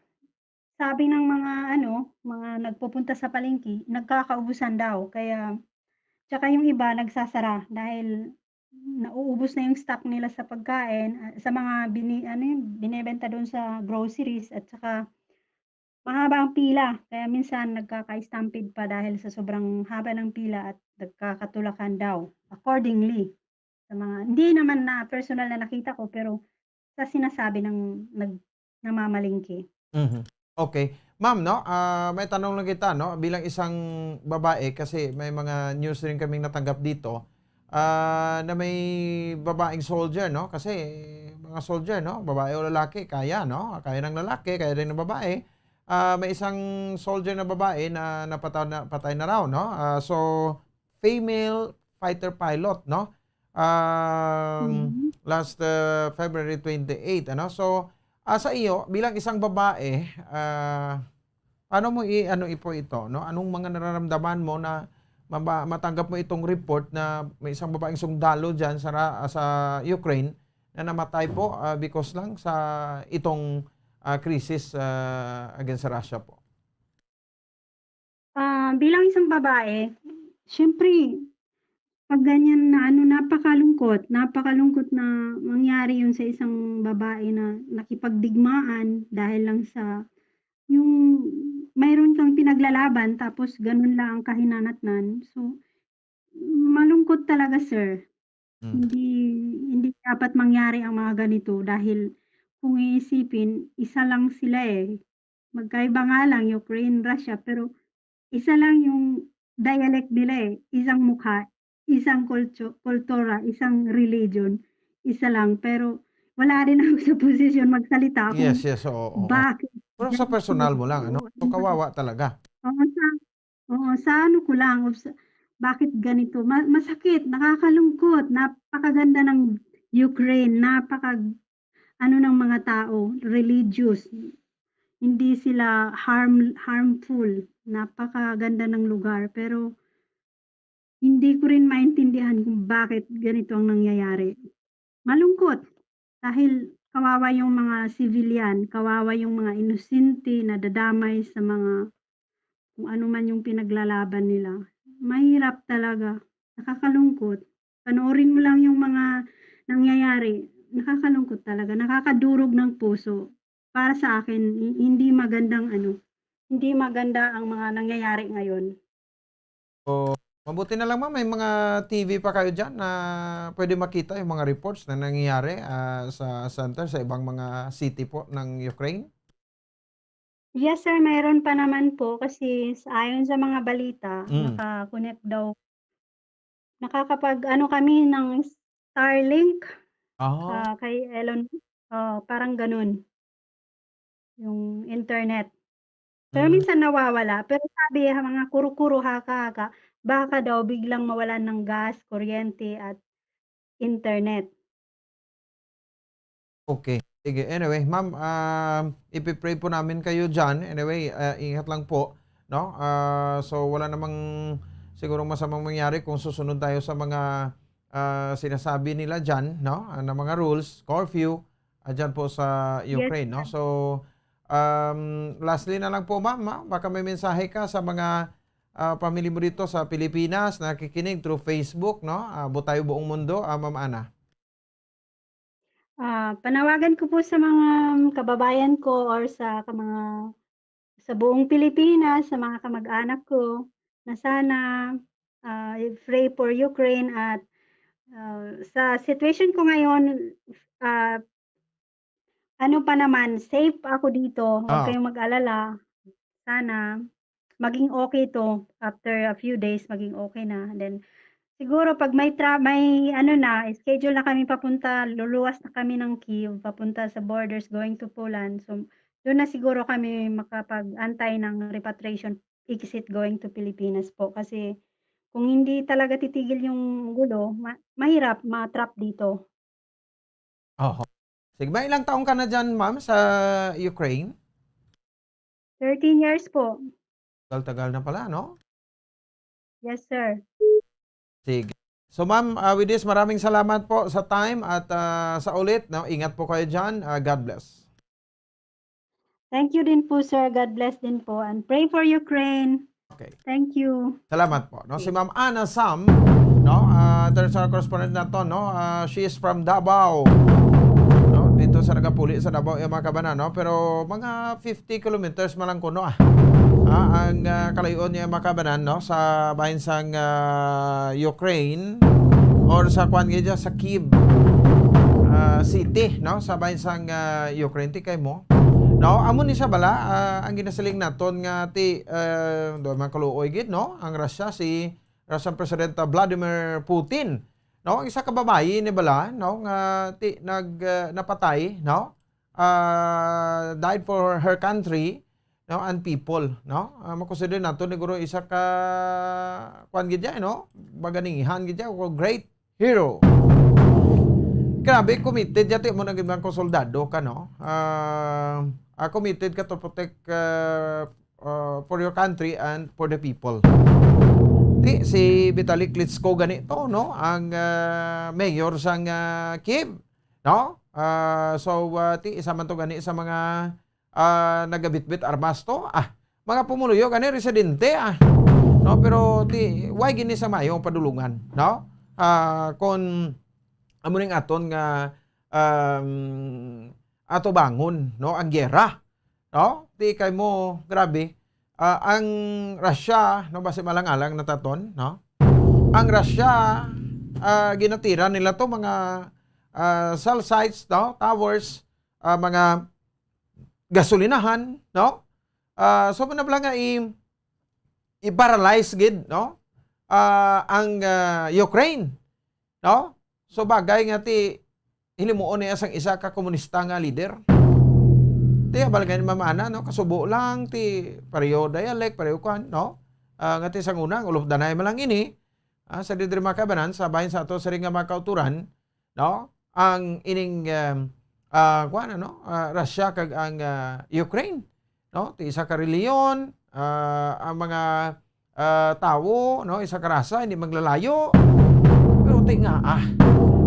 sabi ng mga ano, mga nagpupunta sa palengke, nagkakaubusan daw. Kaya, tsaka yung iba nagsasara dahil nauubos na yung stock nila sa pagkain, ah, sa mga bini-, ano yun, binebenta doon sa groceries at saka mahaba ang pila. Kaya minsan nagkaka-stampede pa dahil sa sobrang haba ng pila at nagkakatulakan daw, accordingly. Sa mga, hindi naman na personal na nakita ko, pero sa sinasabi ng nag-, namamalengke. Mhm. Okay. Ma'am, no, ah, may tanong lang kita, no, bilang isang babae, kasi may mga news rin kaming natanggap dito, ah, na may babaeng soldier, no, kasi mga soldier, no, babae o lalaki, kaya, no, kaya ng lalaki, kaya rin ng babae. Ah, may isang soldier na babae na napata-, napatay na raw, no? Ah, so, female fighter pilot, no? Um, Mhm. last, uh, February twenty-eight, ano? So, ah, sa iyo, bilang isang babae, ah, paano mo i-, ano ipo ito, no? Anong mga nararamdaman mo na maba-, matanggap mo itong report na may isang babaeng sundalo diyan sa Ra-, sa Ukraine na namatay po, ah, because lang sa itong, ah, krisis, ah, against sa Russia po? Ah, bilang isang babae, siyempre, pag ganyan na ano, napakalungkot, napakalungkot na mangyari yun sa isang babae na nakipagdigmaan dahil lang sa, yung mayroon kang pinaglalaban tapos ganun lang ang kahinanatnan. So, malungkot talaga, sir. Mm. Hindi, hindi dapat mangyari ang mga ganito dahil kung iisipin, isa lang sila eh. Magkaiba nga lang, Ukraine, Russia, pero isa lang yung dialect nila eh. Isang mukha, isang kultu-, kultura, isang religion, isa lang. Pero wala rin ako sa posisyon magsalita kung Yes, yes, oo, oo. bakit Pero sa ganito. personal mo lang, ano? Oo, So, kawawa talaga. Oo, sa, oo, sa ano ko lang, of sa, bakit ganito? Ma-, masakit, nakakalungkot, napakaganda ng Ukraine, napaka-, ano ng mga tao, religious. Hindi sila harm-, harmful, napakaganda ng lugar. Pero hindi ko rin maintindihan kung bakit ganito ang nangyayari. Malungkot dahil kawawa yung mga civilian, kawawa yung mga inosente na dadamay sa mga kung ano man yung pinaglalaban nila. Mahirap talaga, nakakalungkot. Panoorin mo lang yung mga nangyayari, nakakalungkot talaga, nakakadurog ng puso. Para sa akin, hi-, hindi magandang ano, hindi maganda ang mga nangyayari ngayon. So, mabuti na lang, ma'am, may mga T V pa kayo dyan na pwede makita yung mga reports na nangyayari, ah, sa center, sa ibang mga city po ng Ukraine? Yes, sir, mayroon pa naman po kasi s-, ayon sa mga balita, Mm. naka-connect daw, nakakapag-ano kami ng Starlink, Ah. ah, kay Elon Musk. Oo, parang ganun. Yung internet. Pero Mm. minsan nawawala. Pero sabi, ha, mga kuro-kuro, haka-haka, baka daw biglang mawalan ng gas, kuryente, at internet. Okay. Sige. Anyway, ma'am, ah, ipi-pray po namin kayo dyan. Anyway, ah, ingat lang po, no? Ah, so, wala namang sigurong masamang mangyari kung susunod tayo sa mga, ah, sinasabi nila dyan, no? Ah, na mga rules, curfew, ah, dyan po sa Yes, Ukraine, no? sir. So, um, lastly na lang po, ma'am, ah, baka may mensahe ka sa mga, ah, pamilya mo dito sa Pilipinas na nakikinig through Facebook, no? Ah, Butayo Buong Mundo, ah, Ma'am Ana. Ah, panawagan ko po sa mga kababayan ko or sa ka-, mga, sa buong Pilipinas, sa mga kamag-anak ko, na sana, ah, i-pray for Ukraine at, ah, sa situation ko ngayon, ah, ano pa naman, safe ako dito. Huwag Ah. kayong mag-alala. Sana maging okay 'to. After a few days, maging okay na. Then, siguro 'pag may tra-, may ano na, schedule na kami papunta, luluwas na kami ng Kyiv, papunta sa borders, going to Poland. So, doon na siguro kami makapag-antay ng repatriation exit going to Pilipinas po. Kasi kung hindi talaga titigil yung gulo, ma-, mahirap ma-trap dito. Oho. Sige, may ilang taon ka na dyan, ma'am, sa Ukraine? Thirteen years po. Tagal-tagal na pala, no? Yes, sir. Sige. So, ma'am, ah, with this, maraming salamat po sa time at, ah, sa ulit, no? Ingat po kayo dyan. Ah, God bless. Thank you din po, sir. God bless din po. And pray for Ukraine. Okay. Thank you. Salamat po, no? Si Okay. Ma'am Ana Sam, no? Ah, international correspondent nato, no? Ah, she is from Davao. No? Dito sa nagapuli sa Davao, yung mga kabanan, no? Pero mga fifty kilometers man lang kuno, ah. Ah, ang, ah, kalayo-an niya, mga kabanan, no? Sa bahin sang, ah, Ukraine or sa, kuwan, gid, sa Kyiv, ah, city, no? Sa bahin sang, ah, Ukraine, ti kay mo. No, amo ni sa bala, ah, ang ginasiling naton nga ti, ah, do man kaluoy gid, no? Ang Russia, si Russian President, ah, Vladimir Putin, no? Ang isa ka babayi ni bala, no, nga ti nag, ah, napatay, no? Ah, died for her country, no, and people, no? Ah, makonsider nato ni guro isa ka, kuwan gid ya, no? Baganihan gid ya, o great hero. Grabe, committed ya, ti mo na gid man kung soldado ka, no? Ah, ah, committed ka to protect, ah, ah, for your country and for the people. Ti, si Vitali Klitschko gani to, no? Ang, ah, mayor sang, ah, Kyiv, no? Ah, so, ah, ti, isa man to gani sa mga, ah, nagabitbit armas to. Ah, mga pumuluyo gani, residente, ah. No, pero ti, why gini sa mayo ang padulungan, no? Ah, kung amo ning aton nga, um, ato bangon, no, ang giyera, no? Ti kay mo, grabe. Ah, ang Russia, no, basi malang-alang nataton, no? Ang Russia, ah, ginatira nila to mga, ah, cell sites, no, towers, ah, mga gasolinahan, no? Ah, so, muna bala nga i-, i-paralyze gid, no? ah, ang, ah, Ukraine, no? So, bagay nga ti hilimuon niya sang isa ka komunista nga leader. Ti, abal gani mamana, no? Kasubo lang, ti pareho dialect, pareho kwan, no? Ah, nga ti sang una, ang ulofdanay man lang ini, ah, sa didiri mga kabanan, sa bahin sa ato siring nga mga kauturan, no? Ang ining, um, ah, kuwan, ano? Ah, Russia kag ang, ah, Ukraine, no? Ti isa ka reliyon, ah, ang mga, ah, tawo, no? Isa ka rasa, hindi maglalayo. Pero ti nga, ah,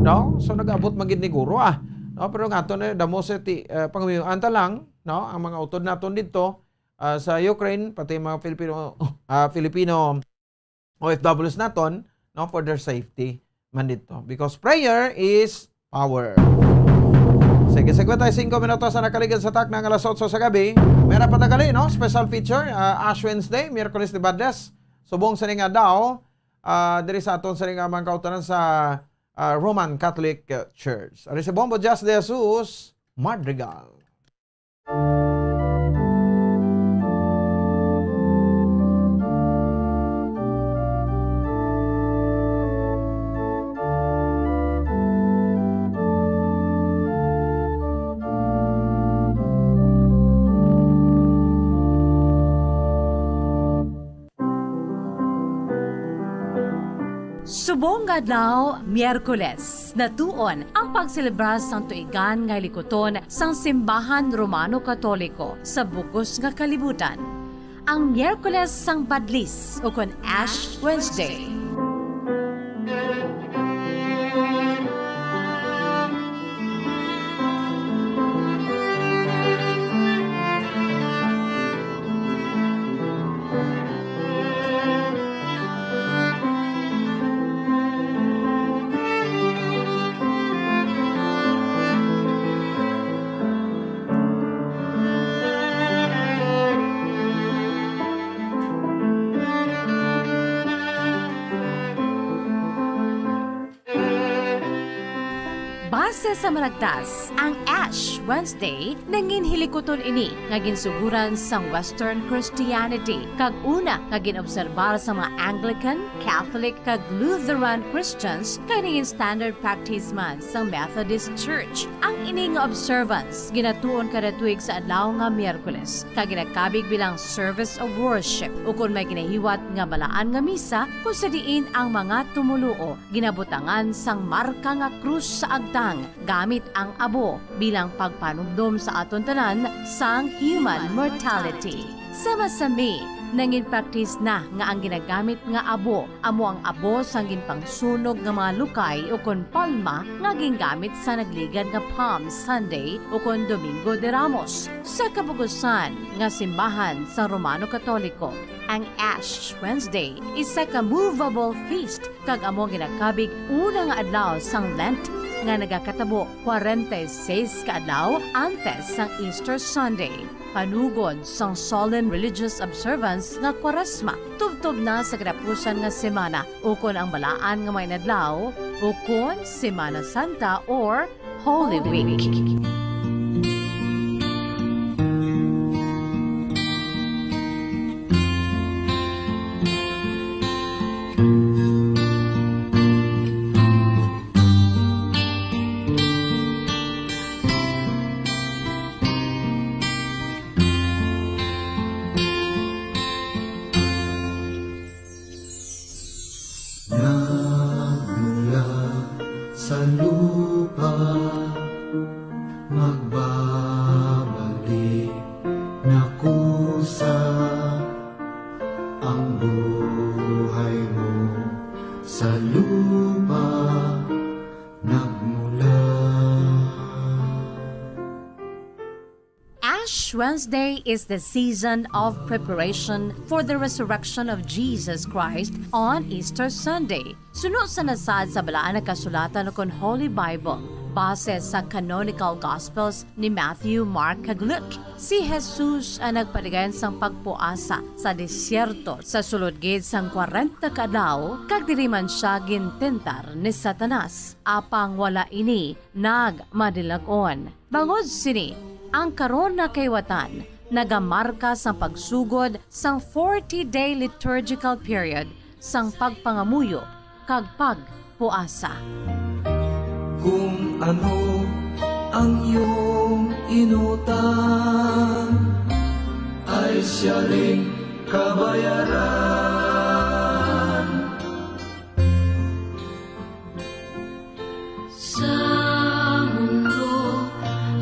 no? So, nag-abot man gid ni guro, ah. No? Pero nga to na, damo sa ti, ah, pangamiyoan ta lang, no? Ang mga utod naton dito, ah, sa Ukraine, pati mga Filipino, ah, Filipino O F Ws naton, no, for their safety man dito. Because prayer is power. Sige, cincuenta y cinco minutos ang nakaligid sa takna nga alas otso sa gabi. Meron pa ta gali, no? Special feature, ah, Ash Wednesday, Miyerkules ni Badles. Subong sa nga daw, ah, diri sa aton sa nga mga kauturan sa, ah, Roman Catholic, ah, Church. Ari si Bombo Jazz de Jesus Madrigal. Subong nga adlaw, Miyerkules, natuon ang pagselebrar sang tuigan nga hilikuton sang Simbahan Romano-Katoliko sa bug-os nga kalibutan, ang Miyerkules sang Badlis, ukon Ash Wednesday. Base sa Maragtas, ang Ash Wednesday nangin hilikuton ini nga ginsuguran sang Western Christianity, kag una nga gin-obserbar sa mga Anglican, Catholic, kag Lutheran Christians, kay nangin standard practice man sang Methodist Church. Ang ini nga observance ginatuon kada tuig sa adlaw nga Miyerkules, kag ginakabig bilang service of worship, ukon may ginahiwat nga balaan nga misa, kung sa diin ang mga tumoluo ginabutangan sang marka nga krus sa agtang gamit ang abo bilang pagpanumdom sa aton tanan sang human mortality. Sama sami, nangin praktis na nga ang ginagamit nga abo amo ang abo sang ginpangsunog nga mga lukay ukon palma nga gingamit sa nagligad nga Palm Sunday ukon Domingo de Ramos. Sa kabugusan nga simbahan sa Romano Katoliko, ang Ash Wednesday isa ka movable feast kag amo ang ginakabig una nga adlaw sang Lent nga nagakatabo kwarenta y seis ka adlaw antes sang Easter Sunday, panugod sang solemn religious observance nga Kwaresma, tubtob na sa katapusan nga semana, ukon ang Balaan nga mga Inadlaw, ukon Semana Santa or Holy Week. Nagmula sa lupa, magbabalik na kusa ang buhay mo sa lupa. Nagmula. Ash Wednesday is the season of preparation for the resurrection of Jesus Christ on Easter Sunday. Suno sa nasaad sa Balaan nga Kasulatan ukon Holy Bible, base sa canonical Gospels ni Matthew, Mark, kag Luke, si Jesus ang nagpadayon sang pagpuasa sa desierto sa sulod gid sang kwarenta ka adlaw, kag diri man sia gintentar ni Satanas. Apang wala ini nagmadillag-on. Bangod sini, ang karon nga kaliwatan nagamarka sang pagsugod sang forty-day liturgical period sang pagpangamuyo kag pagpuasa. Kung ano ang iyong inutang, ay siya ring kabayaran. Sa mundo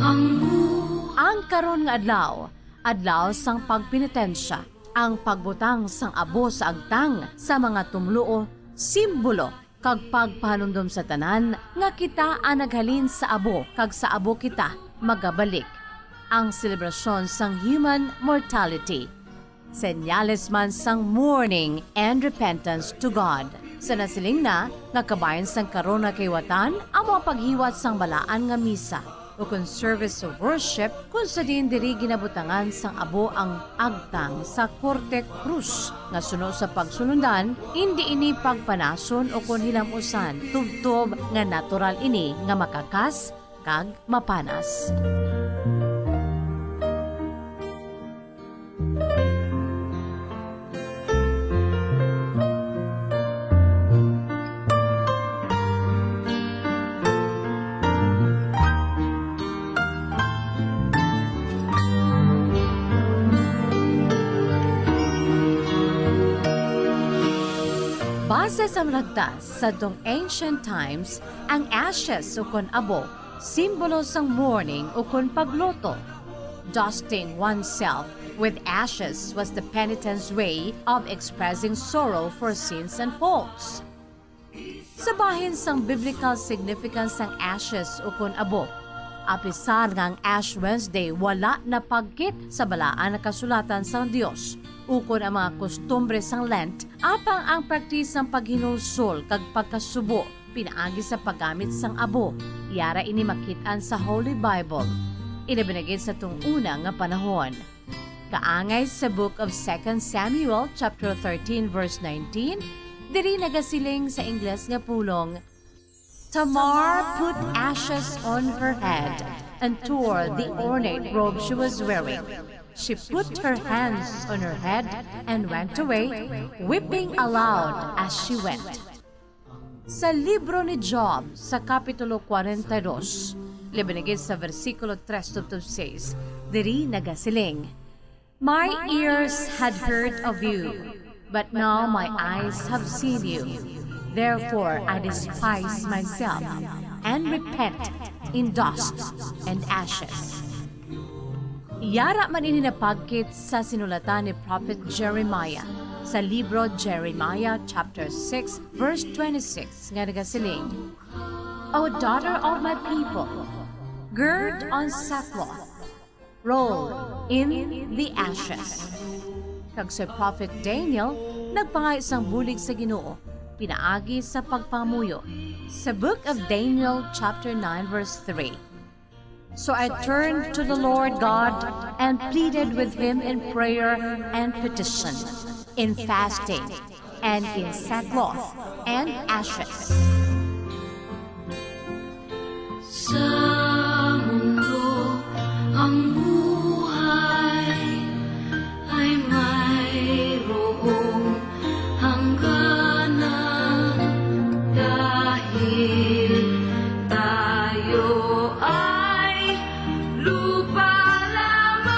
ang bu- Ang karon nga adlaw, adlaw sang pagpenitensya, ang pagbutang sang abo sa agtang sa mga tumluo, simbolo kag pagpahanumdom sa tanan nga kita ang naghalin sa abo kag sa abo kita magabalik. Ang selebrasyon sang human mortality, senyales man sang mourning and repentance to God. Sa nasiling na nga kabahin sang karon nga kaliwatan ang mga paghiwat sang balaan nga misa, ukon service of worship, kon sa diin diri ginabutangan sang abo ang agtang sa korte krus, nga suno sa pagsunundan, indi ini pagpanason ukon hilam-usan, tubtob nga natural ini nga makakas kag mapanas. Base sa mga nagtas, sadtong ancient times, ang ashes ukon abo simbolo sang mourning ukon pagluto. Dusting oneself with ashes was the penitent's way of expressing sorrow for sins and faults. Sa bahin sang biblical significance sang ashes ukon abo, apisar nga ang Ash Wednesday wala napagkit sa Balaan nga Kasulatan sang Dios ukon ang mga kustumbre sang Lent, apang ang praktisang paghinulsol kag pagkasubo pinaagi sa paggamit sang abo, yara ini makit-an sa Holy Bible, ilabi na gid sa tung una nga panahon. Kaangay sa Book of Second Samuel, chapter thirteen, verse nineteen, diri nagasiling sa Ingles nga pulong, "Tamar put ashes on her head and tore the ornate robe she was wearing. She put her hands on her head and went away, weeping aloud as she went." Sa libro ni Job, sa Kapitulo kwarenta y dos, labi na gid sa bersikulo tres tubtob sais, diri nagasiling, "My ears had heard of you, but now my eyes have seen you. Therefore I despise myself, and repent in dust and ashes." Yara man ini napagkit sa sinulatan ni Prophet Jeremiah sa libro Jeremiah chapter six, verse twenty-six, nga nagasiling, "O daughter of my people, gird on sackcloth, roll in the ashes." Kag si Prophet Daniel nagpangayo sang bulig sa Ginoo pinaagi sa pagpangamuyo. Sa Book of Daniel, chapter nine, verse three, "So I turned to the Lord God and pleaded with him in prayer and petition, in fasting, and in sackcloth and ashes." Sa mundo ang buhay ay mayroong hangganan, dahil tayo ay lupa lamang.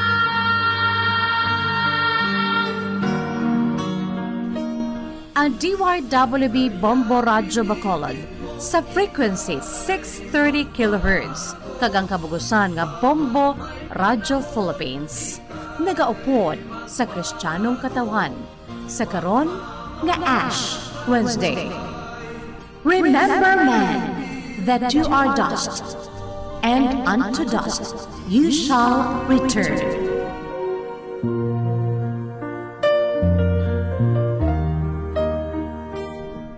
Ang D Y W B Bombo Radyo Bacolod sa frequency six thirty kilohertz kag ang kabugusan nga Bombo Radyo Philippines nagaupod sa Kristiyanong katawhan sa karon nga Ash Wednesday. Remember, man, that you are dust, and unto dust you shall return.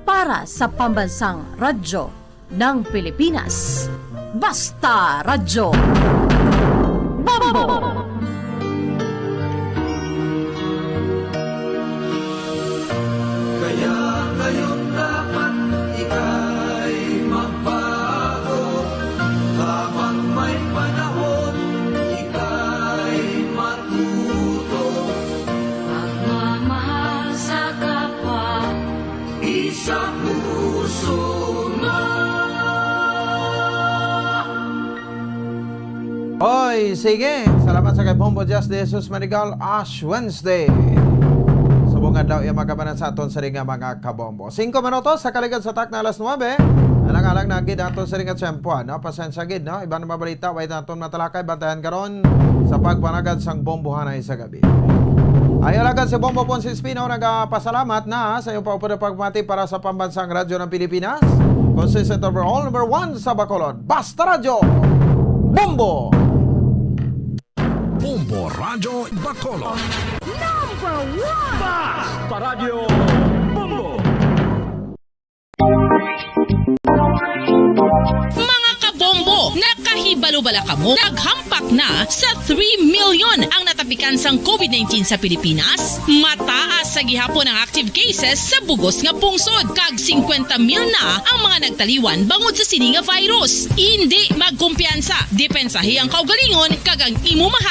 Para sa Pambansang Radyo ng Pilipinas, Basta Radyo Bombo! Kaya ngayon dapat ika'y magbago. Habang may panahon, ika'y matuto. Pagmamahal sa kapwa, Sige, salamat sa kay Bombo Jazz de Jesus Manigal, Ash Wednesday. Subong adlaw iya magabanan sa aton sa ringa mga kabombo. Singko minutos sa kaligad sa takna alas nuebe. Alang-alang na gid aton sa ringa tiyempo, no? Pasensya gid, no? Iban na mabalita, way naton matalakay, bantayan karon sa pagpanagad sang bombohanay sa gabi. Ay, alagad si Bombo Ponce Espino, nagapasalamat na sa iyong pagpapamati para sa pambansang radyo ng Pilipinas. Consistent overall, number one sa Bacolod. Basta Radyo, Bombo! Bombo Radyo Bacolod. Number one! Basta Radyo Bombo! Mga kabombo, nakahibalo bala kamo? Naghampak na sa three million ang natapikan sang COVID nineteen sa Pilipinas. Mataas sa gihapon ang active cases sa bugos nga pungsod, kag singkwenta mil na ang mga nagtaliwan bangod sa sini nga virus. Indi magkumpiyansa, depensahi ang kaugalingon kag ang imo mahal